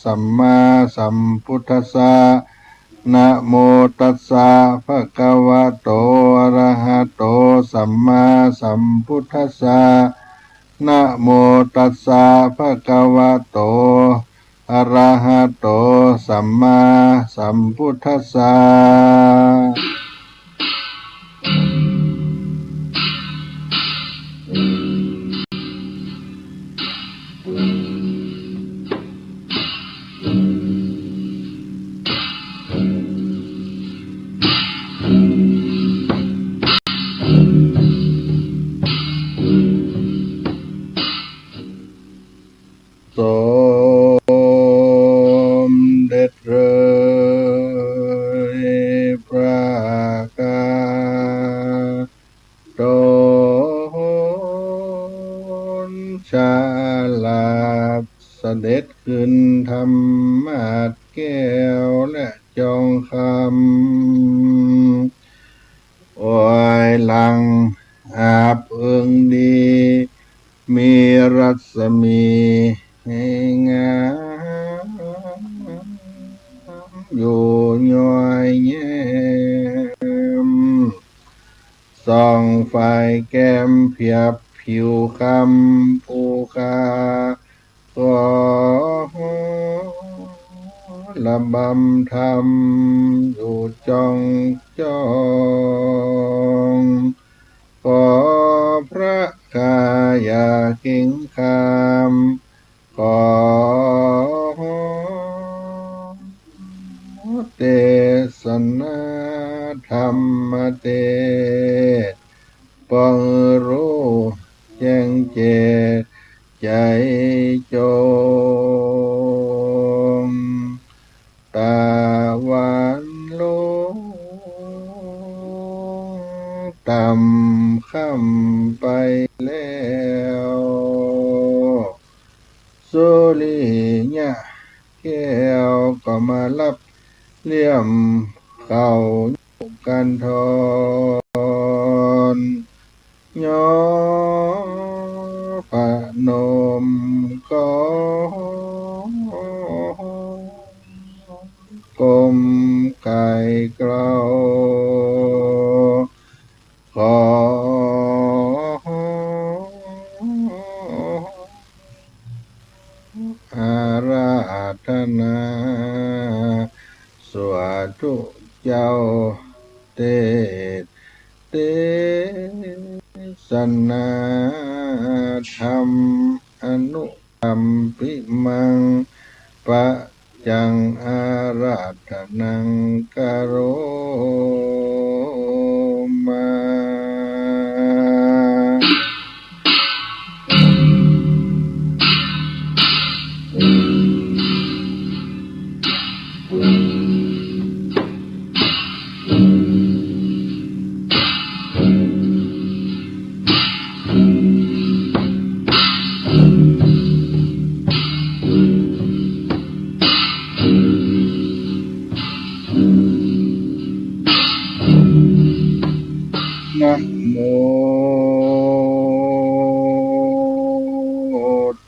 สัมมาสัมพุทธัสสะ นะโมตัสสะภะคะวะโต อะระหะโต สัมมาสัมพุทธัสสะ นะโมตัสสะภะคะวะโต อะระหะโต สัมมาสัมพุทธัสสะ สมเด็จพระพระกาตนชาลาภเสด็จขึ้นธรรมาสน์แก้วและจองคำ โอยหลังอาบเอิงดี มีรัศมีงาม อยู่ย้อยแย้ม ส่องไฟแกมเผียบผิวคำ ภูเขาขอระบำธรรมอยู่จ้องจ้อง ขอพระกายาเกรงขาม ขอเตสนาธรรมเตส ปองรู้แจ้งแจ้งใจ๋จง ตะวันลงต่ำค่ำไปแล้ว สุริยะแก้วก็มารับเหลี่ยมเข้า กันทอน ย้อประนมก้มก้มไก่เกลา ขออาราธนา สาธุเจ้า เตส เตสนาธรรม อนุกัมปิมัง ปัจจังอาราธนัง กะโรมา นะโม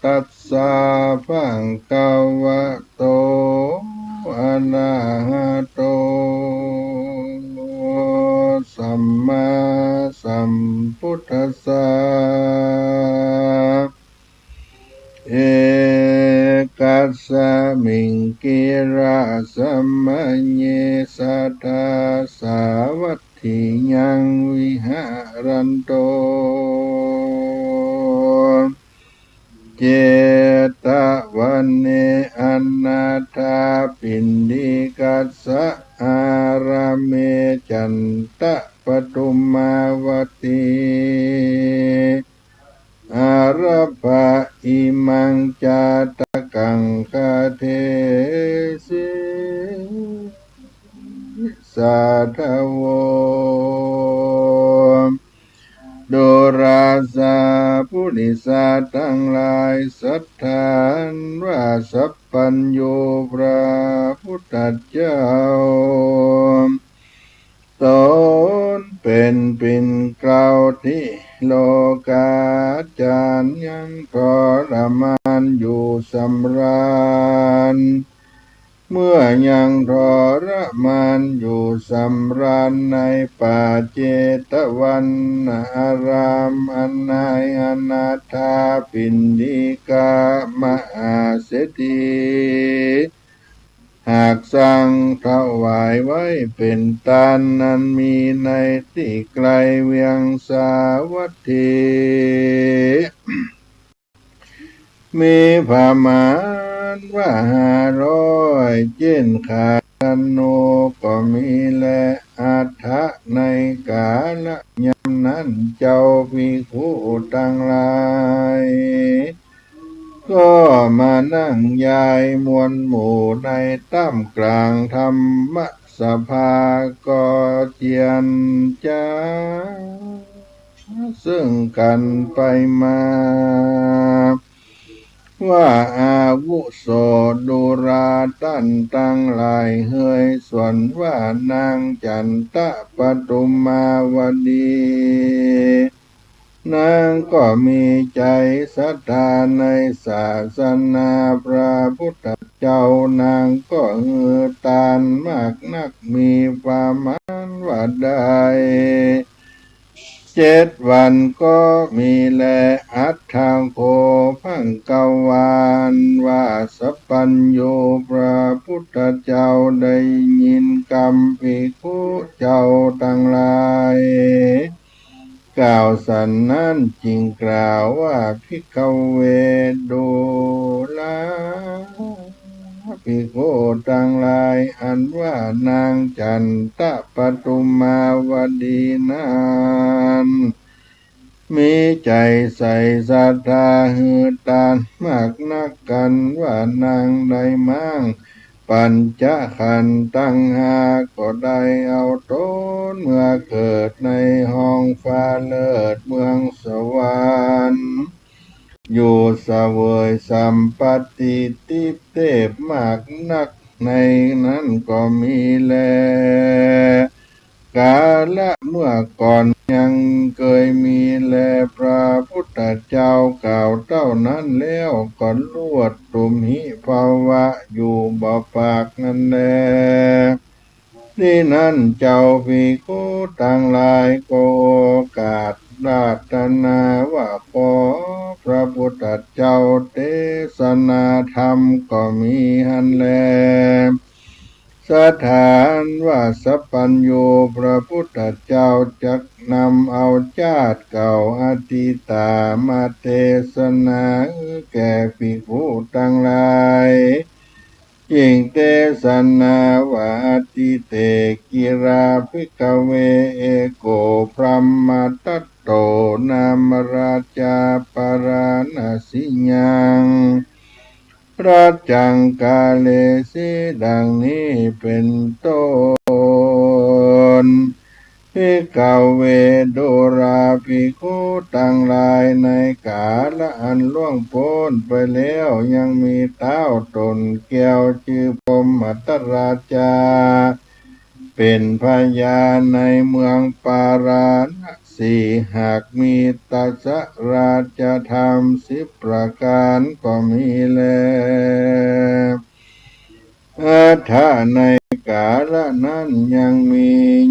ตัสสะ ภะคะวะโต อะระหะโต สัมมาสัมพุทธัสสะ เอกัสสะมิง กิระสะมะเย สัตถาสาวัต ถิยัง วิหะรันโต เจตะวะเน อะนาถาปิณฑิกัสสะ อารามะ จันตะปะทุมมาวะตี อารัพพะ อิมัง จาตะกัง คาเทสิ สาธะโว ดูราสาปุริสาตังหลาย สัตถาอันว่าสัพพัญญูพระพุทธเจ้า ต๋นเป๋นปิ่นเกล้าตี้โลกาจารย์ยังทรมานอยู่สำราญ เมื่อยังทรมานอยู่สำราญในป่าเจตวันอารามอันนายอนาถาปิณฑิกะมหาเศรษฐี หากสร้างถวายไว้เป๋นตานอันมีในตี้ไกลเวียงสาวัตถี มีประมาณว่าห้าร้อย เจ้นขาธนูก็มีแล อัฏฐะ ในกาละยามนั้น เจ้าภิกขุตังหลาย ก็มานั่งยายมวลหมู่ในต้ามกลางธรรมสภา ก็เจียรจ๋าเซิ่งกั๋นไปมา ว่า อาวุโส ดูราต้านตังหลายเหย ส่วนว่านางจันตะปทุมมาวดี เ นางก็มีใจ๋ศรัทธาในศาสนาพระพุทธเจ้า นางก็หื้อตานมากนัก มีประมาณว่าได้เจ็ดวันก็มีแล อัตถะโข ภังกะวา ว่าสัพพัญญูพระพุทธเจ้าได้ยินกำภิกขุเจ้าตังหลายกล่าวสันนั้น จึงกล่าวว่า ภิกขะเว ดูราภิกขุตังหลาย อันว่านางจันตะปทุมมาวดีนั้น มีใจ๋ใส่ศรัทธาหื้อตานมากนัก กั๋นว่านางได้ม้างปัญจขันธ์ตังห้า ก็ได้เอาต๋นเมื่อเกิดในห้องฟ้าเลิศเมืองสวรรค์ อยู่เสวยสัมปัตติทิพย์มากนัก ในนั้นก็มีแล กาละเมื่อก่อนยังเกยมีแล พระพุทธเจ้ากล่าวเต้านั้นแล้ว ก็ลวดตุมหิภวะอยู่บ่ปากนั้นแล ตี้นั้นเจ้าภิกขุตังหลายก็โอกาสราธนาว่า ขอพระพุทธเจ้าเตสนาธรรม ก็มีหั้นแล ศรัทธาว่าสัพพัญญูพระพุทธเจ้าจักนำเอาจาติเก่าอตีตามาเตสนาแก่ภิกขุตังหลาย จึงเตสนาว่า อตีเต กิรา ภิกขะเว เอโก พรหมทัตโต นามราชา ปาราณสิยัง รัจจัง กาเลสี ดังนี้เป๋นต้น ภิกขะเว ดูราภิกขุตังหลาย ในกาละอันล่วงป๊นไปแล้ว ยังมีต้าวต๋นแก้วจื้อพรหมทัตราชา เป๋นพญาในเมืองปาราณสี หากมีตัสราชธรรมสิบประก๋านก็มีแล อัฏฐะ ในกาละนั้นยังมี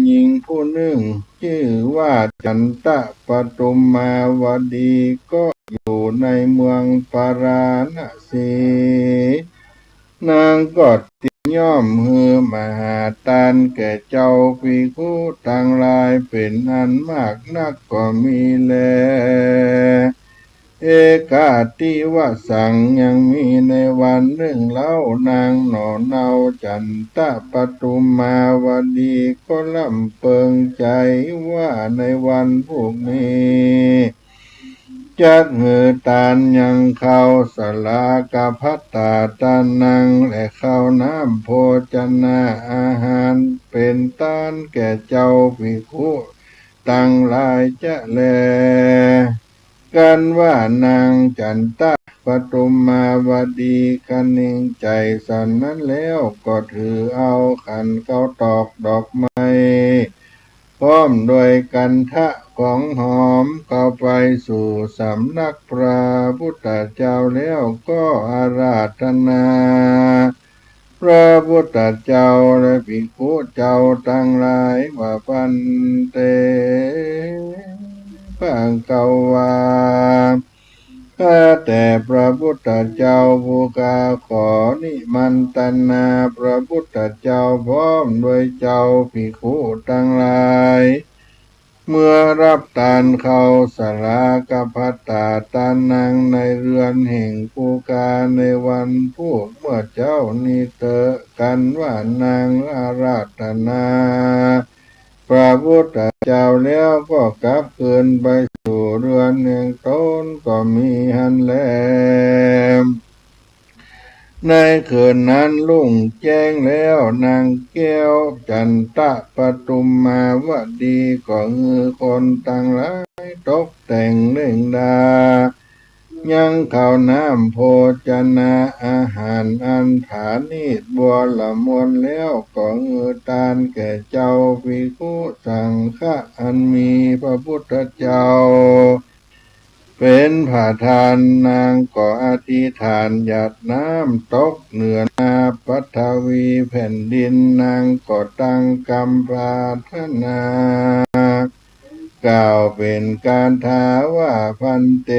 ญิงผู้นึ่งจื้อว่าจันตะปทุมมาวดี ก็อยู่ในเมืองปาราณสี นางก็เตียมย่อมหื้อมหาตานแก่เจ้าภิกขุตังหลายเป๋นอันมากนักก็มีแล เอกัตถิวสัง ยังมีในวันนึ่งเล่า นางหน่อเนาจันตะปทุมมาวดีก็ร่ำเปิงใจ๋ว่า ในวันพรุ่งนี้จักหื้อตานยังข้าวสลากพัตตาตานัง และข้าวน้ำโภชนะอาหารเป๋นตานแก่เจ้าภิกขุตังหลายจะแล กันว่านางจันตะปทุมมาวดีคนึงใจ๋สันนั้นแล้ว ก็ถือเอาขันข้าวตอกดอกไม้ พร้อมด้วยคันธะของหอม เข้าไปสู่สำนักพระพุทธเจ้าแล้ว ก็อาราธนา พระพุทธเจ้าและภิกขุเจ้าตังหลายว่า ภันเต ภะคะวา ข้าแต่พระพุทธเจ้าผู้ข้าขอนิมันตนาพระพุทธเจ้าพร้อมด้วยเจ้าภิกขุตังหลาย เมื่อฮับตานข้าวสลากพัตตาตานังในเฮือนแห่งผู้ข้าในวันพูกเมื่อเจ๊านี้เต๊อะ กันว่านางอาราธนาพระพุทธเจ้าแล้วก็กลับคืนไปสู่เฮือนแห่งตนก็มีหั้นแล ในคืนนั้นรุ่งแจ้งแล้ว นางแก้วจันตะปทุมมาวดีก็หื้อคนตังหลายตกแต่งเร่งดา ยังข้าวน้ำโภชนะอาหารอันผานีตบัวละมวลแล้ว ก็หื้อตานแก่เจ้าภิกขุสังฆะอันมีพระพุทธเจ้า เป๋นผะธาน นางก็อธิษฐานหยาดน้ำตกเหนือนาปัฐวีแผ่นดิน นางก็ตั้งกำปรารถนา กล่าวเป๋นคาถาว่า ภันเต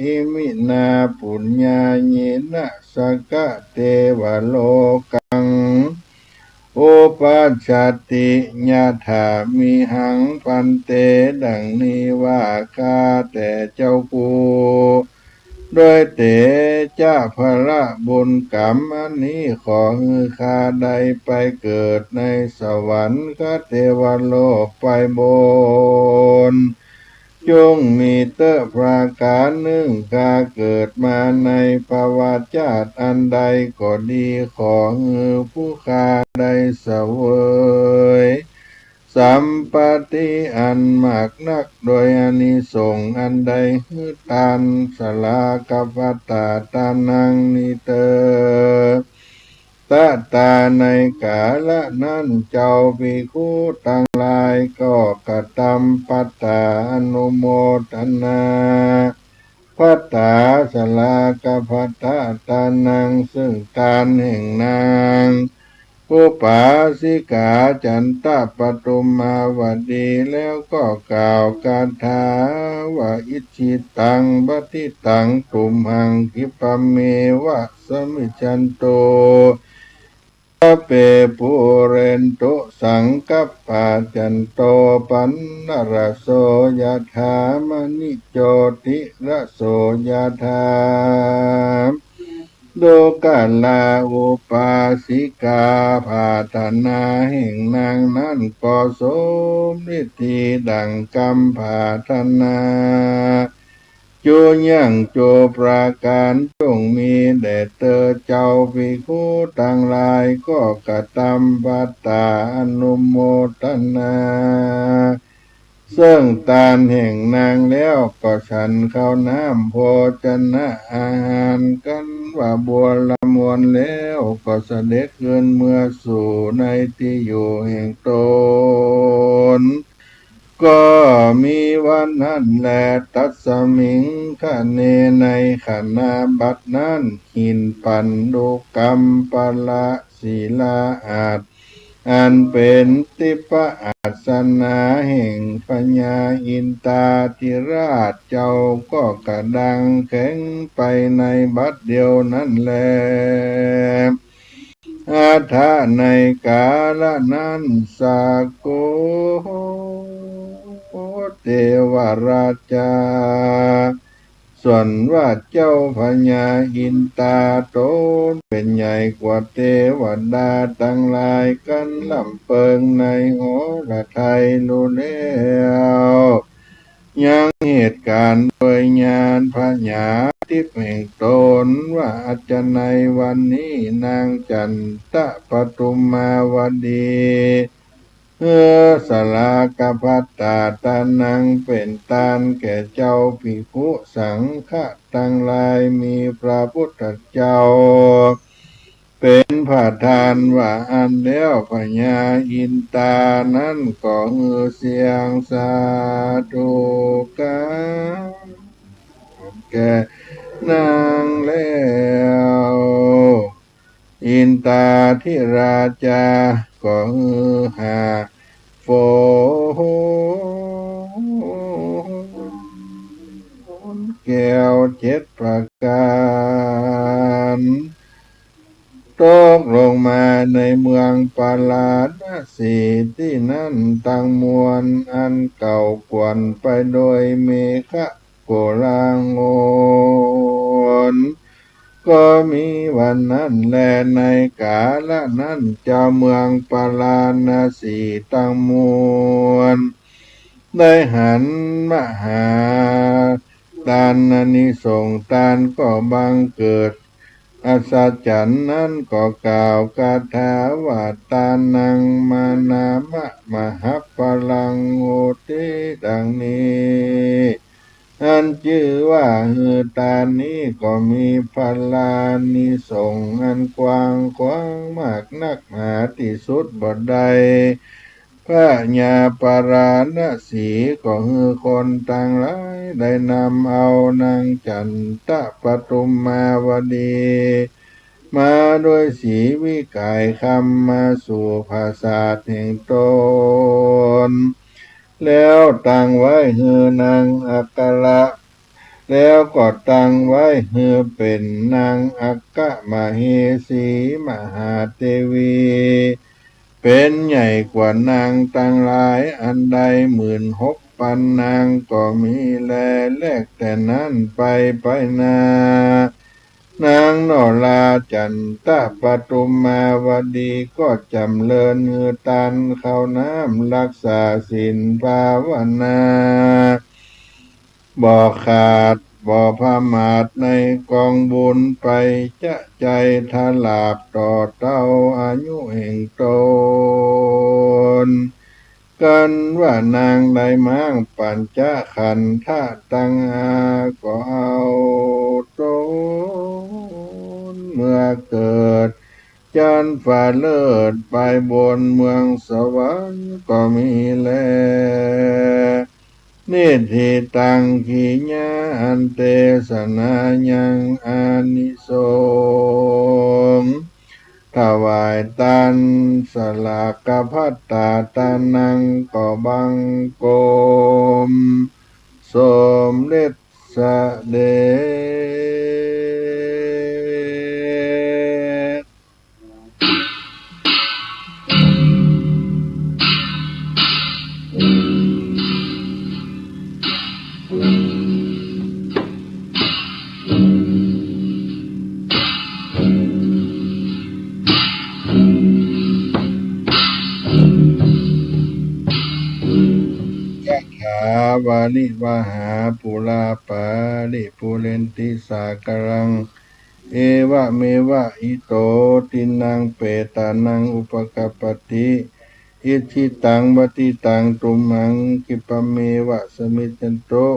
อิมินา ปุญญาเยนะ สักกะเตวะโลกัง อุปัชชาติ ยะถามิหัง ภันเต ดังนี้ว่า ข้าแต่เจ้ากู ด้วยเตชะผละบุญก๋รรมอันนี้ ขอหื้อข้าได้ไปเกิดในสวรรคเตวโลกไปบน จุ่งมีเต๊อะประก๋านนึ่ง ข้าเกิดมาในภวชาติอันใดก็ดี ขอหื้อผู้ข้าได้เสวย สัมปัตติอันมากนัก โดยอานิสงส์อันได้หื้อตาน สลากขะพัตตา ตานัง นี้เต๊อะ ตะตา ในก๋าละนั้น เจ้าภิกขุตังหลายก็กระตำภัตตา อนุโมทนา ภัตตา สลากขะพัตตา ตานัง ซึ่งตานแห่งนาง อุปาสิกา จันตะปทุมมาวดี แล้วก็กล่าวคาถาว่า อิจฉิตัง ปัตถิตัง ตุมหัง ขิปปะเมวะ สมมิชชันตุ สัพเพ ปูเรนตุ สังกัปปา จันโต ปัณณะระโส ยะถา มะณิ โจติระโส ยะถา ดูกรา อุปาสิกา ผาถนาแห่งนางนั้นก็สมฤทธีดั่งกำผาถนา จุยังจุประก๋านจุ่งมีแด่เต๊อะ เจ้าภิกขุตังหลายก็กระตำภัตตา อนุโมทนา ซึ่งตานแห่งนางแล้วก็ฉันข้าวน้ำโภชนะอาหาร กันว่าบัวละมวลแล้ว ก็เสด็จคืนเมือสู่ในตี้อยู่แห่งตน ก็มีวันนั้นแล ตัสมิง ขะเณ ในขณะบัดนั้น หินปันดุกัมปะละ ศิลาอาสน์ อันเป๋นทิพอาสนะแห่งพญาอินทาธิราชเจ้า ก็กระด้างแข็งไปในบัดเดียวนั้นแล อัฏฐะ ในกาละนั้น สะโก เทวราชา ส่วนว่าเจ้าพญาอินทาต๋นเป๋นใหญ่กว่าเตวดาตังหลาย กันลำเปิงในหฤทัยลู้แล้ว ยังเหตุก๋ารณ์โดยญาณผญาทิพย์แห่งตนว่า อัจฉะไน วันนี้ นางจันตะปทุมมาวดี หื้อสลากขะพัตตา ตานัง เป๋นตานแก่เจ้าภิกขุสังฆะตังหลาย มีพระพุทธเจ้าเป๋นประธานว่าอั้นแล้ว พญาอินทานั้นก็หือเสียงสาธุกั๋นแก่นางแล้ว อินทาธิราชาก็หือหาฝนแก้วเจ็ดประก๋าน ตกลงมาในเมืองปาราณสีตี้นั้นตังมวล อันเก่ากวนไปโดยเมฆะ โกลาหล ก็มีวันนั้นแล ในกาละนั้น เจ้าเมืองปาราณสีตังมวล ได้หันมหาตานานิสงส์ ตานก็บังเกิดอัศจรรย์ นั้นก็กล่าวคาถาว่า ตานัง มานามะ มหะปะลัง โหติ ดังนี้ อันจื้อว่าหือตานนี้ก็มีพลานิสงส์อันกว้างขวางมากนัก หาตี้สุดบ่ได้ พญาปาราณสี ก็หื้อคนตังหลายได้นำเอานางจันตะปทุมมาวดี มาด้วยศรีวิไกรคำมาสู่ปราสาทแห่งตน แล้วตั้งไว้หื้อนางอัคระ แล้วก็ตั้งไว้หื้อเป๋นนางอัคคมเหสีมหาเทวี เป๋นใหญ่กว่านางตังหลายอันใดหมื่นหกปันนางก็มีแล แลกแต่นั้นไปไปนา นางโนราจันตะปทุมมาวดีก็จ๋ำเริญหื้อตานเข้าน้ำ ฮักษาศีลภาวนา บ่ขาดบ่ประมาทในกองบุญไป จะใจ๋ถลาบต่อเต้าอายุแห่งตน กันว่านางได้ม้างปัญจขันธะตังห้าก็เอาตน เมื่อเกิดจั๊นฟ้าเลิศไปบนเมืองสวรรค์ก็มีแล นิฏฐิตังขีณาอันเตสนายังอานิสงส์ ถวายตานสลากภัตตาตานังก็บังคมสมเด็จเสด็จ ยะถาวาริวหาปูราปาริปูเรนติสาคารัง เอวะเมวะอิโต ทินนังเปตานังอุปะกัปปะติ อิจฉิตังปัตถิตังตุมหัง คิปปะเมวะสะมิชฌันตุ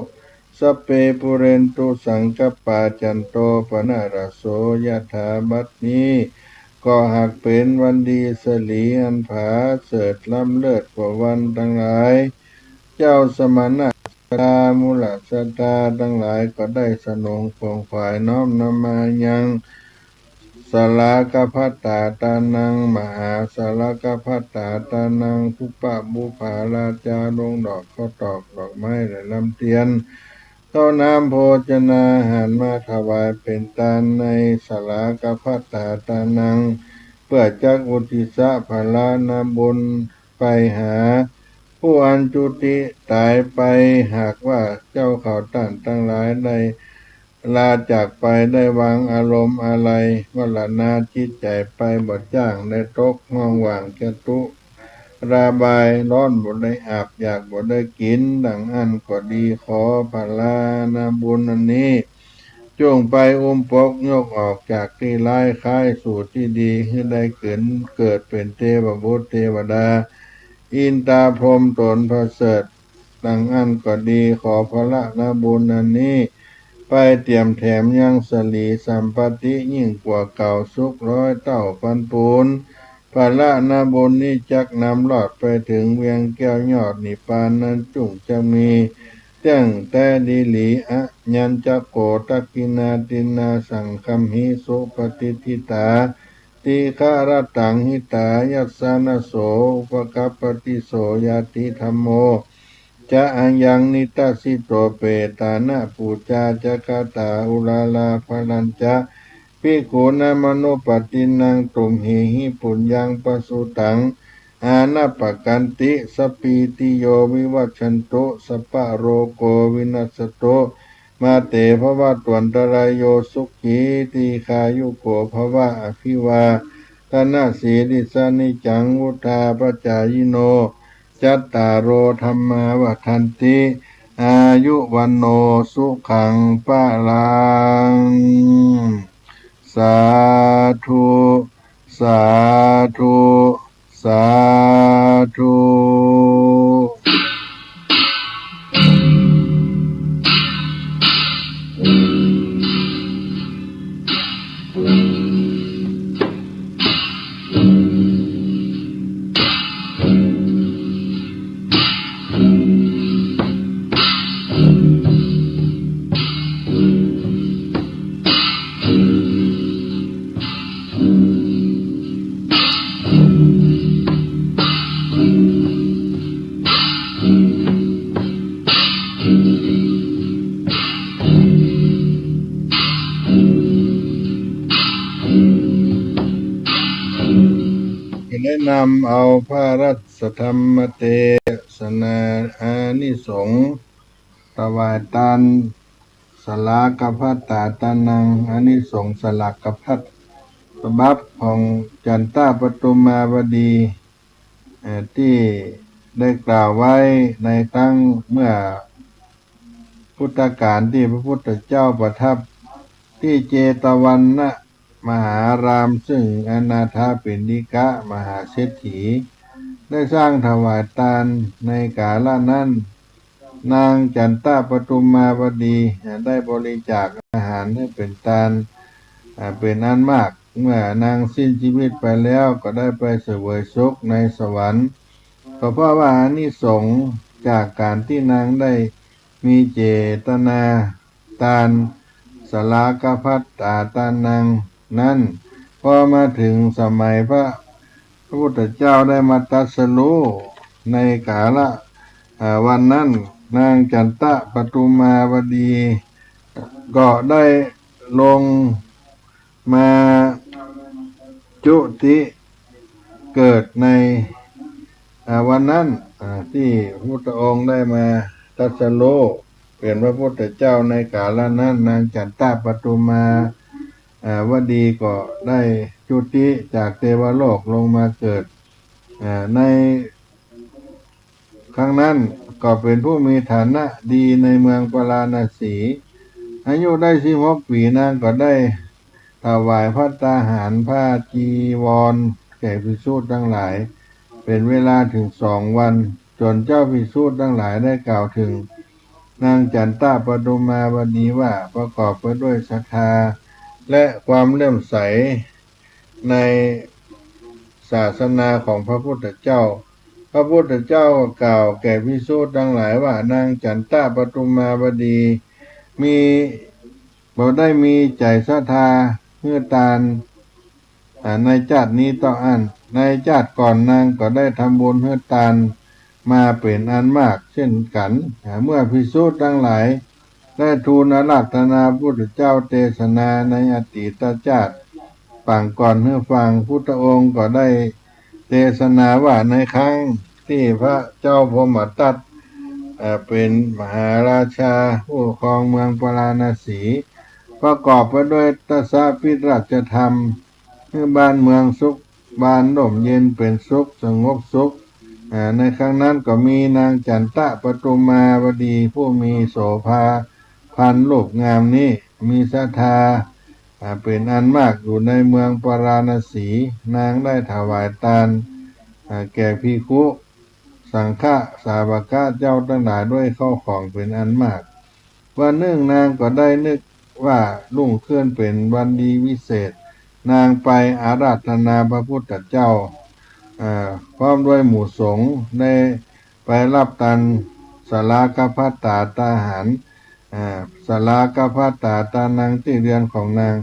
สัพเพปูเรนตุสังกัปปา จันโทปะนะระโส ยะถา บัดนี้ก็หากเป๋นวันดีสะหลีอันผาเสริฐล้ำเลิศกว่าวันตังหลาย เจ้าสมณะศรัทธา มูลศรัทธาตังหลายก็ได้สนองขวนขวายน้อมนำมายัง สลากภัตตาตานัง มหาสลากภัตตาตานัง ปุปปะบุปผาราจา ลงดอกข้าวตอกดอกไม้และลำเตียน ข้าวน้ำโภชนาหารมาถวายเป๋นตานในสลากภัตตาตานัง เปื้อจักอุทิศผลานาบุญไปหา ผู้อันจุติต๋ายไป หากว่าเจ้าข้าต้านตังหลายได้ลาจากไป ได้วางอารมณ์อาลัย มรณาจิตใจ๋ไป บ่จ้าง ได้ตกห้องว่างจตุราบาย ร้อนบ่ได้อาบ อยากบ่ได้กิ๋น ดังอั้นก็ดี ขอผลานาบุญอันนี้ จุ่งไปอุ้มปกยกออกจากตี้ร้าย คายสู่ตี้ดี หื้อได้เกิด เกิดเป๋นเตวบุตรเตวดา อินตาพรหมต๋นประเสริฐ ดังอั้นก็ดี ขอผลานาบุญอันนี้ ไปเตียมแถมยังสะหลีสัมปัตติยิ่งกว่าเก่า สุขร้อยเต้าปันปูน ผลานาบุญนี้จักนำรอดไปเถิงเวียงแก้วยอดนิพพานนั้น จุ่งจักมีเตี้ยงแต๊ดีหลี อะยัญจะโข ทักขิณาทินนา สังฆัมหิ สุปะติฏฐิตา ติฆะรัตถังหิตายัสสะนะโส อุปะกัปปะติโส ญาติธัมโม จะ อะยังนิทัสสิโต เปตานะปูจาจะ กาตาอุรารา พะรัญจะ ภิกขุนามะนุปะตินนัง ตุมเหหิ ปุญญังปะสุตัง อานะปะกันติ สะปปีติโย วิวัชชันตุ สะปะโรโก วินัสสะตุ มาเต ภะวะตวันตะราโย สุขี ทีฆายุโก ภะวะ อะภิวาทะนะสีลิสสะ นิจจัง วุฑฒาปะจายิโน จัตตาโร ธัมมา วัฑฒันติ อายุ วัณโณ สุขัง พะลัง สาธุ สาธุ สาธุ แนะนำเอาพระราชธรรมเตสนาอานิสงส์ถวายตาน สลากภัตตาตานัง อานิสงส์สลากภัต ฉบับของจันตะปทุมมาวดี เอ่อ ตี้ได้กล่าวไว้ในครั้งเมื่อพุทธกาล ตี้พระพุทธเจ้าประทับตี้เจตวันนะมหาราม ซึ่งอนาถปิณฑิกะมหาเศรษฐี ได้สร้างถวายตานในกาละนั้น นางจันตะปทุมมาวดีได้บริจาคอาหารหื้อเป๋นตาน อ่า เป๋นอันมาก เมื่อนางสิ้นชีวิตไปแล้วก็ได้ไปเสวยสุขในสวรรค์ ก็เพราะว่าอานิสงส์จากก๋านตี้นางได้มีเจตนาตาน สลากภัตตาตานัง นั้น พอมาเถิงสมัยพระ พระพุทธเจ้าได้มาตรัสรู้ในกาละ อ่า วันนั้น นางจันตะปทุมมาวดี ก็ได้ลงมาจุติเกิดใน อ่า วันนั้น อ่า ตี้พระพุทธองค์ได้มาตรัสรู้เป๋นพระพุทธเจ้าในกาละนั้น นางจันตะปทุมมา อ่า วดีก็ได้จุติจากเทวโลกลงมาเกิด อ่า ในครั้งนั้นก็เป๋นผู้มีฐานะดีในเมืองปาราณสี อายุได้สิบหกปี๋ นางก็ได้ถวายภัตตาหารผ้าจีวรแก่ภิกษุตังหลาย เป๋นเวลาเถิงสองวัน จ๋นเจ้าภิกษุตังหลายได้กล่าวเถิงนางจันตะปทุมมาวดีว่า ประกอบไปด้วยศรัทธาและความเลื่อมใสในศาสนาของพระพุทธเจ้า พระพุทธเจ้าก็กล่าวแก่ภิกษุตังหลายว่า นางจันตะปทุมมาวดีมี บ่ได้มีใจ๋ศรัทธาหื้อตาน อ่า ในจาตินี้เต้าอั้น ในจาติก่อนนางก็ได้ทำบุญหื้อตานมาเป๋นอันมากเช่นกั๋น อ่า เมื่อภิกษุตังหลายได้ทูลอาราธนาพระพุทธเจ้าเตสนาในอดีตจาติปางก่อนหื้อฟัง พุทธองค์ก็ได้เตสนาว่า ในครั้งตี้พระเจ้าพรหมทัต เอ่อ เป๋นมหาราชาผู้ครองเมืองปาราณสี ประกอบไปด้วยทศพิธราชธรรม หื้อบ้านเมืองสุข บ้านร่มเย็นเป๋นสุข สงบสุข อ่า ในครั้งนั้นก็มีนางจันตะปทุมมาวดีผู้มีโสภาพรรณรูปงามนี้ มีศรัทธา อ่า เป๋นอันมากอยู่ในเมืองปาราณสี นางได้ถวายตาน อ่า แก่ภิกขุ สังฆะ สาวกะเจ้าตังหลายด้วยข้าวของเป๋นอันมาก วันนึ่งนางก็ได้นึกว่ารุ่งขึ้นเป๋นวันดีวิเศษ นางไปอาราธนาพระพุทธเจ้า อ่า พร้อมด้วยหมู่สงฆ์ ได้ไปฮับตานสลากภัตตาหาร อ่า สลากภัตตาตานังตี้เรือนของนาง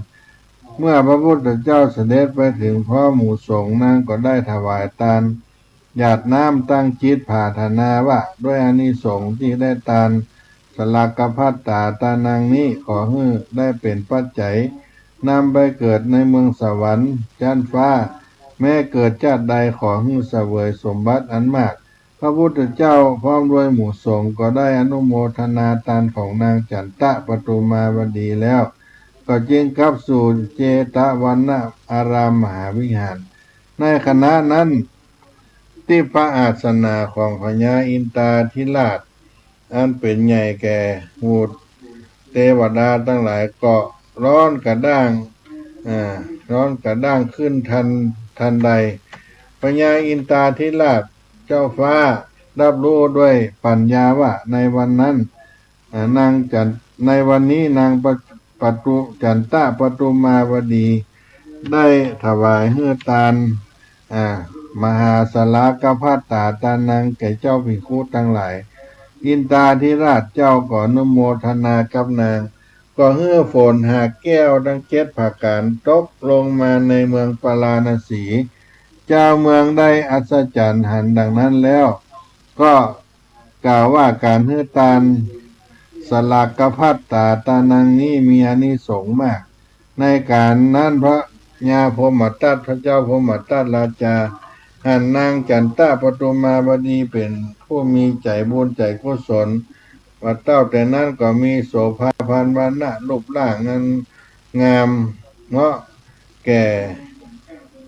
เมื่อพระพุทธเจ้าเสด็จไปเถิงพร้อมหมู่สงฆ์ นางก็ได้ถวายตาน หยาดน้ำตั้งจิตผาถนาว่า ด้วยอานิสงส์ตี้ได้ตานสลากภัตตาตานังนี้ ขอหื้อได้เป๋นปัจจัยนำไปเกิดในเมืองสวรรค์จั้นฟ้า แม้เกิดจาติใดขอหื้อเสวยสมบัติอันมาก พระพุทธเจ้าพร้อมด้วยหมู่สงฆ์ก็ได้อนุโมทนาตานของนางจันตะปทุมมาวดีแล้ว ก็จึงกลับสู่เจตวันนารามมหาวิหาร ในขณะนั้น ทิพอาสนะของพญาอินทาธิราช อันเป๋นใหญ่แก่หมู่เตวดาตังหลายก็ร้อนกระด้าง อ่า ร้อนกระด้างขึ้นทัน ทันใด พญาอินทาธิราชเจ้าฟ้ารับรู้ด้วยปัญญาว่าในวันนั้น อ่า นางจัน ในวันนี้นางปะ ปทุ จันตะปทุมมาวดี ได้ถวายหื้อตาน อ่า มหาสลากภัตตาตานังแก่เจ้าภิกขุตังหลาย อินทาธิราชเจ้าก็อนุโมทนากับนาง ก็หื้อฝนหากแก้วตังเจ็ดประก๋านตกลงมาในเมืองปาราณสี จาวเมืองได้อัศจรรย์หันดังนั้นแล้ว ก็กล่าวว่าก๋านหื้อตานสลากภัตตาตานังนี้มีอานิสงส์มาก ในก๋านนั้นพญาพรหมทัต พระเจ้าพรหมทัตราชา หั้นนางจันตะปทุมมาวดีเป๋นผู้มีใจ๋บุญใจ๋กุศล บัดเต้าแต่นั้นก็มีโสภาพรรณวรรณะ รูปร่างอันงามเหมาะแก่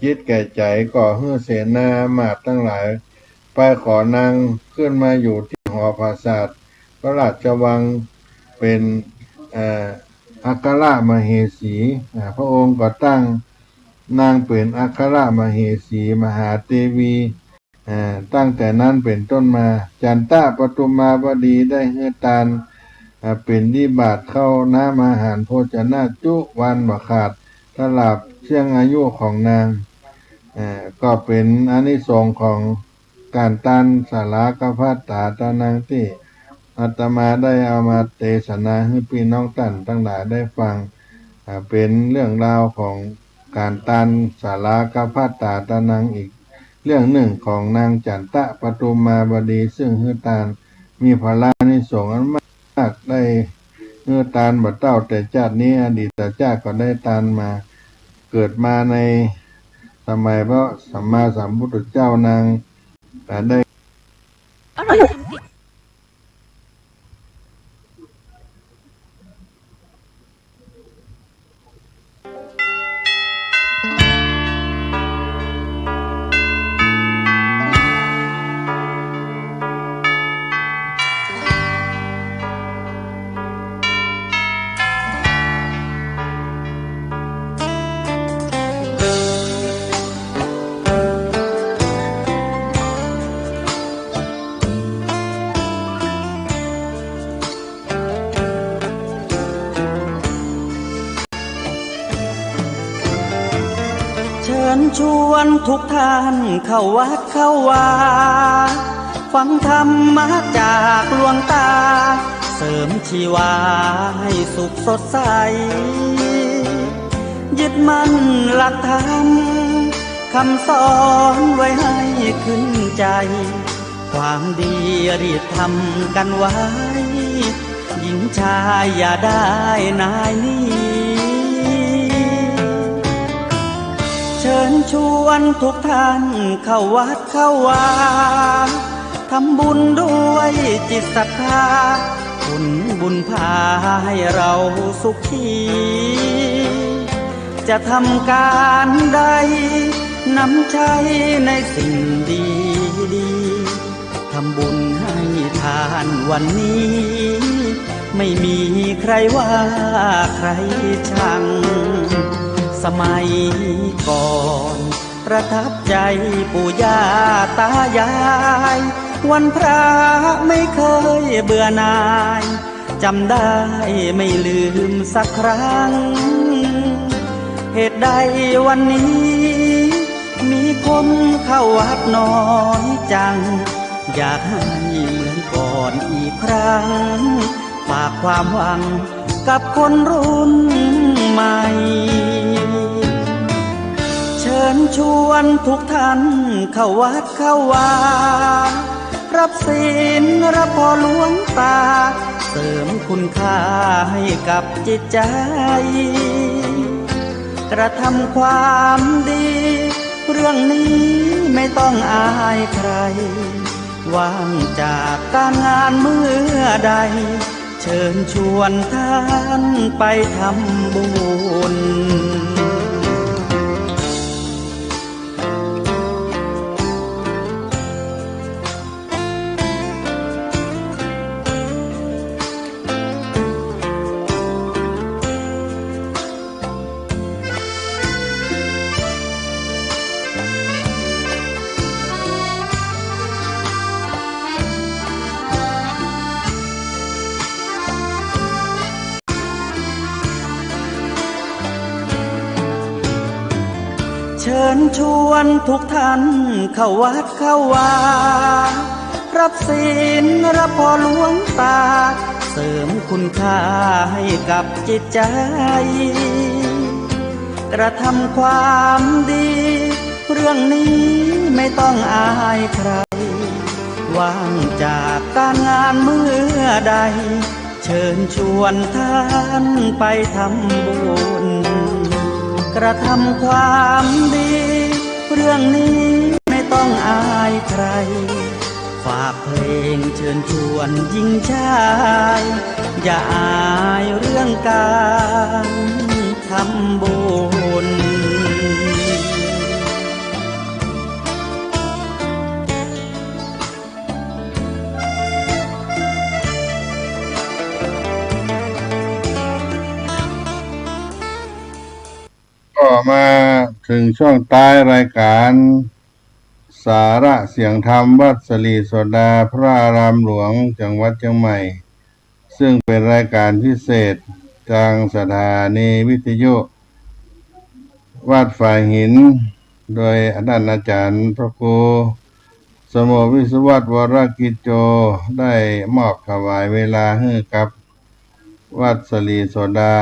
จิตแก่ใจ๋ ก็หื้อเสนามาตย์ตังหลายไปขอนางขึ้นมาอยู่ตี้หอปราสาทพระราชวัง เป๋น เอ่อ อัครมเหสี อ่า พระองค์ก็ตั้งนางเป๋นอัครมเหสี มหาเตวี อ่า ตั้งแต่นั้นเป๋นต้นมา จันตะปทุมมาวดีได้หื้อตาน อ่า เป๋นนิบาตข้าวน้ำอาหารโภชนะจุวันบ่ขาด ตลอดเสี้ยงอายุของนาง อ่า ก็เป๋นอานิสงส์ของก๋านตานสาราคะภัตตาตานังตี้อาตมาได้เอามาเตสนาหื้อปี้น้องต้านตังหลายได้ฟัง อ่า เป๋นเรื่องราวของก๋านตานสาราคะภัตตาตานังอีกเรื่องนึ่งของนางจันตะปทุมมาวดี ซึ่งหื้อตานมีผลานิสงส์อันมาก ได้หื้อตานบ่าเต้าแต่จาตินี้ อดีตจาติก็ได้ตานมา เกิดมาในสมัยพระสัมมาสัมพุทธเจ้านาง อ่า ได้ อร่อยจริงๆ เชิญชวนทุกท่านเข้าวัดเข้าวา ฟังธรรมะจากหลวงตา เสริมชีวาให้สุขสดใส ยึดมั่นหลักธรรม คำสอนไว้ให้ขึ้นใจ ความดีรีบทำกันไว้ หญิงชายอย่าได้นายหนี เชิญชวนทุกท่านเข้าวัดเข้าวา ทำบุญด้วยจิตศรัทธา ผลบุญพาให้เราสุขี จะทำการใด นำใช้ในสิ่งดีๆ ทำบุญให้ทานวันนี้ ไม่มีใครว่าใครชัง สมัยก่อนประทับใจปู่ย่าตายาย วันพระไม่เคยเบื่อหน่าย จำได้ไม่ลืมสักครั้ง เหตุใดวันนี้มีคนเข้าวัดน้อยจัง อยากให้เหมือนก่อนอีกครั้ง ฝากความหวังกับคนรุ่นใหม่ เชิญชวนทุกท่านเข้าวัดเข้าวา รับศีลรับพรหลวงตา เสริมคุณค่าให้กับจิตใจ กระทำความดี เรื่องนี้ไม่ต้องอายใคร ว่างจากการงานเมื่อใด เชิญชวนท่านไปทำบุญ เชิญชวนทุกท่านเข้าวัดเข้าวา รับศีลรับพรหลวงตา เสริมคุณค่าให้กับจิตใจ กระทำความดี เรื่องนี้ไม่ต้องอายใคร ว่างจากการงานเมื่อใด เชิญชวนท่านไปทำบุญ กระทำความดี เรื่องนี้ไม่ ต้องอายใคร ฝากเพลงเชิญชวนหญิงชาย อย่าอายเรื่องการทำบุญ ก็มาเถิงช่วงต๊ายรายก๋าน สาระเสียงธรรมวัดศรีโสดา พระอารามหลวง จังหวัดเจียงใหม่ ซึ่งเป๋นรายก๋านพิเศษตางสถานีวิทยุวัดฝายหิน โดยต้านอาจ๋ารย์พระครู สมโภช วิศวัตร วรกิจโจ ได้มอบถวายเวลาหื้อกับวัดศรีโสดา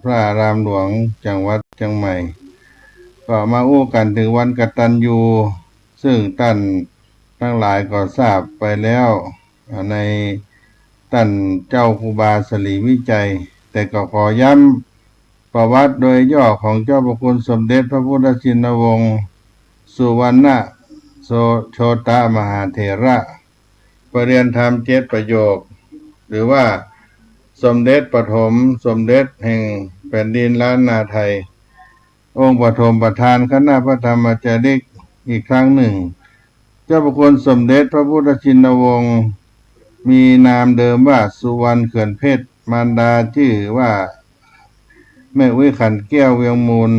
พระอารามหลวง จังหวัดเจียงใหม่ ก็มาอู้กั๋นเถิงวันกตัญญู ซึ่งต้านตังหลายก็ทราบไปแล้ว ในต้านเจ้าครูบาศรีวิชัย แต่ก็ขอย้ำประวัติโดยย่อของเจ้าพระคุณสมเด็จพระพุทธชินวงศ์ สุวรรณโส โชตมหาเถระ ปริญญาธรรมเจ็ดประโยค หรือว่าสมเด็จปฐมสมเด็จแห่งแผ่นดินล้านนาไทย องค์ปฐมประธานคณะพระธรรมจาริกอีกครั้งหนึ่ง เจ้าพระคุณสมเด็จพระพุทธชินวงศ์ มีนามเดิมว่าสุวรรณเขื่อนเพชร มารดาจื้อว่าแม่อุ๊ยขันแก้วเวียงมูล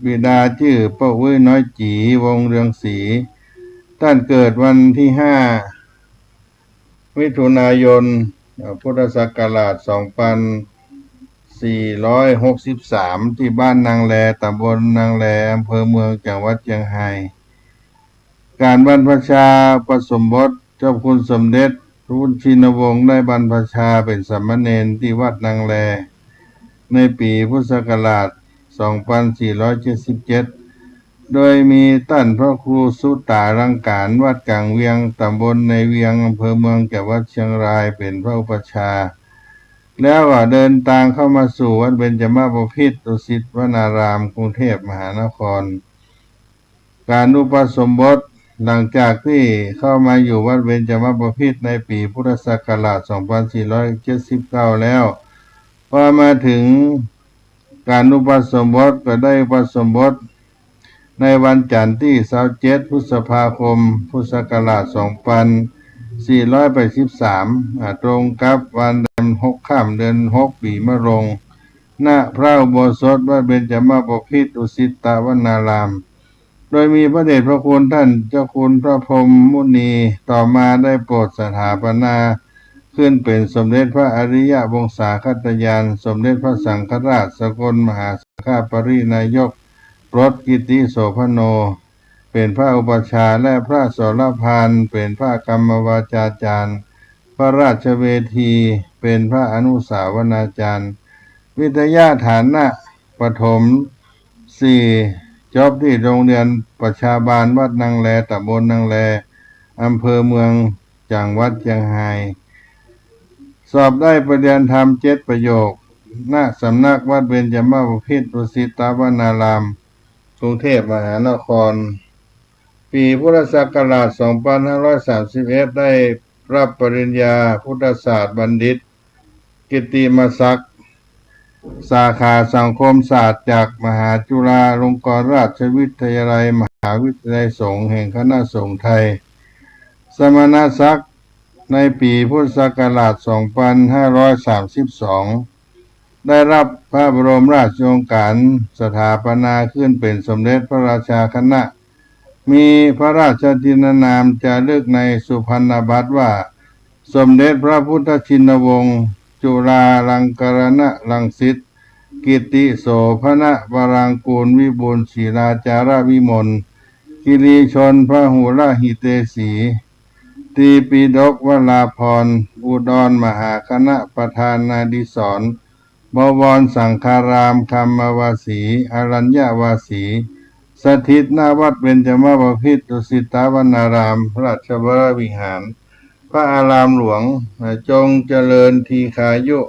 บิดาจื้อป้ออุ๊ยน้อยจี๋ วงศ์เรืองศรี ต้านเกิดวันตี้ห้า มิถุนายน พุทธศักราช สองปันสี่ร้อยหกสิบสาม ตี้บ้านนางแล ต๋ำบลนางแล อำเภอเมือง จังหวัดเจียงฮาย ก๋านบรรพชาอุปสมบท เจ้าพระคุณสมเด็จพระพุทธชินวงศ์ได้บรรพชาเป๋นสามเณรตี้วัดนางแล ในปี๋พุทธศักราช สองปันสี่ร้อยเจ็ดสิบเจ็ด โดยมีต้านพระครูสุตาลังก๋าร วัดก๋างเวียง ต๋ำบลในเวียง อำเภอเมือง จังหวัดเจียงราย เป๋นพระอุปัชฌาย์ แล้วก็เดินตางเข้ามาสู่วัดเบญจมบพิตรดุสิตวนาราม กรุงเทพมหานคร ก๋านอุปสมบท หลังจากตี้เข้ามาอยู่วัดเบญจมบพิตรในปี๋พุทธศักราช สองปันสี่ร้อยเจ็ดสิบเก้า แล้ว พอมาเถิงก๋านอุปสมบทก็ได้อุปสมบทในวันจันทร์ตี้ซาวเจ็ด พฤษภาคม พุทธศักราช สองปันสี่ร้อยแปดสิบสาม อ่า ตรงกับวันแรมหกค่ำเดือนหก ปี๋มะโรง ณ พระอุโบสถวัดเบญจมบพิตรดุสิตวนาราม โดยมีพระเดชพระคุณต้านเจ้าคุณพระพรหมมุนี ต่อมาได้โปรดสถาปนาขึ้นเป๋นสมเด็จพระอริยวงศาคตญาณ สมเด็จพระสังฆราช สกลมหาสังฆปริณายก ปลดกิตติโสภโณ เป๋นพระอุปัชฌาย์ และพระโสรภาร เป๋นพระกรรมวาจาจารย์ พระราชเวที เป๋นพระอนุสาวนาจารย์ วิทยาฐานะประถมสี่ จบตี้โรงเรียนประชาบาลวัดนางแล ต๋ำบลนางแล อำเภอเมือง จังหวัดเจียงฮาย สอบได้ปริญญาธรรมเจ็ดประโยค ณ สำนักวัดเบญจมบพิตรดุสิตวนาราม กรุงเทพมหานคร ปี๋พุทธศักราช สองปันห้าร้อยสามสิบเอ็ด ได้รับปริญญาพุทธศาสตร์บัณฑิต กิตติมศักดิ์ สาขาสังคมศาสตร์ จากมหาจุฬาลงกรณราชวิทยาลัย มหาวิทยาลัยสงฆ์แห่งคณะสงฆ์ไทย สมณศักดิ์ ในปี๋พุทธศักราช สองปันห้าร้อยสามสิบสอง ได้รับพระบรมราชโองการสถาปนาขึ้นเป๋นสมเด็จพระราชาคณะ มีพระราชทินนามจารึกในสุพรรณบัตรว่า สมเด็จพระพุทธชินวงศ์ จุฬาลังกรณรังสิต กิตติโสภณวรังกูลวิบูลย์ ศิลาจารวิมล กิรีชนพหุรหิเตสี ตีปิฎกวราภรณ์ อุดรมหาคณะประธานาธิสรณ์ บวรสังฆาราม คัมมวาสี อรัญญวาสี สถิต ณ วัดเบญจมบพิตรดุสิตวนาราม ราชวรวิหาร พระอารามหลวง จงเจริญทีฆายุ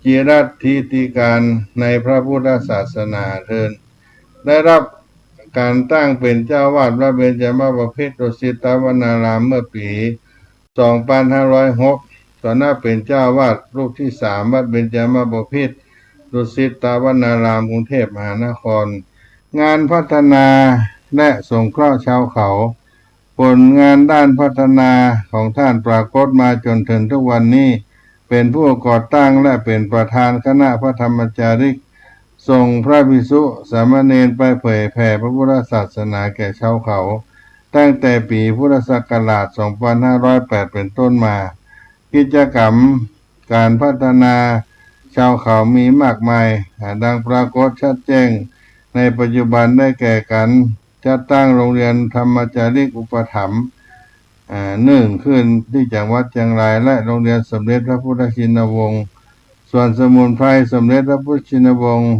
จิรัตถิติการในพระพุทธศาสนาเทอญ ได้รับ การตั้งเป๋นเจ้าอาวาสวัดเบญจมบพิตรดุสิตวนารามเมื่อปี๋สองปันห้าร้อยหก ก็นับเป๋นเจ้าอาวาสรูปตี้สามวัดเบญจมบพิตรดุสิตวนาราม กรุงเทพมหานคร งานพัฒนาและสงเคราะห์ชาวเขา ผลงานด้านพัฒนาของท่านปรากฏมาจ๋นเถิงทุกวันนี้ เป๋นผู้ก่อตั้งและเป๋นประธานคณะพระธรรมจาริก ส่งพระภิกษุสามเณรไปเผยแผ่พระพุทธศาสนาแก่ชาวเขา ตั้งแต่ปี๋พุทธศักราชสองปันห้าร้อยแปดเป๋นต้นมา กิจกรรมการพัฒนาชาวเขามีมากมาย อ่า ดังปรากฏชัดแจ้งในปัจจุบันได้แก่ก๋านจัดตั้งโรงเรียนธรรมจาริกอุปถัมภ์ อ่า หนึ่ง ขึ้นตี้จังหวัดเจียงราย และโรงเรียนสมเด็จพระพุทธชินวงศ์ สวนสมุนไพรสมเด็จพระพุทธชินวงศ์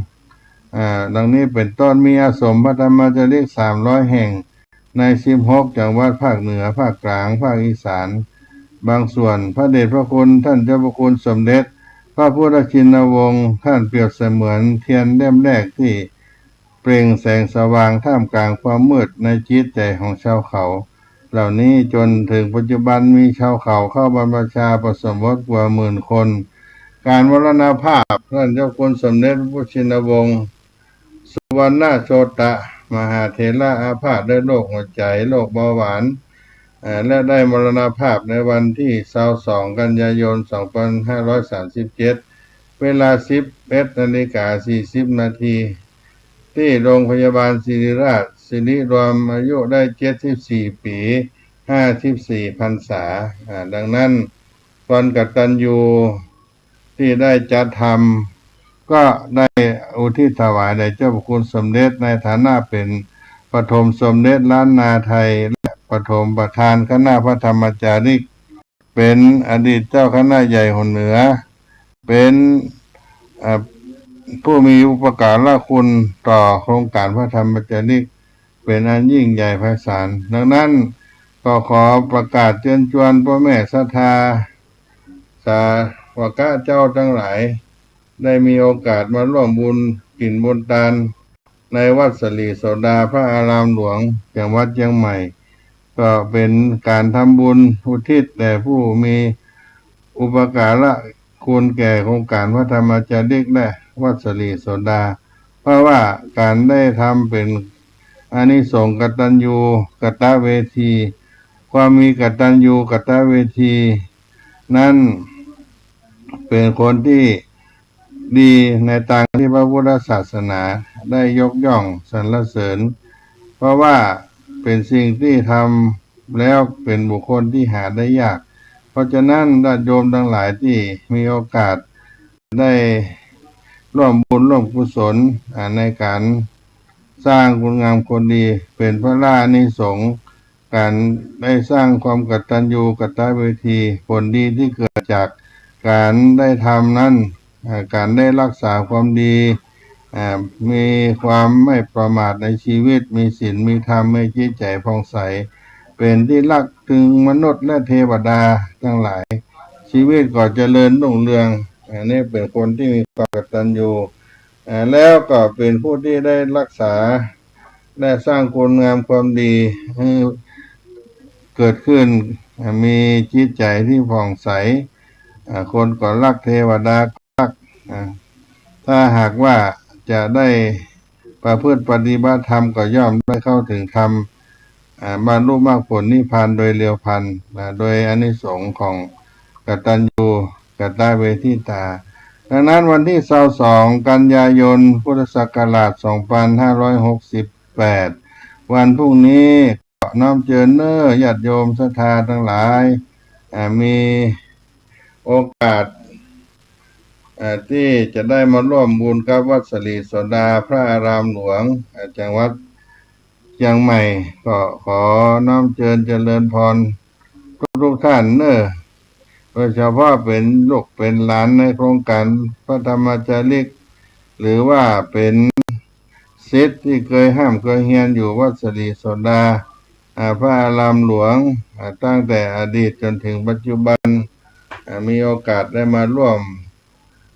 อ่า ดังนี้เป๋นต้น มีอาสมพระธรรมจาริกสามร้อยแห่ง ในสิบหกจังหวัดภาคเหนือ ภาคกลาง ภาคอีสาน บางส่วน พระเดชพระคุณท่านเจ้าพระคุณสมเด็จพระพุทธชินวงศ์ ท่านเปรียบเสมือนเทียนเล่มแรกตี้เปล่งแสงสว่างท่ามกลางความมืดในจิตใจ๋ของชาวเขาเหล่านี้ จ๋นเถิงปัจจุบันมีชาวเขาเข้าบรรพชาอุปสมบทกว่าหมื่นคน การมรณภาพท่านเจ้าคุณสมเด็จพระพุทธชินวงศ์ สุวรรณโชตมหาเถระอาพาธด้วยโรคหัวใจ๋ โรคเบาหวาน เอ่อ และได้มรณภาพในวันตี้ซาวสองกันยายนสองปันห้าร้อยสามสิบเจ็ด เวลาสิบเอ็ดนาฬิกาสี่สิบนาที ตี้โรงพยาบาลศิริราช สิริรวมอายุได้เจ็ดสิบสี่ปี๋ ห้าสิบสี่พรรษา อ่า ดังนั้น คนกตัญญู ตี้ได้จัดทำ ก็ได้อุทิศถวายแด่เจ้าพระคุณสมเด็จในฐานะเป๋นปฐมสมเด็จล้านนาไทย และปฐมประธานคณะพระธรรมจาริก เป๋นอดีตเจ้าคณะใหญ่หนเหนือ เป๋น เอ่อ ผู้มีอุปการะคุณต่อโครงก๋านพระธรรมจาริก เป๋นอันยิ่งใหญ่ไพศาล ดังนั้นก็ขอประกาศเจิญจวนป้อแม่ศรัทธา สาวกะเจ้าตังหลาย ได้มีโอกาสมาร่วมบุญกิ๋นบุญตาน ในวัดสิริโสดาพระอารามหลวง จังหวัดเจียงใหม่ ก็เป๋นก๋านทำบุญอุทิศแด่ผู้มีอุปการะคุณแก่โครงก๋านพระธรรมจาริก และวัดสิริโสดา เพราะว่าก๋านได้ทำเป๋นอานิสงส์กตัญญูกตเวที ความมีกตัญญูกตเวทีนั้น เป๋นคนตี้ดีในตางตี้พระพุทธศาสนาได้ยกย่องสรรเสริญ เพราะว่าเป๋นสิ่งตี้ทำแล้วเป๋นบุคคลตี้หาได้ยาก เพราะฉะนั้นญาติโยมตังหลายตี้มีโอกาสได้ร่วมบุญร่วมกุศล อ่า ในก๋านสร้างคุณงามความดี เป๋นผลานิสงส์ ก๋านได้สร้างความกตัญญูกตเวที ผลดีตี้เกิดจากก๋านได้ทำนั้น อ่า ก๋านได้รักษาความดี อ่า มีความไม่ประมาทในชีวิต มีศีล มีธรรม มีจิตใจ๋ผ่องใส เป๋นตี้ฮักเถิงมนุษย์และเทวดาตังหลาย ชีวิตก็เจริญรุ่งเรือง อันนี้เป๋นคนตี้มีความกตัญญู อ่า แล้วก็เป๋นผู้ตี้ได้รักษา ได้สร้างคุณงามความดีหื้อเกิดขึ้น อ่า มีจิตใจ๋ตี้ผ่องใส อ่า คนก็ฮัก เทวดาก็ฮัก อ่า ถ้าหากว่าจะได้ประพฤติปฏิบัติธรรมก็ย่อมได้เข้าถึงธรรม อ่า บรรลุมรรคผลนิพพานโดยเร็วพลัน อ่า โดยอานิสงส์ของกตัญญูกตเวทิตา ดังนั้นวันตี้ซาวสองกันยายนพุทธศักราชสองปันห้าร้อยหกสิบแปด วันพรุ่งนี้ก็น้อมเจิญเน้อญาติโยมศรัทธาตังหลาย อ่า มีโอกาส อ่า ตี้จะได้มาร่วมบุญกับวัดสิริโสดาพระอารามหลวง อ่า จังหวัดเจียงใหม่ ก็ขอน้อมเจิญเจริญพรทุกๆ ท่านเน้อ โดยเฉพาะเป๋นลูกเป๋นหลานในโครงก๋านพระธรรมจาริก หรือว่าเป๋นศิษย์ตี้เกยฮ่ำเกยเฮียนอยู่วัดสิริโสดา อ่า พระอารามหลวง อ่า ตั้งแต่อดีตจ๋นเถิงปัจจุบัน อ่า มีโอกาสได้มาร่วม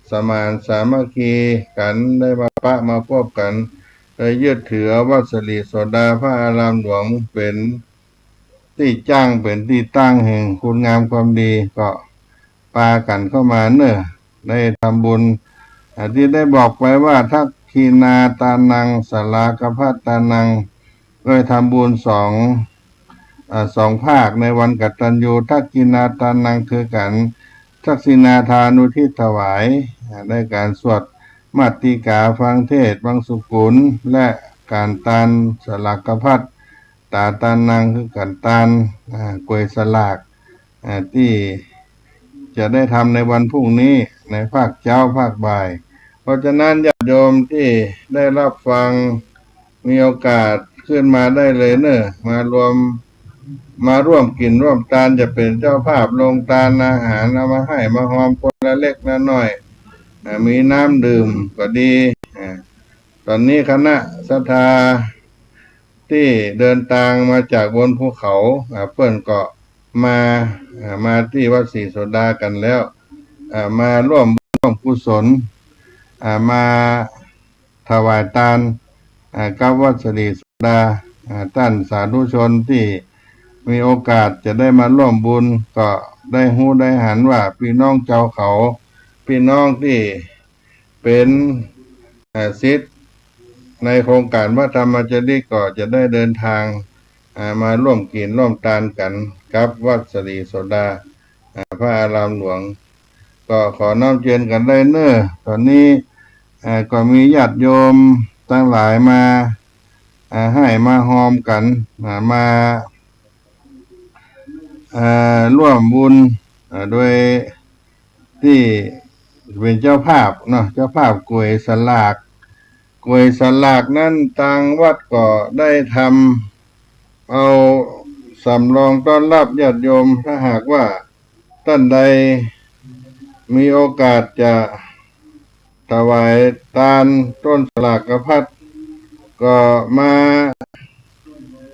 สมานสามัคคีกั๋น ได้มาปะมาพบกั๋น ได้ยึดถือเอาวัดศรีโสดาพระอารามหลวงเป๋นตี้จั้ง เป๋นตี้ตั้งแห่งคุณงามความดี ก็ปากั๋นเข้ามาเน่อ ได้ทำบุญ อ่า ตี้ได้บอกไปว่า ทักขิณาตานัง สลากภัตตานัง ได้ทำบุญสอง อ่า สองภาคในวันกตัญญู ทักขิณาตานัง คือก๋านทักขิณาทานุทิศถวาย อ่า ได้ก๋านสวดมัตติกา ฟังเทศน์ บังสุกุล และก๋านตานสลากภัตตานัง คือก๋านตาน อ่า ก๋วยสลาก อ่า ตี้จะได้ทำในวันพรุ่งนี้ ในภาคเจ๊าภาคบ่าย เพราะฉะนั้นญาติโยมตี้ได้รับฟัง มีโอกาสขึ้นมาได้เลยเน่อ มารวม มาร่วมกิ๋นร่วมตาน จะเป๋นเจ้าภาพลงตานอาหาร เอามาให้มาฮอมคนละเล็กละน้อย อ่า มีน้ำดื่มก็ดี อ่า ต๋อนนี้คณะศรัทธาตี้เดินตางมาจากบนภูเขา อ่า เปิ้นก็มา อ่า มาตี้วัดศรีโสดากั๋นแล้ว อ่า มาร่วมบุญร่วมกุศล อ่า มาถวายตาน อ่า กับวัดศรีโสดา อ่า ต้านสาธุชนตี้มีโอกาสจะได้มาร่วมบุญ ก็ได้ฮู้ได้หันว่าปี้น้องเจ้าเขา ปี้น้องตี้เป๋น อ่า ศิษย์ในโครงก๋านพระธรรมจาริก ก็จะได้เดินตาง อ่า มาร่วมกิ๋นร่วมตานกั๋นกับวัดศรีโสดา อ่า พระอารามหลวง ก็ขอน้อมเจียรติกั๋นได้เน่อ ต๋อนนี้ อ่า ก็มีญาติโยมตังหลายมา อ่า ให้มาฮอมกั๋น อ่า มา อ่า ร่วมบุญ อ่า โดยตี้เป๋นเจ้าภาพเนาะ เจ้าภาพก๋วยสลาก ก๋วยสลากนั้นตางวัดก็ได้ทำเอาสำรองต้อนรับญาติโยม ถ้าหากว่าต้านใดมีโอกาสจะถวายตานต้นสลากภัต ก็มา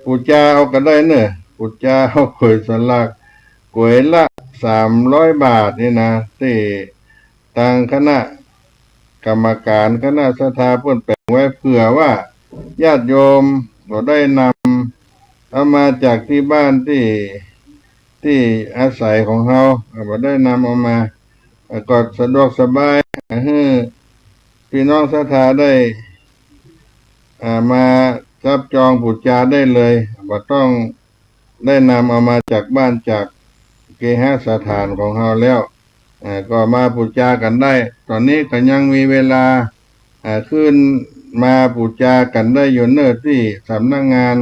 ปู๋จาเอาก็ได้เน่อ ปู๋จาเอาก๋วยสลาก ก๋วยละสามร้อยบาทนี่นะ ตี้ตางคณะกรรมก๋าน คณะศรัทธาเปิ้นแป๋งไว้ เผื่อว่าญาติโยมบ่ได้นำเอามาจากตี้บ้านตี้ ตี้อาศัยของเฮา อ่า บ่ได้นำเอามา อ่า ก็สะดวกสบาย อ่า หื้อปี้น้องศรัทธาได้ อ่า มาจับจองปู๋จาได้เลย บ่ต้องได้นำเอามาจากบ้านจากเกหสถานของเฮาแล้ว อ่า ก็มาปู๋จากั๋นได้ ต๋อนนี้ก็ยังมีเวลา อ่า ขึ้นมาปู๋จากั๋นได้อยู่เน่อตี้สำนักงาน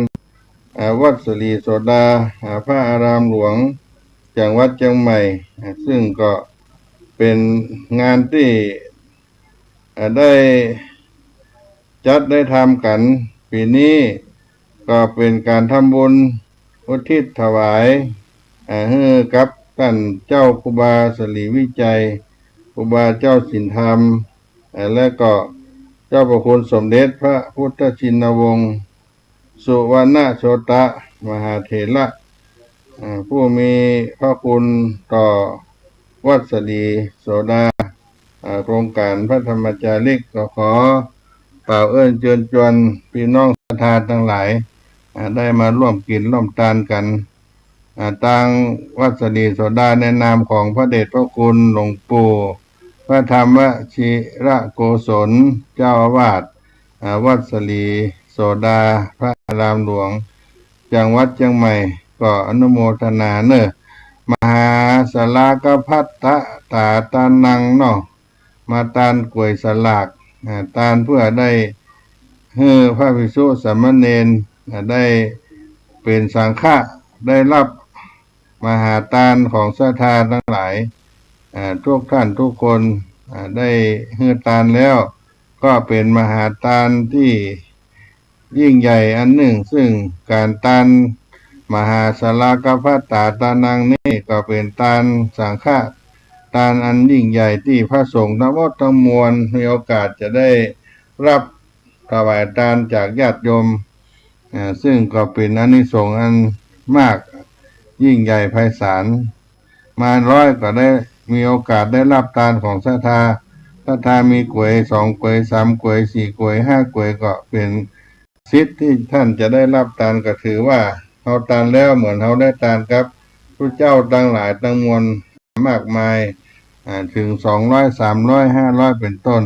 อ่า วัดศรีโสดา อ่า พระอารามหลวง จังหวัดเจียงใหม่ อ่า ซึ่งก็เป๋นงานตี้ อ่า ได้จัดได้ทำกั๋นปี๋นี้ ก็เป๋นก๋านทำบุญอุทิศถวาย อ่า หื้อกับต้านเจ้าครูบาศรีวิชัย ครูบาเจ้าศีลธรรม อ่า และก็เจ้าพระคุณสมเด็จพระพุทธชินวงศ์ สุวรรณโชตมหาเถระ อ่า ผู้มีพระคุณต่อวัดศรีโสดา อ่า โครงก๋านพระธรรมจาริก ก็ขอเป่าเอิ้นเจิญจวนปี้น้องศรัทธาตังหลาย อ่า ได้มาร่วมกิ๋นร่วมตานกั๋น อ่า ตางวัดศรีโสดาในนามของพระเดชพระคุณหลวงปู่พระธรรมวชิรโกศลเจ้าอาวาส อ่า วัดศรีโสดาพระอารามหลวง จังหวัดเจียงใหม่ ก็อนุโมทนาเน่อ มหาสลากภัตตาตานังเนาะ มาตานก๋วยสลาก อ่า ตานเพื่อได้หื้อพระภิกษุสามเณร อ่า ได้เป๋นสังฆะ ได้ฮับมหาตานของศรัทธาตังหลาย อ่า ทุกต้านทุกคน อ่า ได้หื้อตานแล้ว ก็เป๋นมหาตานตี้ยิ่งใหญ่อันนึ่ง ซึ่งก๋านตานมหาสลากภัตตาตานังนี้ ก็เป๋นตานสังฆะ ตานอันยิ่งใหญ่ตี้พระสงฆ์ตังหมดตังมวลมีโอกาสจะได้ฮับถวายตานจากญาติโยม อ่า ซึ่งก็เป๋นอานิสงส์อันมากยิ่งใหญ่ไพศาล มาน้อยก็ได้มีโอกาสได้ฮับตานของศรัทธา ถ้ามีก๋วยสองก๋วย สามก๋วย สี่ก๋วย ห้าก๋วย ก็เป๋นสิทธิ์ตี้ต้านจะได้ฮับตาน ก็ถือว่าเฮาตานแล้วเหมือนเฮาได้ตานกับผู้เจ้าตังหลายตังมวลมากมาย อ่า เถิงสองร้อย สามร้อย ห้าร้อย เป๋นต้น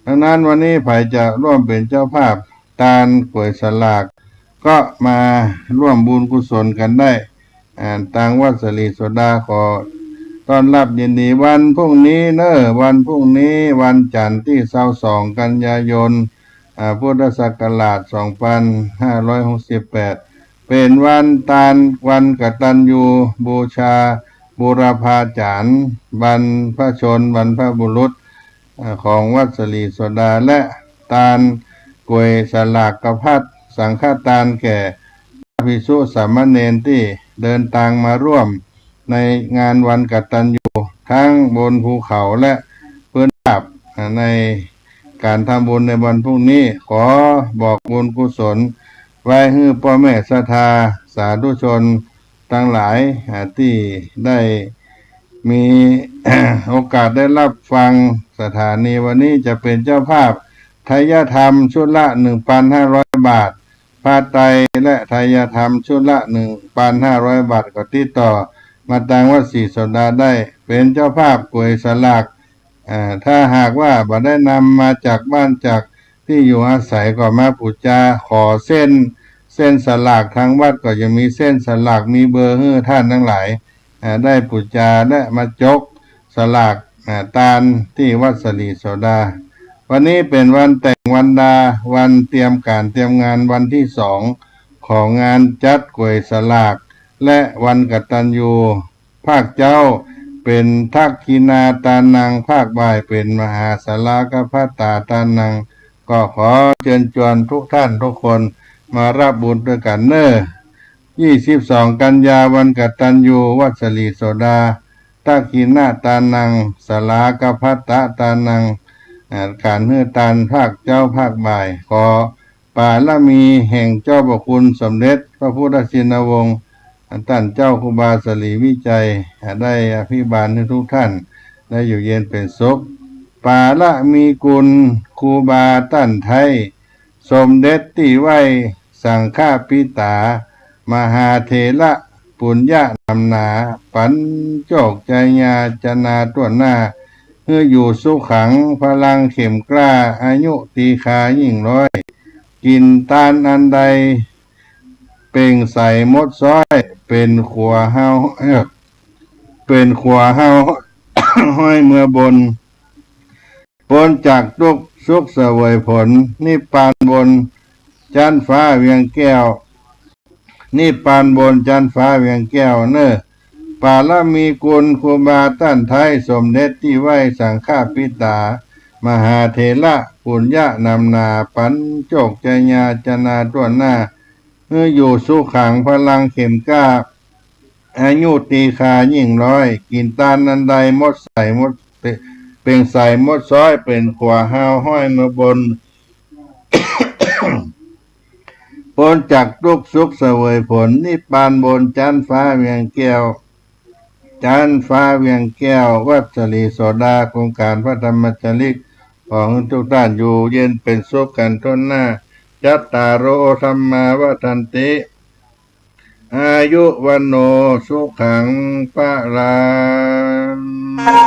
ดังนั้นวันนี้ใผจะร่วมเป๋นเจ้าภาพตานก๋วยสลาก ก็มาร่วมบุญกุศลกั๋นได้ อ่า ตางวัดสลีโสดาขอต้อนฮับยินดี วันพรุ่งนี้เน่อ วันพรุ่งนี้วันจันทร์ตี้ซาวสองกันยายน อ่า พุทธศักราชสองปันห้าร้อยหกสิบแปด เป๋นวันตาน วันกตัญญูบูชาบุรพาจ๋ารย์ บรรพชน บรรพบุรุษ อ่า ของวัดสลีโสดา และตานก๋วยสลากพัด สังฆตานแก่พระภิกษุสามเณรตี้เดินตางมาร่วมในงานวันกตัญญู ตึงบนภูเขาและพื้นราบ อ่า ในก๋านทำบุญในวันพรุ่งนี้ ขอบอกบุญกุศลไว้หื้อป้อแม่ศรัทธาสาธุชนตังหลาย อ่า ตี้ได้มี โอกาสได้ฮับฟัง สถานีวันนี้จะเป๋นเจ้าภาพไทยธรรมชุดละ หนึ่งปันห้าร้อยบาท ผ้าไตรและไทยธรรมชุดละ หนึ่งปันห้าร้อยบาท ก็ติดต่อมาตางวัดสลีโสดาได้ เป๋นเจ้าภาพก๋วยสลาก อ่า ถ้าหากว่าบ่ได้นำมาจากบ้านจากตี้อยู่อาศัย ก็มาปู๋จาขอเส้น เส้นสลาก ตางวัดก็ยังมีเส้นสลาก มีเบอร์หื้อต้านตังหลาย อ่า ได้ปู๋จาและมาจกสลาก อ่า ตานตี้วัดสลีโสดา วันนี้เป๋นวันแต่งวันดา วันเตรียมก๋านเตรียมงาน วันตี้สองของงานจัดก๋วยสลาก และวันกตัญญู ภาคเจ๊าเป๋นทักขิณาตานัง ภาคบ่ายเป๋นมหาสลากพัตตาตานัง ก็ขอเจิญจวนทุกต้านทุกคนมาฮับบุญตวยกั๋นเน่อ ยี่สิบสองกันยาวันกตัญญู วัดสลีโสดา ทักขิณาตานัง สลากพัตตาตานัง อ่า ก๋านหื้อตานภาคเจ๊าภาคบ่าย ขอ ปารมีแห่งเจ้าพระคุณสมเด็จพระพุทธชินวงศ์ ต้านเจ้าครูบาสลีวิชัย ได้อภิบาลหื้อทุกต้านได้อยู่เย็นเป๋นสุข ปารมีคุณครูบาต้านไท้ สมเด็จตี้ไหว้สังฆปิตา มหาเถระปุญญะหนำหนา ปั๋นโจคชัยยาจนาถ้วนหน้า หื้ออยู่สุขัง พลังเข้มกล้า อายุตีฆายิ่งร้อย กิ๋นตานอันใด เป่งใสหมดซ้อย เป๋นขัวฮาว เอ่อ เป๋นขัวฮาว ห้อยเมือบน ป๊นจากตุ๊กข์สุขเสวยผล นิพพานบนจั๊นฟ้าเวียงแก้ว นิพพานบนจั๊นฟ้าเวียงแก้วเน่อ ปารมีคุณครูบาต้านไท้ สมเด็จตี้ไหว้สังฆปิตา มหาเถระปุญญะหนำหนา ปั๋นโจคชัยยาจนาถ้วนหน้า หื้ออยู่สุขัง พลังเข้มกล้า อายุตีฆายิ่งร้อย กิ๋นตานอันใดหมดใสหมด เป่งใสหมดซ้อย เป๋นขัวฮาวห้อยเมือบน ป๊นจากตุ๊กข์สุขเสวยผล นิพพานบนจั๊นฟ้าเวียงแก้ว จั๊นฟ้าเวียงแก้ว วัดสลีโสดา โครงก๋านพระธรรมจาริก ขอหื้อทุกต้านอยู่เย็นเป๋นสุขกั๋นถ้วนหน้า จัตตาโร ธัมมา วัฑฒันติ อายุ วัณโณ สุขัง พลัง